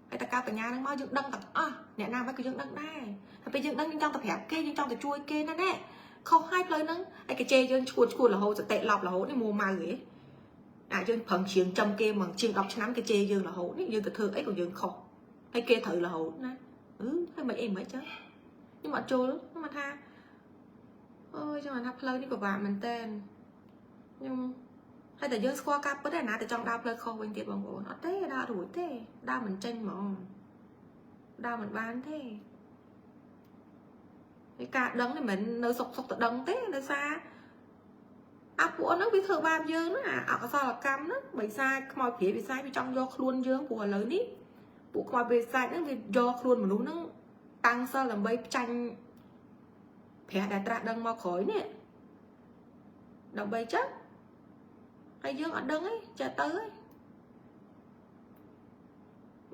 ហើយតើការបញ្ញាហ្នឹងមកយើងដឹងទាំងអស់អ្នកណាមិនក៏យើងដឹងដែរហើយពេលយើងដឹងយើងចង់ទៅប្រាប់គេយើងចង់ទៅជួយគេណាណែខុសហើយផ្លូវហ្នឹងហើយគេជេរយើងឈួតឈួតរហូតសតិឡប់រហូតនេះមួម៉ៅហ៎អាយើងប្រឹងជ្រៀងចំគេមកជាង10ឆ្នាំគេជេរយើងរហូតនេះយើងទៅធ្វើអីក៏យើងខុសហើយគេត្រូវរហូតណាអឺហើយមិនអីមិនចឹងខ្ញុំអត់ចូលខ្ញុំមកថាអូយចង់ថាផ្លូវនេះពិបាកមែនតើខ្ញុំហើយតែយើងស្គាល់ការពិតឯណាតែចង់ដើរផ្លូវខុសវិញទៀតបងប្អូនអត់ទេដើររួចទេដើរមិនចេញហ្មងដើរមិនបានទេហើយការដឹងនេះមិនមែននៅសុកសុកទៅដឹងទេដោយសារអាពួកហ្នឹងវាធ្វើបាបយើងណាអកុសលកម្មហ្នឹងបិសាចខ្មោចព្រាយបិសាចវាចង់យកខ្លួនយើងព្រោះឥឡូវនេះពួកខ្មោចបិសាចហ្នឹងវាយកខ្លួនមនុស្សហ្នឹងតាំងសិលដើម្បីផ្ចាញ់ព្រះដែលត្រាស់ដឹងមកក្រោយនេះដើម្បីចឹងហើយយើងអត់ដឹងទេចេះទៅហើយ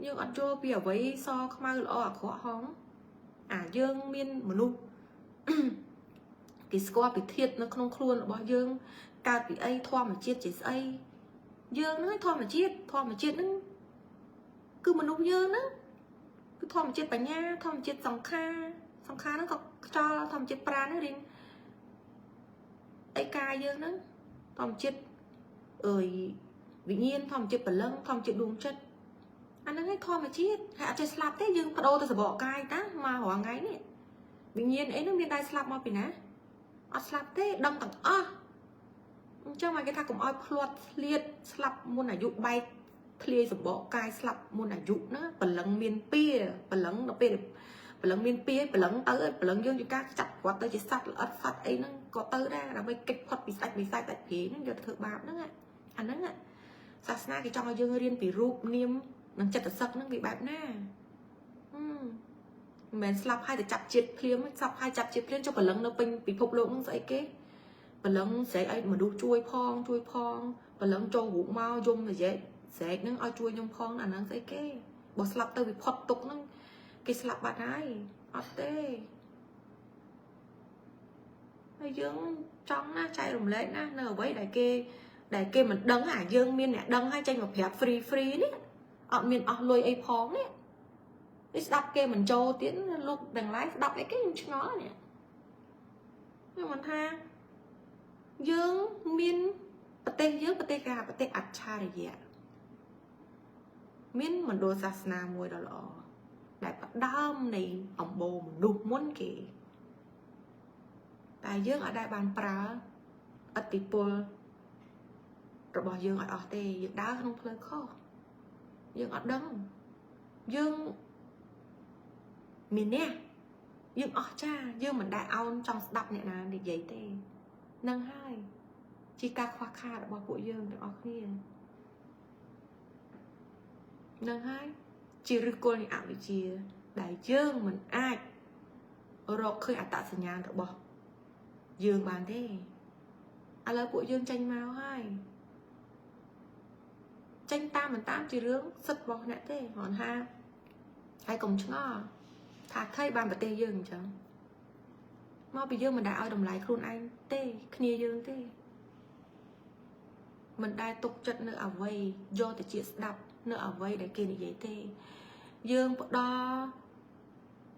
យើងអត់យល់ពីអ្វីសខ្មៅល្អអាក្រក់ហងអាយើងមានមនុស្ស គេស្គាល់ពីធាតុនៅក្នុងខ្លួនរបស់យើងកើតពីអីធម្មជាតិជាស្អីយើងហ្នឹងធម្មជាតិធម្មជាតិហ្នឹងគឺមនុស្សយើងហ្នឹងគឺធម្មជាតិបញ្ញាធម្មជាតិសង្ខារសង្ខារហ្នឹងក៏ខ្យល់ធម្មជាតិប្រាណហ្នឹងរៀងអីកាយយើងហ្នឹងធម្មជាតិអើយវិញ្ញាណធម្មជាតិព្រលឹងធម្មជាតិដួងចិត្តអាហ្នឹងឯងធម្មជាតិហើយអត់ចេះស្លាប់ទេយើងបដូរទៅសបកកាយតាមករាល់ថ្ងៃនេះវិញ្ញាណអីហ្នឹងមានតែស្លាប់មកពីណាអត់ស្លាប់ទេដឹងទាំងអស់អញ្ចឹងមកគេថាកុំឲ្យភ្លាត់ស្លៀតស្លាប់មុនអាយុបែកធ្លាយសម្បកកាយស្លាប់មុនអាយុណាព្រលឹងមានពៀព្រលឹងដល់ពេលព្រលឹងមានពៀព្រលឹងទៅព្រលឹងយើងជាការចាត់គាត់ទៅជាសត្វល្អិតសត្វអីហ្នឹងក៏ទៅដែរដើម្បីកិច្ចផុតពីសាច់ពីសាច់ដាច់ព្រាយហ្នឹងយកទៅធ្វើបាបហ្នឹងអាហ្នឹងសាសនាគេចង់ឲ្យយើងរៀនពីរូបនាមនិងចិត្តសឹកហ្នឹងវាបែបណាមិនមែនស្លាប់ហើយទៅចាប់ជាតិភ្លាមស្លាប់ហើយចាប់ជាតិភ្លាមចុះព្រលឹងនៅពេញពិភពលោកហ្នឹងស្អីគេព្រលឹងស្រែកឲ្យមនុស្សជួយផងជួយផងព្រលឹងចូលរូបមកយំនិយាយស្រែកហ្នឹងឲ្យជួយខ្ញុំផងអាហ្នឹងស្អីគេបើស្លាប់ទៅវាផុតទុកហ្នឹងគេស្លាប់បាត់ហើយអត់ទេហើយយើងចង់ណាចែករំលែកណានៅអ្វីដែលគេមិនដឹងអាយើងមានអ្នកដឹងហើយចេញមកប្រាប់ free free នេះអត់មានអស់លុយអីផងនេះនេះស្ដាប់គេមិនចូលទៀតលោកទាំងឡាយស្ដាប់អីគេខ្ញុំឆ្ងល់នេះខ្ញុំមិនថាយើងមានប្រទេសយើងប្រទេសគេហៅប្រទេសអច្ឆរិយៈមានមណ្ឌលសាសនាមួយដ៏ល្អដែលផ្ដើមនៃអម្បូរមនុស្សមុនគេតែយើងអត់ដែលបានប្រើអតិពលរបស់យើងឲ្យអស់ទេយើងដើរក្នុងផ្លូវខុសយើងអត់ដឹងយើងមានអ្នកយើងអស់ចាយើងមិនដែលអោនចង់ស្ដាប់អ្នកណានិយាយទេនឹងហើយជាការខ្វះខាតរបស់ពួកយើងទាំងអស់គ្នានឹងហើយជាឫសគល់នៃអវិជ្ជាដែលយើងមិនអាចរកឃើញអត្តសញ្ញាណរបស់យើងបានទេឥឡូវពួកយើងចេញមកហើយចេញតាមមិនតាមជារឿងសិទ្ធិរបស់អ្នកទេគ្រាន់ថាហើយកុំឆ្ងល់ថាខៃបានប្រទេសយើងអញ្ចឹង មកពីយើងមិនដែលឲ្យតម្លៃខ្លួនឯងទេគ្នាយើងទេមិនដែលទុកចិត្តនៅអ្វីយកទៅជាស្ដាប់នៅអ្វីដែលគេនិយាយទេយើងផ្ដល់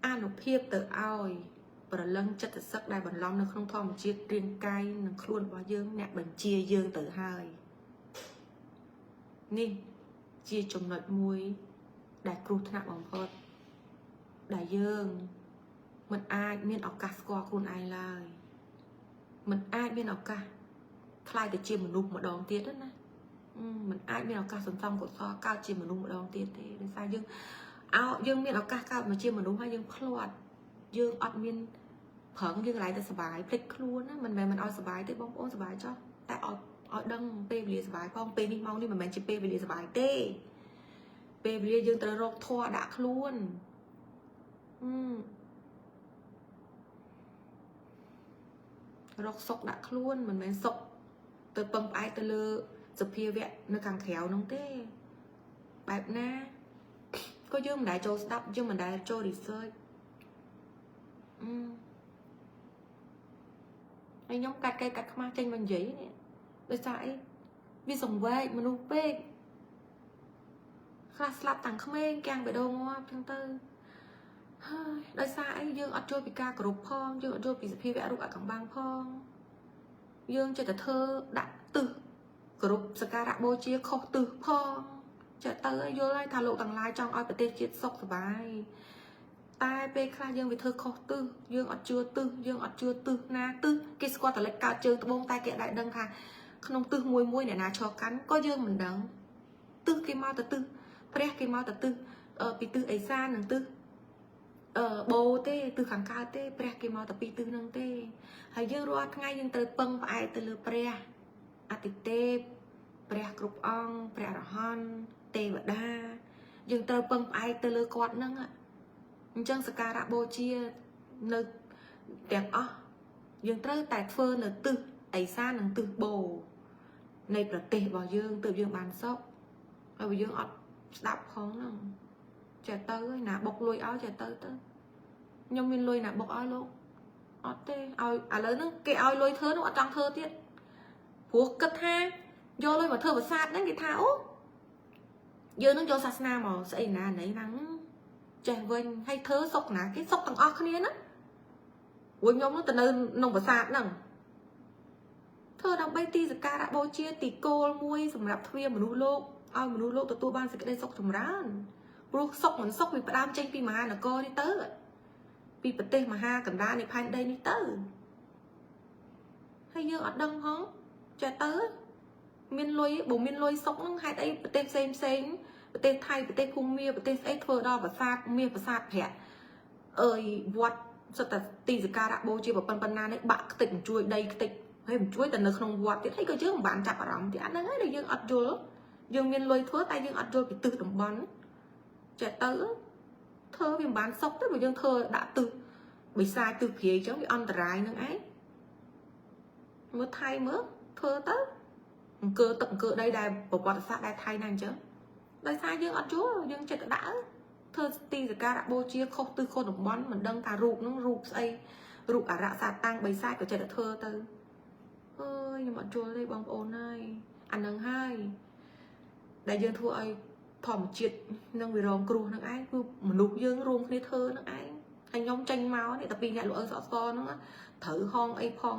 អានុភាពទៅឲ្យប្រលឹងចិត្តសឹកដែលបន្លំនៅក្នុងធម្មជាតិរាងកាយនិងខ្លួនរបស់យើងអ្នកបញ្ជាយើងទៅហើយនេះជាចំណុចមួយដែលគ្រោះថ្នាក់បំផុតដែលយើងមិនអាចមានឱកាសស្គាល់ខ្លួនឯងឡើយមិនអាចមានឱកាសក្លាយទៅជាមនុស្សម្ដងទៀតណាមិនអាចមានឱកាសសន្សំកុសលកើតជាមនុស្សម្ដងទៀតទេដោយសារយើងឲ្យយើងមានឱកាសកើតមកជាមនុស្សហើយយើងភ្លាត់យើងអត់មានប្រឹងយើងកន្លែងតែសបាយភ្លេចខ្លួនណាមិនមែនមិនឲ្យសបាយទេបងប្អូនសបាយចោះតែឲ្យដឹងពេលវេលាសបាយផងពេលនេះម៉ោងនេះមិនមែនជាពេលវេលាសបាយទេពេលវេលាយើងត្រូវរកធម៌ដាក់ខ្លួនរកសុកដាក់ខ្លួនមិនមែនសុកទៅពឹងផ្អែកទៅលើសភាវៈនៅខាងក្រៅនោះទេបែបណាក៏យើងមិនដែលចូលស្ដាប់យើងមិនដែលចូល research ហើយខ្ញុំកាត់កែកាត់ខ្មាស់ចេញមកនិយាយនេះដោយសារអីវាសង្វេគមនុស្សពេកខ្លះស្លាប់តាំងក្មេងកាំងបេះដូងងាប់ចឹងទៅហើយដោយសារអីយើងអត់ចូលពីការគោរពផងយើងអត់ចូលពីសភាវៈរូបអកំបាំងផងយើងចេះតែធ្វើដាក់ទិសគោរពសក្ការៈបូជាខុសទិសផងចេះទៅយល់ហើយថាលោកទាំងឡាយចង់ឲ្យប្រទេសជាតិសុខសប្បាយតែពេលខ្លះយើងវាធ្វើខុសទិសយើងអត់ជឿទិសយើងអត់ជឿទិសណាទិសគេស្គាល់តែលេខកើតជើងត្បូងតែគេអាចដឹងថាក្នុងទិសមួយមួយអ្នកណាឈរកាន់ក៏យើងមិនដឹងទិសគេមកទៅទិសព្រះគេមកទៅទិសពីទិសអេសាននិងទិសបូទេទិសខាងកើតទេព្រះគេមកតែពីទិសហ្នឹងទេហើយយើងរាល់ថ្ងៃយើងត្រូវពឹងផ្អែកទៅលើព្រះអតិទេពព្រះគ្រប់អង្គព្រះអរហន្តទេវតាយើងត្រូវពឹងផ្អែកទៅលើគាត់ហ្នឹងអញ្ចឹងសក្ការៈបូជានៅទាំងអស់យើងត្រូវតែធ្វើនៅទិសអេសាននិងទិសបូនៃប្រទេសរបស់យើងទើបយើងបានសុខហើយបើយើងអត់ស្ដាប់ផងហ្នឹងចេះទៅហើយណាបុកលុយឲ្យចេះទៅទៅខ្ញុំមានលុយណាបុកឲ្យលោកអត់ទេឲ្យឥឡូវហ្នឹងគេឲ្យលុយធ្វើនោះអត់ចង់ធ្វើទៀតព្រោះគិតថាយកលុយមកធ្វើប្រាសាទហ្នឹងគេថាអូយើងនឹងយកសាសនាមកស្អីណាណីហ្នឹងចេះវិញហើយធ្វើសុកណាគេសុកទាំងអស់គ្នាណាព្រោះខ្ញុំទៅនៅក្នុងប្រាសាទហ្នឹងធ្វើដើម្បីទីសក្ការៈបូជាទីគោលមួយសម្រាប់ទ្វាមនុស្សលោកឲ្យមនុស្សលោកទទួលបានសេចក្តីសុខចម្រើនព្រោះសុខមិនសុខវាផ្ដើមចេញពីមហានគរនេះទៅពីប្រទេសមហាកណ្ដាលនៃផែនដីនេះទៅហើយយើងអត់ដឹងផងចេះទៅមានលុយបើមានលុយសុខហ្នឹងហេតុអីប្រទេសផ្សេងផ្សេងប្រទេសថៃប្រទេសភូមាប្រទេសស្អីធ្វើដល់ប្រាសាទមាសប្រាសាទប្រាក់អើយវត្តសុទ្ធតែទីសក្ការៈបូជាប៉ុណ្ណានេះបាក់ខ្ទេចមិនជួយដីខ្ទេចហើយមិនជួយតែនៅក្នុងវត្តទៀតហើយក៏យើងមិនបានចាប់អារម្មណ៍ទៀតអាហ្នឹងហើយដែលយើងអត់យល់យើងមានលុយធ្វើតែយើងអត់យល់ពីទិសតំបន់ចេះទៅធ្វើវាមិនបានសុខទេបើយើងធ្វើដាក់ទិសបិសាចទិសព្រាយអញ្ចឹងវាអន្តរាយនឹងឯងមើលថៃមើលធ្វើទៅអង្គើទឹកអង្គើដីដែលប្រវត្តិសាស្ត្រដែលថៃណាអញ្ចឹងដោយសារយើងអត់យល់យើងចិត្តដាក់ធ្វើទីសក្ការៈបូជាខុសទិសខុសតំបន់មិនដឹងថារូបហ្នឹងរូបស្អីរូបអរៈសាតាំងបិសាចក៏ចិត្តតែធ្វើទៅអើយខ្ញុំអត់យល់ទេបងប្អូនហើយអានឹងហើយដែលយើងធ្វើឲ្យធម្មជាតិនឹងវារងគ្រោះនឹងឯងគឺមនុស្សយើងរួមគ្នាធ្វើនឹងឯងហើយខ្ញុំចេញមកនេះតែពីអ្នកលោកអើសអសហ្នឹងត្រូវហងអីផង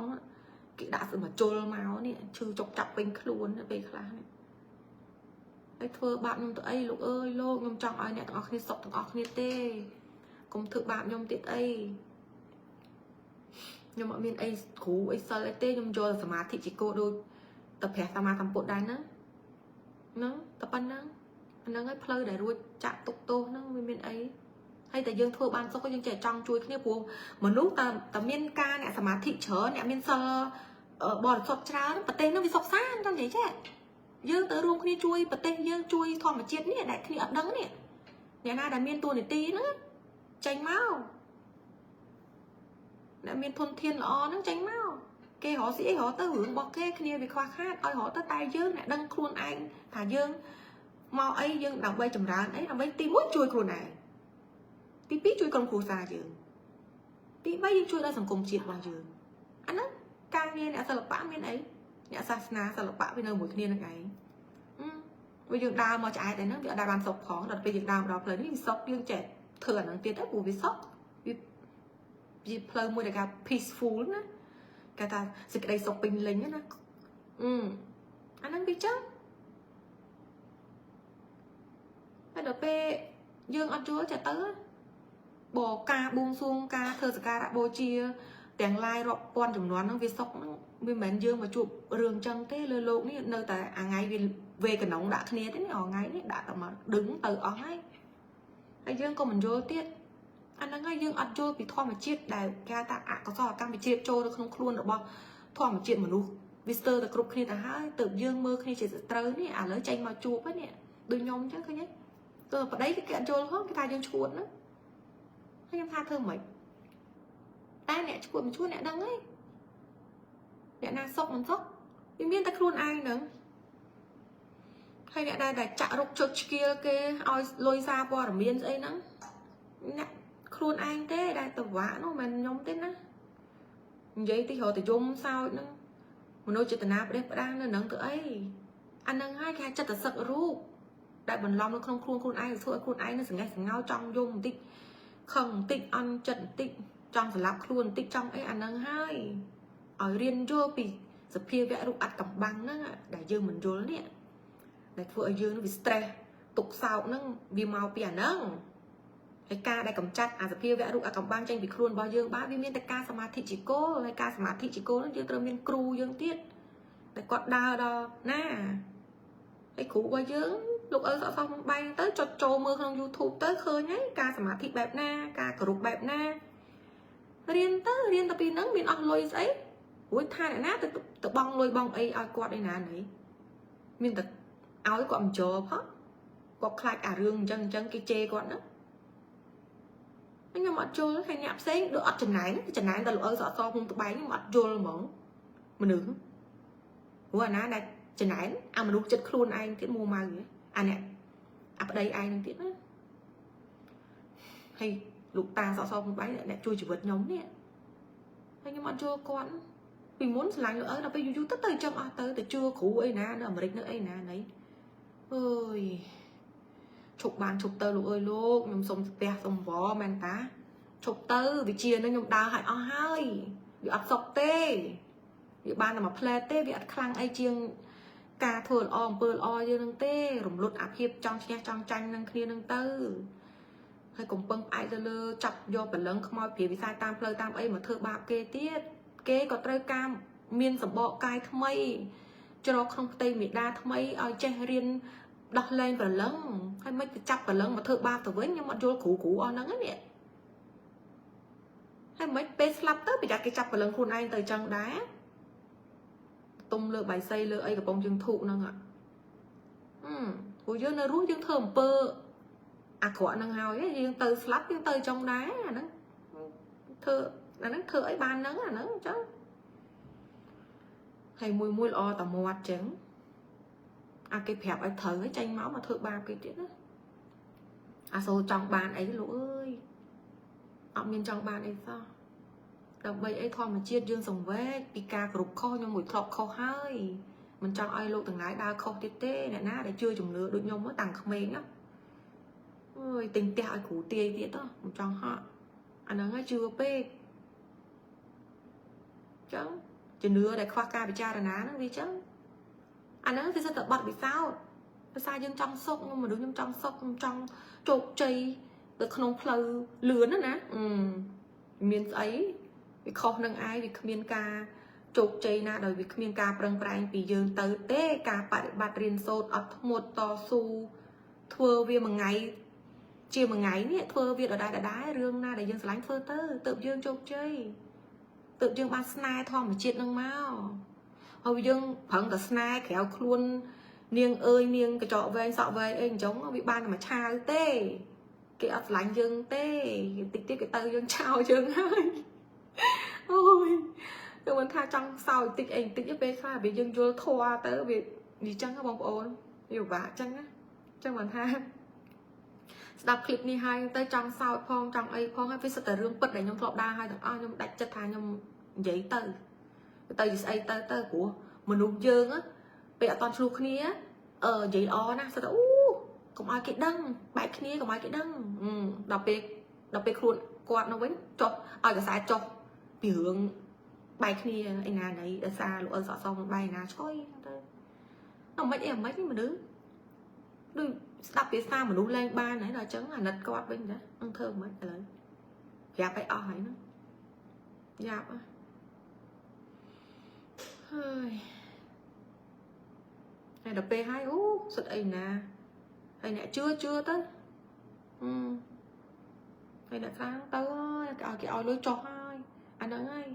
គេដាក់សមកជុលមកនេះឈឺចុកចាប់ពេញខ្លួនពេលខ្លះនេះហើយធ្វើបាបខ្ញុំទៅអីលោកអើយលោកខ្ញុំចង់ឲ្យអ្នកទាំងអស់គ្នាសុខទាំងអស់គ្នាទេកុំធ្វើបាបខ្ញុំទៀតអីខ្ញុំអត់មានអីគ្រូអីសិលអីទេខ្ញុំយកសមាធិជាគោដូចទៅព្រះសម្មាសម្ពុទ្ធដែរហ្នឹងហ្នឹងតែប៉ុណ្្នឹងហ្នឹងហើយផ្លូវដែលរួចចាក់ទុកទោសហ្នឹងវាមានអីហើយតែយើងធ្វើបានសុខយើងចេះចង់ជួយគ្នាព្រោះមនុស្សតែមានការអ្នកសមាធិច្រើនអ្នកមានសិលបរិសុទ្ធច្រើនប្រទេសហ្នឹងវាសុខសាន្តចង់និយាយចេះយើងទៅរួមគ្នាជួយប្រទេសយើងជួយធម្មជាតិនេះដែលគ្នាអត់ដឹងនេះអ្នកណាដែលមានតួនាទីហ្នឹងចេញមកអ្នកមានធនធានល្អហ្នឹងចេញមកគេរកស៊ីអីរកទៅរឿងរបស់គេគ្នាវាខ្វះខាតឲ្យរកទៅតែយើងអ្នកដឹងខ្លួនឯងថាយើងមកអីយើងដើម្បីចម្រើនអីដើម្បីទី1ជួយខ្លួនឯងទី2ជួយក្រុមគ្រួសារយើង ទី3យើងជួយដល់សង្គមជាតិរបស់យើងអាហ្នឹងការងារអ្នកសិល្បៈមានអីអ្នកសាសនាសិល្បៈវានៅមួយគ្នានឹងឯងវាយើងដើរមកឆ្អែតឯហ្នឹងវាអត់ដែលបានសុខផងដល់ពេលយើងដើរមកដល់ផ្លូវនេះវាសុខយើងចេះធ្វើអាហ្នឹងទៀតទៅព្រោះវាសុខវាជាផ្លូវមួយដែលគេ peaceful ណាគេថាសេចក្តីសុខពេញលេញណាអឺអាហ្នឹងវាចឹងហើយដល់ពេលយើងអត់យល់ចេះទៅបើការបួងសួងការធ្វើសក្ការៈបូជាទាំងឡាយរាប់ពាន់ចំនួនហ្នឹងវាសុខហ្នឹងវាមិនមែនយើងមកជួបរឿងចឹងទេលើលោកនេះនៅតែអាថ្ងៃវាវេកណុងដាក់គ្នាទេនេះថ្ងៃនេះដាក់តែមកดึងទៅអស់ហើយហើយយើងក៏មិនយល់ទៀតអាហ្នឹងហើយយើងអត់យល់ពីធម្មជាតិដែលគេថាអកុសលកម្មវិជ្ជាចូលនៅក្នុងខ្លួនរបស់ធម្មជាតិមនុស្សវាស្ទើរតែគ្រប់គ្នាទៅហើយទៅយើងមើលគ្នាជាសត្រូវនេះឥឡូវចេញមកជួបហ្នឹងនេះដូចខ្ញុំអញ្ចឹងឃើញទេទៅប្តីគេអត់យល់ផងគេថាយើងឈួតហ្នឹងហើយខ្ញុំថាធ្វើម៉េចតែអ្នកឈួតមិនឈួតអ្នកដឹងហើយអ្នកណាសុកមិនសុកវាមានតែខ្លួនឯងហ្នឹងហើយអ្នកដែលចាក់រុកជឹកឆ្កៀលគេឲ្យលុយសារព័ត៌មានស្អីហ្នឹងអ្នកខ្លួនឯងទេដែលតវាក់នោះមិនខ្ញុំទេណានិយាយតិចរកតែយំសោចហ្នឹងមនុស្សចេតនាប្រេះផ្ដាំងនៅនឹងទៅអីអានឹងហើយគេចិត្តសឹករូបដែលបន្លំនៅក្នុងខ្លួនខ្លួនឯងធ្វើឲ្យខ្លួនឯងនៅសង្កេះសង្ងោចង់យំបន្តិចខឹងបន្តិចអន់ចិត្តបន្តិចចង់សម្លាប់ខ្លួនបន្តិចចង់អីអានឹងហើយឲ្យរៀនយល់ពីសភាវៈរូបអត្តកំបាំងហ្នឹងដែលយើងមិនយល់នេះដែលធ្វើឲ្យយើងវា stress ទុកសោកហ្នឹងវាមកពីអាហ្នឹងហើយការដែលកំចាត់អាសភាវៈរូបអកំបាំងចេញពីខ្លួនរបស់យើងបានវាមានតែការសមាធិជាគោលហើយការសមាធិជាគោលហ្នឹងយើងត្រូវមានគ្រូយើងទៀតតែគាត់ដើរដល់ណាហើយគ្រូរបស់យើងលោកឪសក់សោះមកបែងទៅចុចចូលមើលក្នុង YouTube ទៅឃើញហើយការសមាធិបែបណាការគោរពបែបណារៀនទៅរៀនទៅពីហ្នឹងមានអស់លុយស្អីរួចថាអ្នកណាទៅទៅបងលុយបងអីឲ្យគាត់ឯណានេះមានតែឲ្យគាត់មិនចូលផងគាត់ខ្លាចអារឿងអញ្ចឹងអញ្ចឹងគេជេរគាត់ហ្នឹងខ្ញុំអត់យល់ហើយអ្នកផ្សេងដូចអត់ចំណែនចំណែនតែលោកឪសក់សភូមិត្បែងខ្ញុំអត់យល់ហ្មងមនុស្សព្រោះអាណាដែលចំណែនអាមនុស្សចិត្តខ្លួនឯងទៀតមួម៉ៅអាអ្នកអាប្តីឯងនឹងទៀតណាហើយលោកតាសក់សភូមិត្បែងអ្នកជួយជីវិតខ្ញុំនេះហើយខ្ញុំអត់យល់គាត់ពីមុនស្រឡាញ់លោកឪដល់ពេលយូរយូរទៅទៅចឹងអស់ទៅទៅជឿគ្រូអីណានៅអាមេរិកនៅអីណាណីអើយឈប់បានឈប់ទៅលោកអើយលោកខ្ញុំសុំស្ទះសុំវមែនតាឈប់ទៅវិជានឹងខ្ញុំដើរឲ្យអស់ហើយវាអត់សុកទេវាបានតែមួយផ្លែទេវាអត់ខ្លាំងអីជាងការធ្វើល្អអំពើល្អយើងនឹងទេរំលត់អាភាពចង់ឈ្នះចង់ចាញ់នឹងគ្នានឹងទៅហើយកុំពឹងផ្អែកទៅលើចាប់យកព្រលឹងខ្មោចព្រាវិស័យតាមផ្លូវតាមអីមកធ្វើបាបគេទៀតគេក៏ត្រូវការមានសម្បកកាយថ្មីជ្រកក្នុងផ្ទៃមេដាថ្មីឲ្យចេះរៀនដោះលែងព្រលឹងហើយមិនទៅចាប់ព្រលឹងមកធ្វើបាបទៅវិញខ្ញុំអត់យល់គ្រូគ្រូអស់ហ្នឹងនេះហើយមិនពេលស្លាប់ទៅប្រយ័ត្នគេចាប់ព្រលឹងខ្លួនឯងទៅចឹងដែរទុំលើបៃសីលើអីកំពុងយើងធូកហ្នឹងអឺព្រោះយើងនៅរស់យើងធ្វើអំពើអាក្រក់ហ្នឹងហើយយើងទៅស្លាប់យើងទៅចង់ដែរអាហ្នឹងធ្វើអាហ្នឹងធ្វើអីបានហ្នឹងអាហ្នឹងអញ្ចឹងហើយមួយមួយល្អតាមាត់ចឹងអាគេប្រាប់ឲ្យត្រូវចេញមកមកធ្វើបាបគេទៀតណាអាសូចង់បានអីលោកអើយអត់មានចង់បានអីសោះដើម្បីអីធម្មជាតិយើងសង្វេគពីការគ្រប់ខុសខ្ញុំមួយធ្លាប់ខុសហើយមិនចង់ឲ្យលោកទាំងឡាយដើរខុសទៀតទេអ្នកណាដែលជឿជំនឿដូចខ្ញុំតាំងក្មេងណាអើយទិញផ្ទះឲ្យគ្រូទាយទៀតមិនចង់ហក់អាហ្នឹងហើយជឿពេកចឹងជំនឿដែលខ្វះការពិចារណាហ្នឹងវាចឹងអាហ្នឹងវាសិតតែបាត់ពិសោធន៍ភាសាយើងចង់សុខខ្ញុំមនុស្សខ្ញុំចង់សុខខ្ញុំចង់ជោគជ័យទៅក្នុងផ្លូវលឿនណាណាមានស្អីវាខុសនឹងឯងវាគ្មានការជោគជ័យណាដោយវាគ្មានការប្រឹងប្រែងពីយើងទៅទេការបដិបត្តិរៀនសូត្រអត់ធ្មត់តស៊ូធ្វើវាមួយថ្ងៃជាមួយថ្ងៃនេះធ្វើវាដដែលដដែលរឿងណាដែលយើងស្រឡាញ់ធ្វើទៅទើបយើងជោគជ័យទើបយើងបានស្នេហ៍ធម្មជាតិនឹងមកហើយយើងប្រឹងតែស្នេហ៍ក្រៅខ្លួននាងអើយនាងកញ្ចក់វែងសក់វែងអីអញ្ចឹងវាបានតែមួយឆាវទេគេអត់ស្រឡាញ់យើងទេតិចទៀតគេទៅយើងឆោយើងហើយអូយគឺមិនថាចង់សោយតិចអីតិចពេលខ្លះវាយើងយល់ធัวទៅវាអញ្ចឹងបងប្អូនវាពិបាកអញ្ចឹងណាអញ្ចឹងមិនថា ស្ដាប់คลิปនេះហើយទៅចង់សោចផងចង់អីផងហើយវាសិតតែរឿងពិតដែលខ្ញុំធ្លាប់ដើរហើយទាំងអស់ខ្ញុំដាច់ចិត្តថាខ្ញុំនិយាយទៅទៅជាស្អីទៅទៅព្រោះមនុស្សយើងពេលអត់តន់ឆ្លោះគ្នាអឺនិយាយល្អណាស់សិតតែអូកុំឲ្យគេដឹងបែកគ្នាកុំឲ្យគេដឹងដល់ពេលដល់ពេលខ្លួនគាត់នៅវិញចុះឲ្យកសែចុះពីរឿងបែកគ្នាឯណាណីដោយសារលោកអិនសក់សងបែកណាឆ្អុយទៅដល់មិនអីមិនមនុស្សដូចស្ដាប់ភាសាមនុស្សលែងបានហើយដល់អញ្ចឹងអាណិតគាត់វិញចានឹងធ្វើមិនឥឡូវប្រាប់ឲ្យអស់ហើយហ្នឹងយ៉ាប់ហើយហើយដល់ពេលហើយអូសុទ្ធអីណាហើយអ្នកជឿជឿទៅអឺហើយអ្នកខ្លះទៅហើយគេឲ្យគេឲ្យលុយចុះហើយអាហ្នឹងហើយ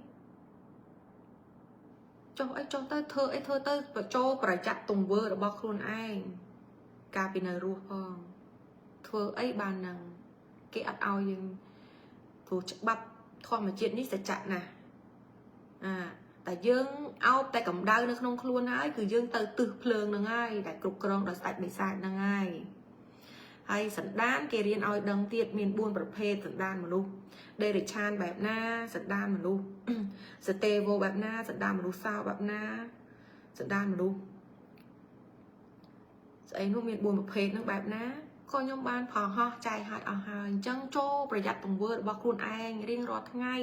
ចុះអីចុះទៅធ្វើអីធ្វើទៅបញ្ចូលប្រយ័ត្នទង្វើរបស់ខ្លួនឯងកាលពីនៅរស់ផងធ្វើអីបាននឹងគេអត់ឲ្យយើងព្រោះច្បាប់ធម្មជាតិនេះសច្ចៈណាស់អាតែយើងអោបតែកម្ដៅនៅក្នុងខ្លួនហើយគឺយើងទៅទិសភ្លើងនឹងហើយដែលគ្រប់គ្រងដោយស្ដេចបិសាចហ្នឹងហើយហើយសន្តានគេរៀនឲ្យដឹងទៀតមាន4ប្រភេទសន្តានមនុស្សដេរិឆានបែបណាសន្តានមនុស្សសតេវោបែបណាសន្តានមនុស្សសោបែបណាសន្តានមនុស្សស្អីនោះមាន4ប្រភេទហ្នឹងបែបណាក៏ខ្ញុំបានផលហោះចែកឲ្យអស់ហើយអញ្ចឹងចូលប្រយ័ត្នទង្វើរបស់ខ្លួនឯងរៀងរាល់ថ្ងៃ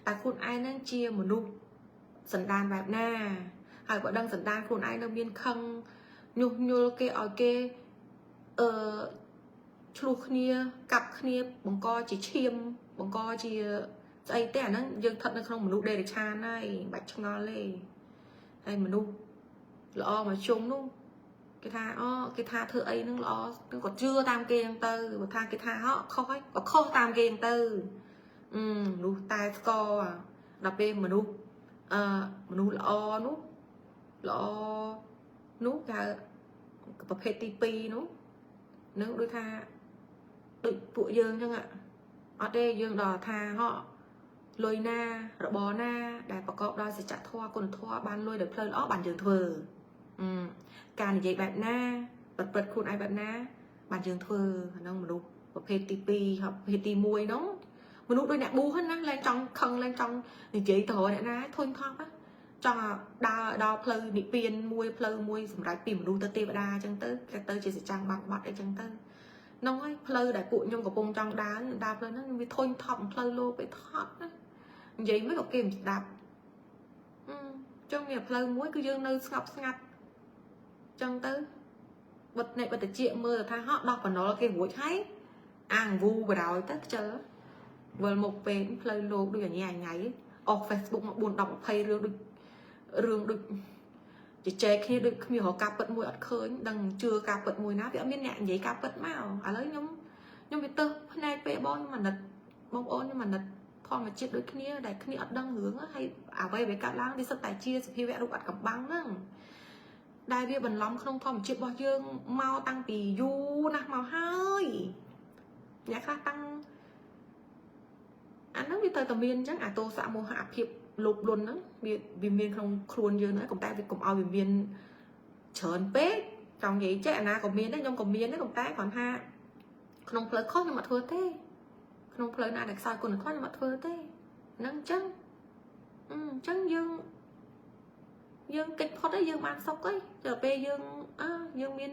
តែខ្លួនឯងហ្នឹងជាមនុស្សសន្តានបែបណាហើយបើដឹងសន្តានខ្លួនឯងនៅមានខឹងញុះញល់គេឲ្យគេអឺឆ្លោះគ្នាកាប់គ្នាបង្កជាឈាមបង្កជាស្អីទេអាហ្នឹងយើងស្ថិតនៅក្នុងមនុស្សដេរិឆានហើយមិនបាច់ឆ្ងល់ទេហើយមនុស្សល្អមកជុំនោះគេថាអូគេថាធ្វើអីហ្នឹងល្អគាត់ជឿតាមគេហ្នឹងទៅបើថាគេថាហ៎ខុសហើយក៏ខុសតាមគេហ្នឹងទៅអឺមនុស្សតែស្កដល់ពេលមនុស្សអឺមនុស្សល្អនោះល្អនោះគេហៅប្រភេទទី2នោះនឹងដូចថាដូចពួកយើងអញ្ចឹងអត់ទេយើងដល់ថាហ៎លុយណារបរណាដែលប្រកបដោយសច្ចធម៌គុណធម៌បានលុយដោយផ្លូវល្អបានយើងធ្វើការនិយាយបែបណាប្រព្រឹត្តខ្លួនឯងបែបណាបានយើងធ្វើហ្នឹងមនុស្សប្រភេទទី2ហើយប្រភេទទី1ហ្នឹងមនុស្សដូចអ្នកប៊ូហ្នឹងណាលែងចង់ខឹងលែងចង់និយាយទៅរកអ្នកណាធុញថប់ចង់ដើរដល់ផ្លូវនិព្វានមួយផ្លូវមួយសម្រាប់ពីមនុស្សទៅទេវតាអញ្ចឹងទៅគេទៅជាសច្ចាំងបាក់បាត់អីចឹងទៅហ្នឹងហើយផ្លូវដែលពួកខ្ញុំកំពុងចង់ដើរដើរផ្លូវហ្នឹងវាធុញថប់ផ្លូវលោកវាថប់ណានិយាយមិនក៏គេមិនស្ដាប់អឺចឹងមានផ្លូវមួយគឺយើងនៅស្ងប់ស្ងាត់ចឹងទៅបិទអ្នកបិទតិចមើលថាហោះដោះបណ្ណុលគេរួចហើយអាងវូបរោយទៅខ្ជិលវិលមកពេកផ្លូវលោកដូចញ៉ៃញ៉ៃអស់ Facebook មក4 10 20រឿងដូចរឿងដូចជជែកគ្នាដូចគ្មានរកការពិតមួយអត់ឃើញដឹងជឿការពិតមួយណាវាអត់មានអ្នកនិយាយការពិតមកឥឡូវខ្ញុំខ្ញុំវាទៅភ្នែកពេកបងខ្ញុំអាណិតបងប្អូនខ្ញុំអាណិតធម្មជាតិដូចគ្នាដែលគ្នាអត់ដឹងរឿងហើយអ្វីដែលកើតឡើងវាសុទ្ធតែជាសភាវៈរូបអត់កំបាំងហ្នឹងដែលវាបន្លំក្នុងធម្មជាតិរបស់យើងមកតាំងពីយូរណាស់មកហើយអ្នកខ្លះតាំងអាហ្នឹងវាទៅតែមានអញ្ចឹងអាទោសៈមោហៈភាពលោភលន់ហ្នឹងវាវាមានក្នុងខ្លួនយើងហ្នឹងកុំតែវាកុំឲ្យវាមានច្រើនពេកចង់និយាយចេះអាណាក៏មានដែរខ្ញុំក៏មានដែរកុំតែគ្រាន់ថាក្នុងផ្លូវខុសខ្ញុំអត់ធ្វើទេក្នុងផ្លូវណាដែលខ្សោយគុណធម៌ខ្ញុំអត់ធ្វើទេហ្នឹងអញ្ចឹងអញ្ចឹងយើងយើងកិច្ចផុតឯងយើងបានសុខអីដល់ពេលយើងអើយើងមាន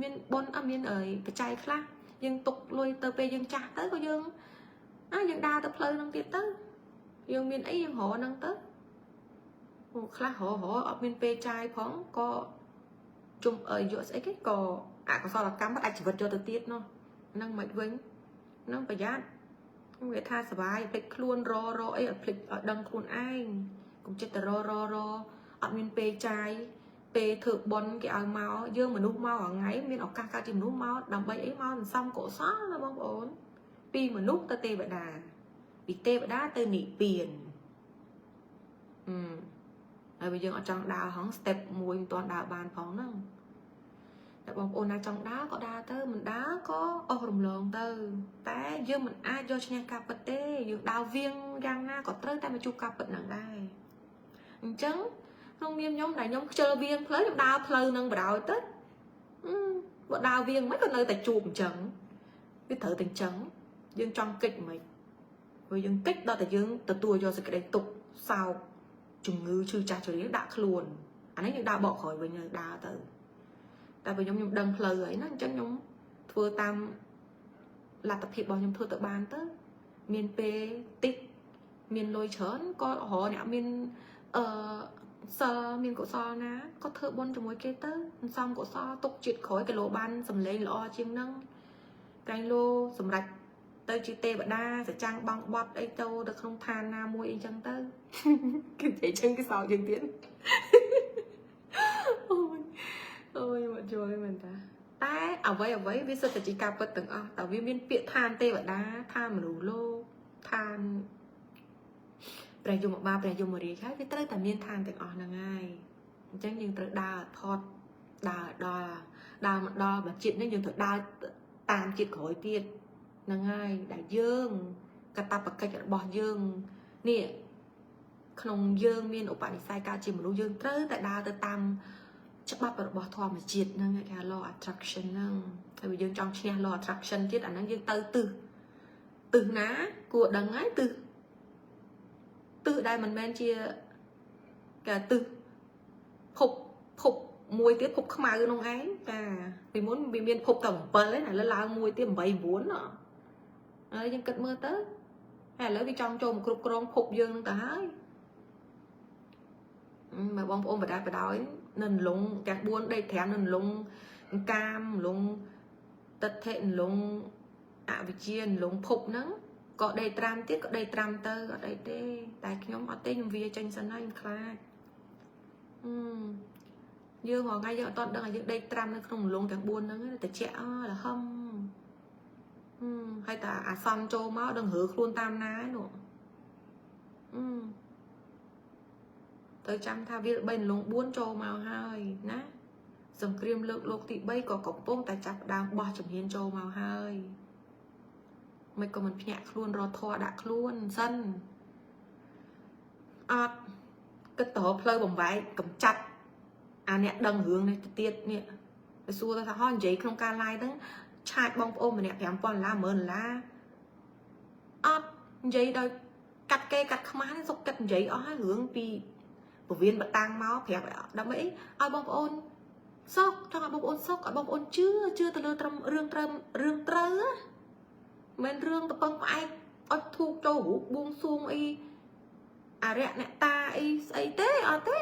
មានបុណ្យអត់មានអីបច្ច័យខ្លះយើងទុកលុយទៅពេលយើងចាស់ទៅក៏យើងអើយើងដើរទៅផ្លូវហ្នឹងទៀតទៅយើងមានអីយើងរកហ្នឹងទៅខ្លះរករអត់មានពេលចាយផងក៏ជុំយកស្អីគេក៏អកុសលកម្មអាចជីវិតយកទៅទៀតនោះហ្នឹងមិនវិញហ្នឹងប្រយ័ត្នវាថាសបាយភ្លេចខ្លួនររអីឲ្យភ្លេចឲ្យដឹងខ្លួនឯងកុំចិត្តតែរររអត់មានពេលចាយពេលធ្វើបុណ្យគេឲ្យមកយើងមនុស្សមកថ្ងៃមានឱកាសកើតជាមនុស្សមកដើម្បីអីមកសន្សំកុសលណាបងប្អូនពីមនុស្សទៅទេវតាពីទេវតាទៅនិព្វានអឺហើយបើយើងអត់ចង់ដើរហង step មួយមិនទាន់ដើរបានផងហ្នឹងតែបងប្អូនណាចង់ដើរក៏ដើរទៅមិនដើរក៏អស់រំលងទៅតែយើងមិនអាចយកឈ្នះការពិតទេយើងដើរវៀងយ៉ាងណាក៏ត្រូវតែមកជួបការពិតហ្នឹងដែរអញ្ចឹងក្នុងនាមខ្ញុំដែលខ្ញុំខ្ជិលវៀងផ្លូវខ្ញុំដើរផ្លូវនឹងបរោយទៅបើដើរវៀងមិនក៏នៅតែជួបអញ្ចឹង វាត្រូវតែអញ្ចឹងយើងចង់កិច្ចមិនព្រោះយើងកិច្ចដល់តែយើងទទួលយកសេចក្តីទុក្ខសោកជំងឺឈឺចាស់ជរាដាក់ខ្លួនអានេះយើងដើរបកក្រោយវិញហើយដើរទៅតែបើខ្ញុំខ្ញុំដឹងផ្លូវហើយណាអញ្ចឹងខ្ញុំធ្វើតាមលទ្ធភាពរបស់ខ្ញុំធ្វើទៅបានទៅមានពេលតិចមានលុយច្រើនក៏រកអ្នកមានអឺសិលមានកុសលណាក៏ធ្វើបុណ្យជាមួយគេទៅសំកុសលទុកជាតិក្រោយគីឡូបានសម្លេងល្អជាងនឹងកែងលោសម្រាប់ទៅជាទេវតាសចាំងបងបត់អីទៅទៅក្នុងឋានណាមួយអីចឹងទៅគេនិយាយចឹងគេសោកយើងទៀតអូយអូយមកយល់មែនតាតែអ្វីអ្វីវាសុទ្ធតែជាការពិតទាំងអស់តើវាមានពាក្យឋានទេវតាឋានមនុស្សលោកឋានព្រះយមបាលព្រះយមរាជហើយវាត្រូវតែមានឋានទាំងអស់ហ្នឹងហើយអញ្ចឹងយើងត្រូវដើរផុតដើរដល់ដើរមកដល់បើជាតិនេះយើងត្រូវដើរតាមជាតិក្រោយទៀតហ្នឹងហើយដែលយើងកតបកិច្ចរបស់យើងនេះក្នុងយើងមានឧបនិស្ស័យការជាមនុស្សយើងត្រូវតែដើរទៅតាមច្បាប់របស់ធម្មជាតិហ្នឹងគេថា law attraction ហ្នឹងហើយបើយើងចង់ឈ្នះ law attraction ទៀតអាហ្នឹងយើងទៅទិសទិសណាគួរដឹងហើយទិសទិសដែលមិនមែនជាគេទិសភពភពមួយទៀតភពខ្មៅក្នុងឯងចាពីមុនវាមានភពតែ7ឯណាឥឡូវឡើងមួយទៀត8 9ណោះហើយយើងគិតមើលទៅហើយឥឡូវវាចង់ចូលមកគ្រប់គ្រងភពយើងនឹងទៅហើយបើបងប្អូនបដាបដោយនៅលងទាំង4ដេក5នៅលងកាមលងតថិលងអវិជ្ជាលងភពហ្នឹងក៏ដេកត្រាំទៀតក៏ដេកត្រាំទៅអត់អីទេតែខ្ញុំអត់ទេខ្ញុំវាចេញសិនហើយខ្ញុំខ្លាចអឺយើងរាល់ថ្ងៃយើងអត់តដឹងឲ្យយើងដេកត្រាំនៅក្នុងលងទាំង4ហ្នឹងតែជាអលហឹមហើយតាអាសន្នចូលមកដឹងរើខ្លួនតាមណានោះអឺទៅចាំថាវា3លង4ចូលមកហើយណាសង្គ្រាមលើកលោកទី3ក៏កំពុងតែចាប់ដើមបោះជំហានចូលមកហើយមិនក៏មិនភ្ញាក់ខ្លួនរធរដាក់ខ្លួនសិនអត់គិតទៅរកផ្លូវបំបែកកំចាត់អាអ្នកដឹងរឿងនេះទៅទៀតនេះទៅសួរទៅថាហោះនិយាយក្នុងការ live ហ្នឹងឆាចបងប្អូនម្នាក់5000ដុល្លារ10000ដុល្លារអត់និយាយដោយកាត់គេកាត់ខ្មាស់សុកគិតនិយាយអស់ហើយរឿងពីពវៀនបតាំងមកប្រាប់ដើម្បីអីឲ្យបងប្អូនសុកចង់ឲ្យបងប្អូនសុកឲ្យបងប្អូនជឿជឿទៅលើត្រឹមរឿងត្រូវរឿងត្រូវមិនរឿងតពឹងផ្អែកអុចធូបចូលរូបបួងសួងអីអរិយអ្នកតាអីស្អីទេអត់ទេ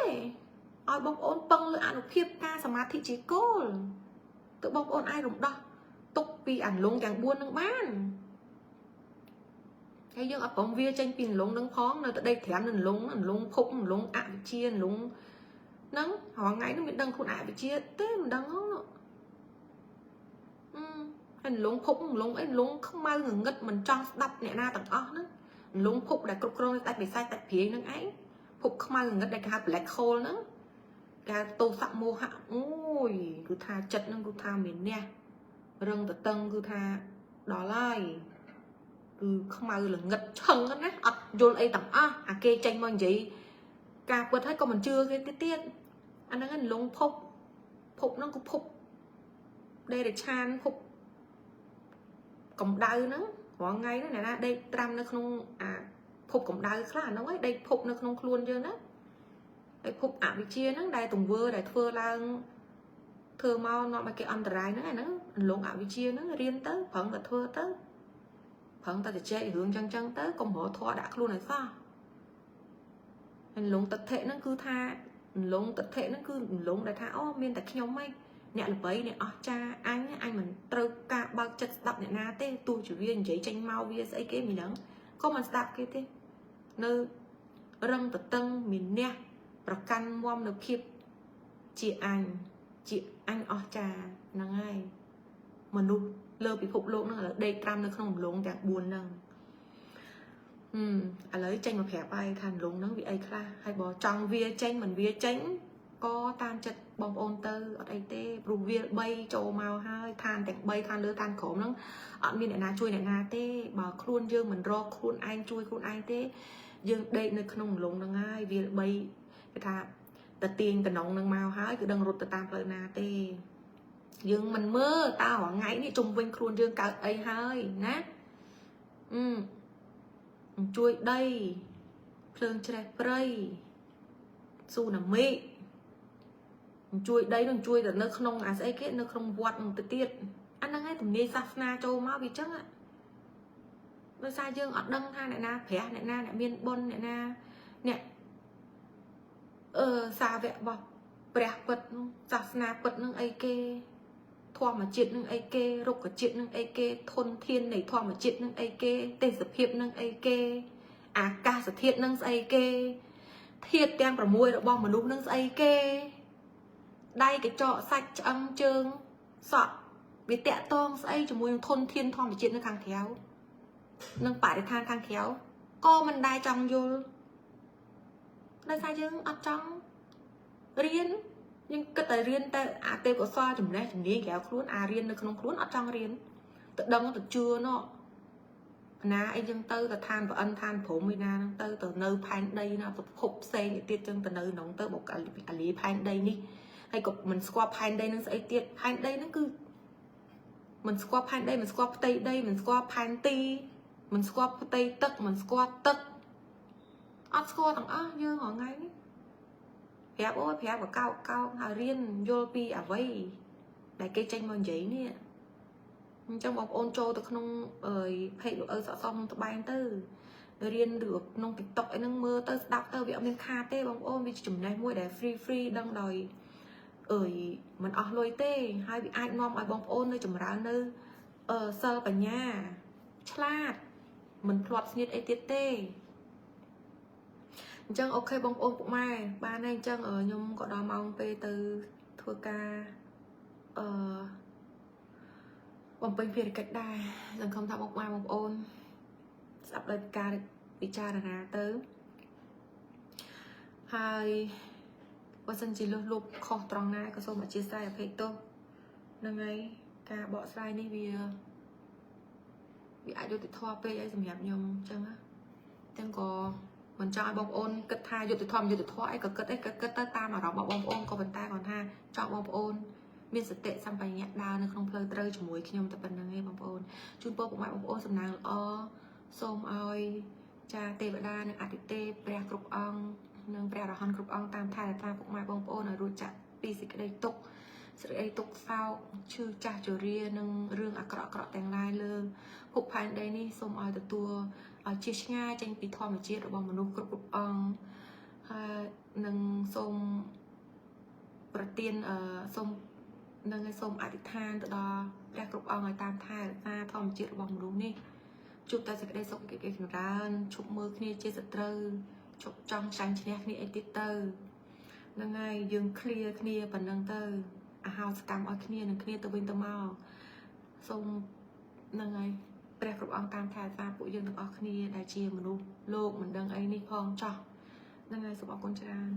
ឲ្យបងប្អូនពឹងលើអនុភាពការសមាធិជាគោលទើបបងប្អូនអាចរំដោះទុកពីអន្លង់ទាំង4នឹងបានហើយយើងអត់ព្រមវាចេញពីអន្លង់នឹងផងនៅតែដេកត្រាំនៅអន្លង់អន្លង់ភពអន្លង់អវិជ្ជាអន្លង់ហ្នឹងរាល់ថ្ងៃហ្នឹងមានដឹងខ្លួនអវិជ្ជាទេមិនដឹងហ៎អឺហើយអន្លង់ភពអន្លង់អីអន្លង់ខ្មៅងងឹតមិនចង់ស្ដាប់អ្នកណាទាំងអស់ហ្នឹងអន្លង់ភពដែលគ្រប់គ្រងដាច់បិសាចដាច់ព្រាយហ្នឹងឯងភពខ្មៅងងឹតដែលគេហៅ black hole ហ្នឹងគេទោសៈមោហៈអូយគឺថាចិត្តហ្នឹងគឺថាមានអ្នករឹងតតឹងគឺថាដល់ហើយគឺខ្មៅល្ងិតឆឹងណាអត់យល់អីទាំងអស់អាគេចេញមកនិយាយការពិតហើយក៏មិនជឿគេទៀតទៀតអាហ្នឹងលងភពភពហ្នឹងគឺភពដេរឆានភពកម្ដៅហ្នឹងរាល់ថ្ងៃហ្នឹងអ្នកណាដេកត្រាំនៅក្នុងអាភពកម្ដៅខ្លះអាហ្នឹងឯងដេកភពនៅក្នុងខ្លួនយើងណាហើយភពអវិជ្ជាហ្នឹងដែលទង្វើដែលធ្វើឡើងធ្វើមកនាំឲ្យគេអន្តរាយហ្នឹងអាហ្នឹងលងអវិជ្ជាហ្នឹងរៀនទៅប្រឹងតែធ្វើទៅប្រឹងតែជជែករឿងចឹងចឹងទៅកុំរកធေါ်ដាក់ខ្លួនឲ្យសោះហើយលងតថិហ្នឹងគឺថាលងតថិហ្នឹងគឺលងដែលថាអូមានតែខ្ញុំឯងអ្នកល្បីអ្នកអស្ចារអញអញមិនត្រូវការបើកចិត្តស្ដាប់អ្នកណាទេទោះជាវានិយាយចេញមកវាស្អីគេមិនដឹងក៏មិនស្ដាប់គេទេនៅរឹងតតឹងមានអ្នកប្រកាន់មមនៅភាពជាអញជាអញអស្ចារហ្នឹងហើយមនុស្សលើពិភពលោកហ្នឹងឥឡូវដេកត្រាំនៅក្នុងរំលងទាំង4ហ្នឹងហឹមឥឡូវចេញមកប្រាប់ហើយថារំលងហ្នឹងវាអីខ្លះហើយបើចង់វាចេញមិនវាចេញក៏តាមចិត្តបងប្អូនទៅអត់អីទេព្រោះវា3ចូលមកហើយឋានទាំង3ឋានលើឋានក្រោមហ្នឹងអត់មានអ្នកណាជួយអ្នកណាទេបើខ្លួនយើងមិនរកខ្លួនឯងជួយខ្លួនឯងទេយើងដេកនៅក្នុងរំលងហ្នឹងហើយវា3គេថាតទាញតំណងនឹងមកហើយគឺដឹងរត់ទៅតាមផ្លូវណាទេ យើងមិនមើលតើរាល់ថ្ងៃនេះជុំវិញខ្លួនយើងកើតអីហើយណាអឺជួយដីភ្លើងច្រេះព្រៃស៊ូណាមីជួយដីនឹងជួយទៅនៅក្នុងអាស្អីគេនៅក្នុងវត្តនឹងទៅទៀតអាហ្នឹងឯងទំនាយសាសនាចូលមកវាចឹងដោយសារយើងអត់ដឹងថាអ្នកណាព្រះអ្នកណាអ្នកមានបុណ្យអ្នកណាអ្នកអឺសាវករបស់ព្រះពិតនោះសាសនាពិតនឹងអីគេធម្មជាតិនឹងអីគេរុក្ខជាតិនឹងអីគេធនធាននៃធម្មជាតិនឹងអីគេទេសភាពនឹងអីគេអាកាសធាតុនឹងស្អីគេធាតុទាំង6របស់មនុស្សនឹងស្អីគេដៃកញ្ចក់សាច់ឆ្អឹងជើងសក់វាតាក់តងស្អីជាមួយនឹងធនធានធម្មជាតិនៅខាងក្រៅនិងបរិស្ថានខាងក្រៅក៏មិនដែរចង់យល់ដោយសារយើងអត់ចង់រៀនយើងគិតតែរៀនតែអាទេពកោសលចំណេះជំនាញក្រៅខ្លួនអារៀននៅក្នុងខ្លួនអត់ចង់រៀនទៅដឹងទៅជឿណោះណាអីចឹងទៅទៅឋានប្រអិនឋានព្រំឯណាហ្នឹងទៅទៅនៅផែនដីណាពិភពផ្សេងទៀតចឹងទៅនៅក្នុងទៅបុកអាលីផែនដីនេះហើយក៏មិនស្គាល់ផែនដីនឹងស្អីទៀតផែនដីហ្នឹងគឺមិនស្គាល់ផែនដីមិនស្គាល់ផ្ទៃដីមិនស្គាល់ផែនទីមិនស្គាល់ផ្ទៃទឹកមិនស្គាល់ទឹកអត់ស្គាល់ទាំងអស់យើងរាល់ថ្ងៃនេះប្រាប់អូយប្រាប់កោកកោកហើយរៀនយល់ពីអ្វីដែលគេចេញមកនិយាយនេះអញ្ចឹងបងប្អូនចូលទៅក្នុងអឺ page លោកឪសអសក្នុងត្បែងទៅរៀនឬក្នុង TikTok អីហ្នឹងមើលទៅស្ដាប់ទៅវាអត់មានខាតទេបងប្អូនវាជាចំណេះមួយដែល free free ដឹងដោយអើយមិនអស់លុយទេហើយវាអាចនាំឲ្យបងប្អូននៅចម្រើននៅអឺសិលបញ្ញាឆ្លាតមិនភ្លាត់ស្នៀតអីទៀតទេអញ្ចឹង OK បងប្អូនពុកម៉ែបានហើយអញ្ចឹងខ្ញុំក៏ដល់ម៉ោងពេលទៅធ្វើការអឺបំពេញភារកិច្ចដែរសង្ឃឹមថាបងប្អូនបងប្អូនស្ដាប់ដោយការពិចារណាទៅហើយបើសិនជាលុះលុបខុសត្រង់ណាក៏សូមអធ្យាស្រ័យអភ័យទោសហ្នឹងហើយការបកស្រាយនេះវាវាអាចយុត្តិធម៌ពេកអីសម្រាប់ខ្ញុំអញ្ចឹងណាចឹងក៏មិនចង់ឲ្យបងប្អូនគិតថាយុត្តិធម៌យុត្តិធម៌អីក៏គិតអីក៏គិតទៅតាមអារម្មណ៍របស់បងប្អូនក៏ប៉ុន្តែគាត់ថាចង់បងប្អូនមានសតិសម្បជញ្ញៈដើរនៅក្នុងផ្លូវត្រូវជាមួយខ្ញុំតែប៉ុណ្្នឹងឯងបងប្អូនជូនពរពុកម៉ែបងប្អូនសំណាងល្អសូមឲ្យចាទេវតានិងអតិទេពព្រះគ្រប់អង្គនិងព្រះអរហន្តគ្រប់អង្គតាមថែរក្សាពុកម៉ែបងប្អូនឲ្យរួចចាក់ពីសេចក្តីទុក្ខសេចក្តីទុក្ខសោកឈឺចាស់ជរានិងរឿងអាក្រក់អាក្រក់ទាំងឡាយលើភពផែនដីនេះសូមឲ្យទទួលឲ្យជៀសឆ្ងាយចេញពីធម្មជាតិរបស់មនុស្សគ្រប់គ្រប់អង្គហើយនឹងសូមប្រទានអឺសូមនឹងឲ្យសូមអធិដ្ឋានទៅដល់ព្រះគ្រប់អង្គឲ្យតាមថែរក្សាធម្មជាតិរបស់មនុស្សនេះជួបតែសេចក្តីសុខសេចក្តីចម្រើនឈប់មើលគ្នាជាសត្រូវឈប់ចង់ចាញ់ឈ្នះគ្នាអីទៀតទៅហ្នឹងហើយយើង clear គ្នាប៉ុណ្ណឹងទៅអាហោសកម្មឲ្យគ្នានឹងគ្នាទៅវិញទៅមកសូមហ្នឹងហើយព្រះគ្រប់អង្គតាមថែរក្សាពួកយើងទាំងអស់គ្នាដែលជាមនុស្សលោកមិនដឹងអីនេះផងចោះហ្នឹងហើយសូមអរគុណច្រើន។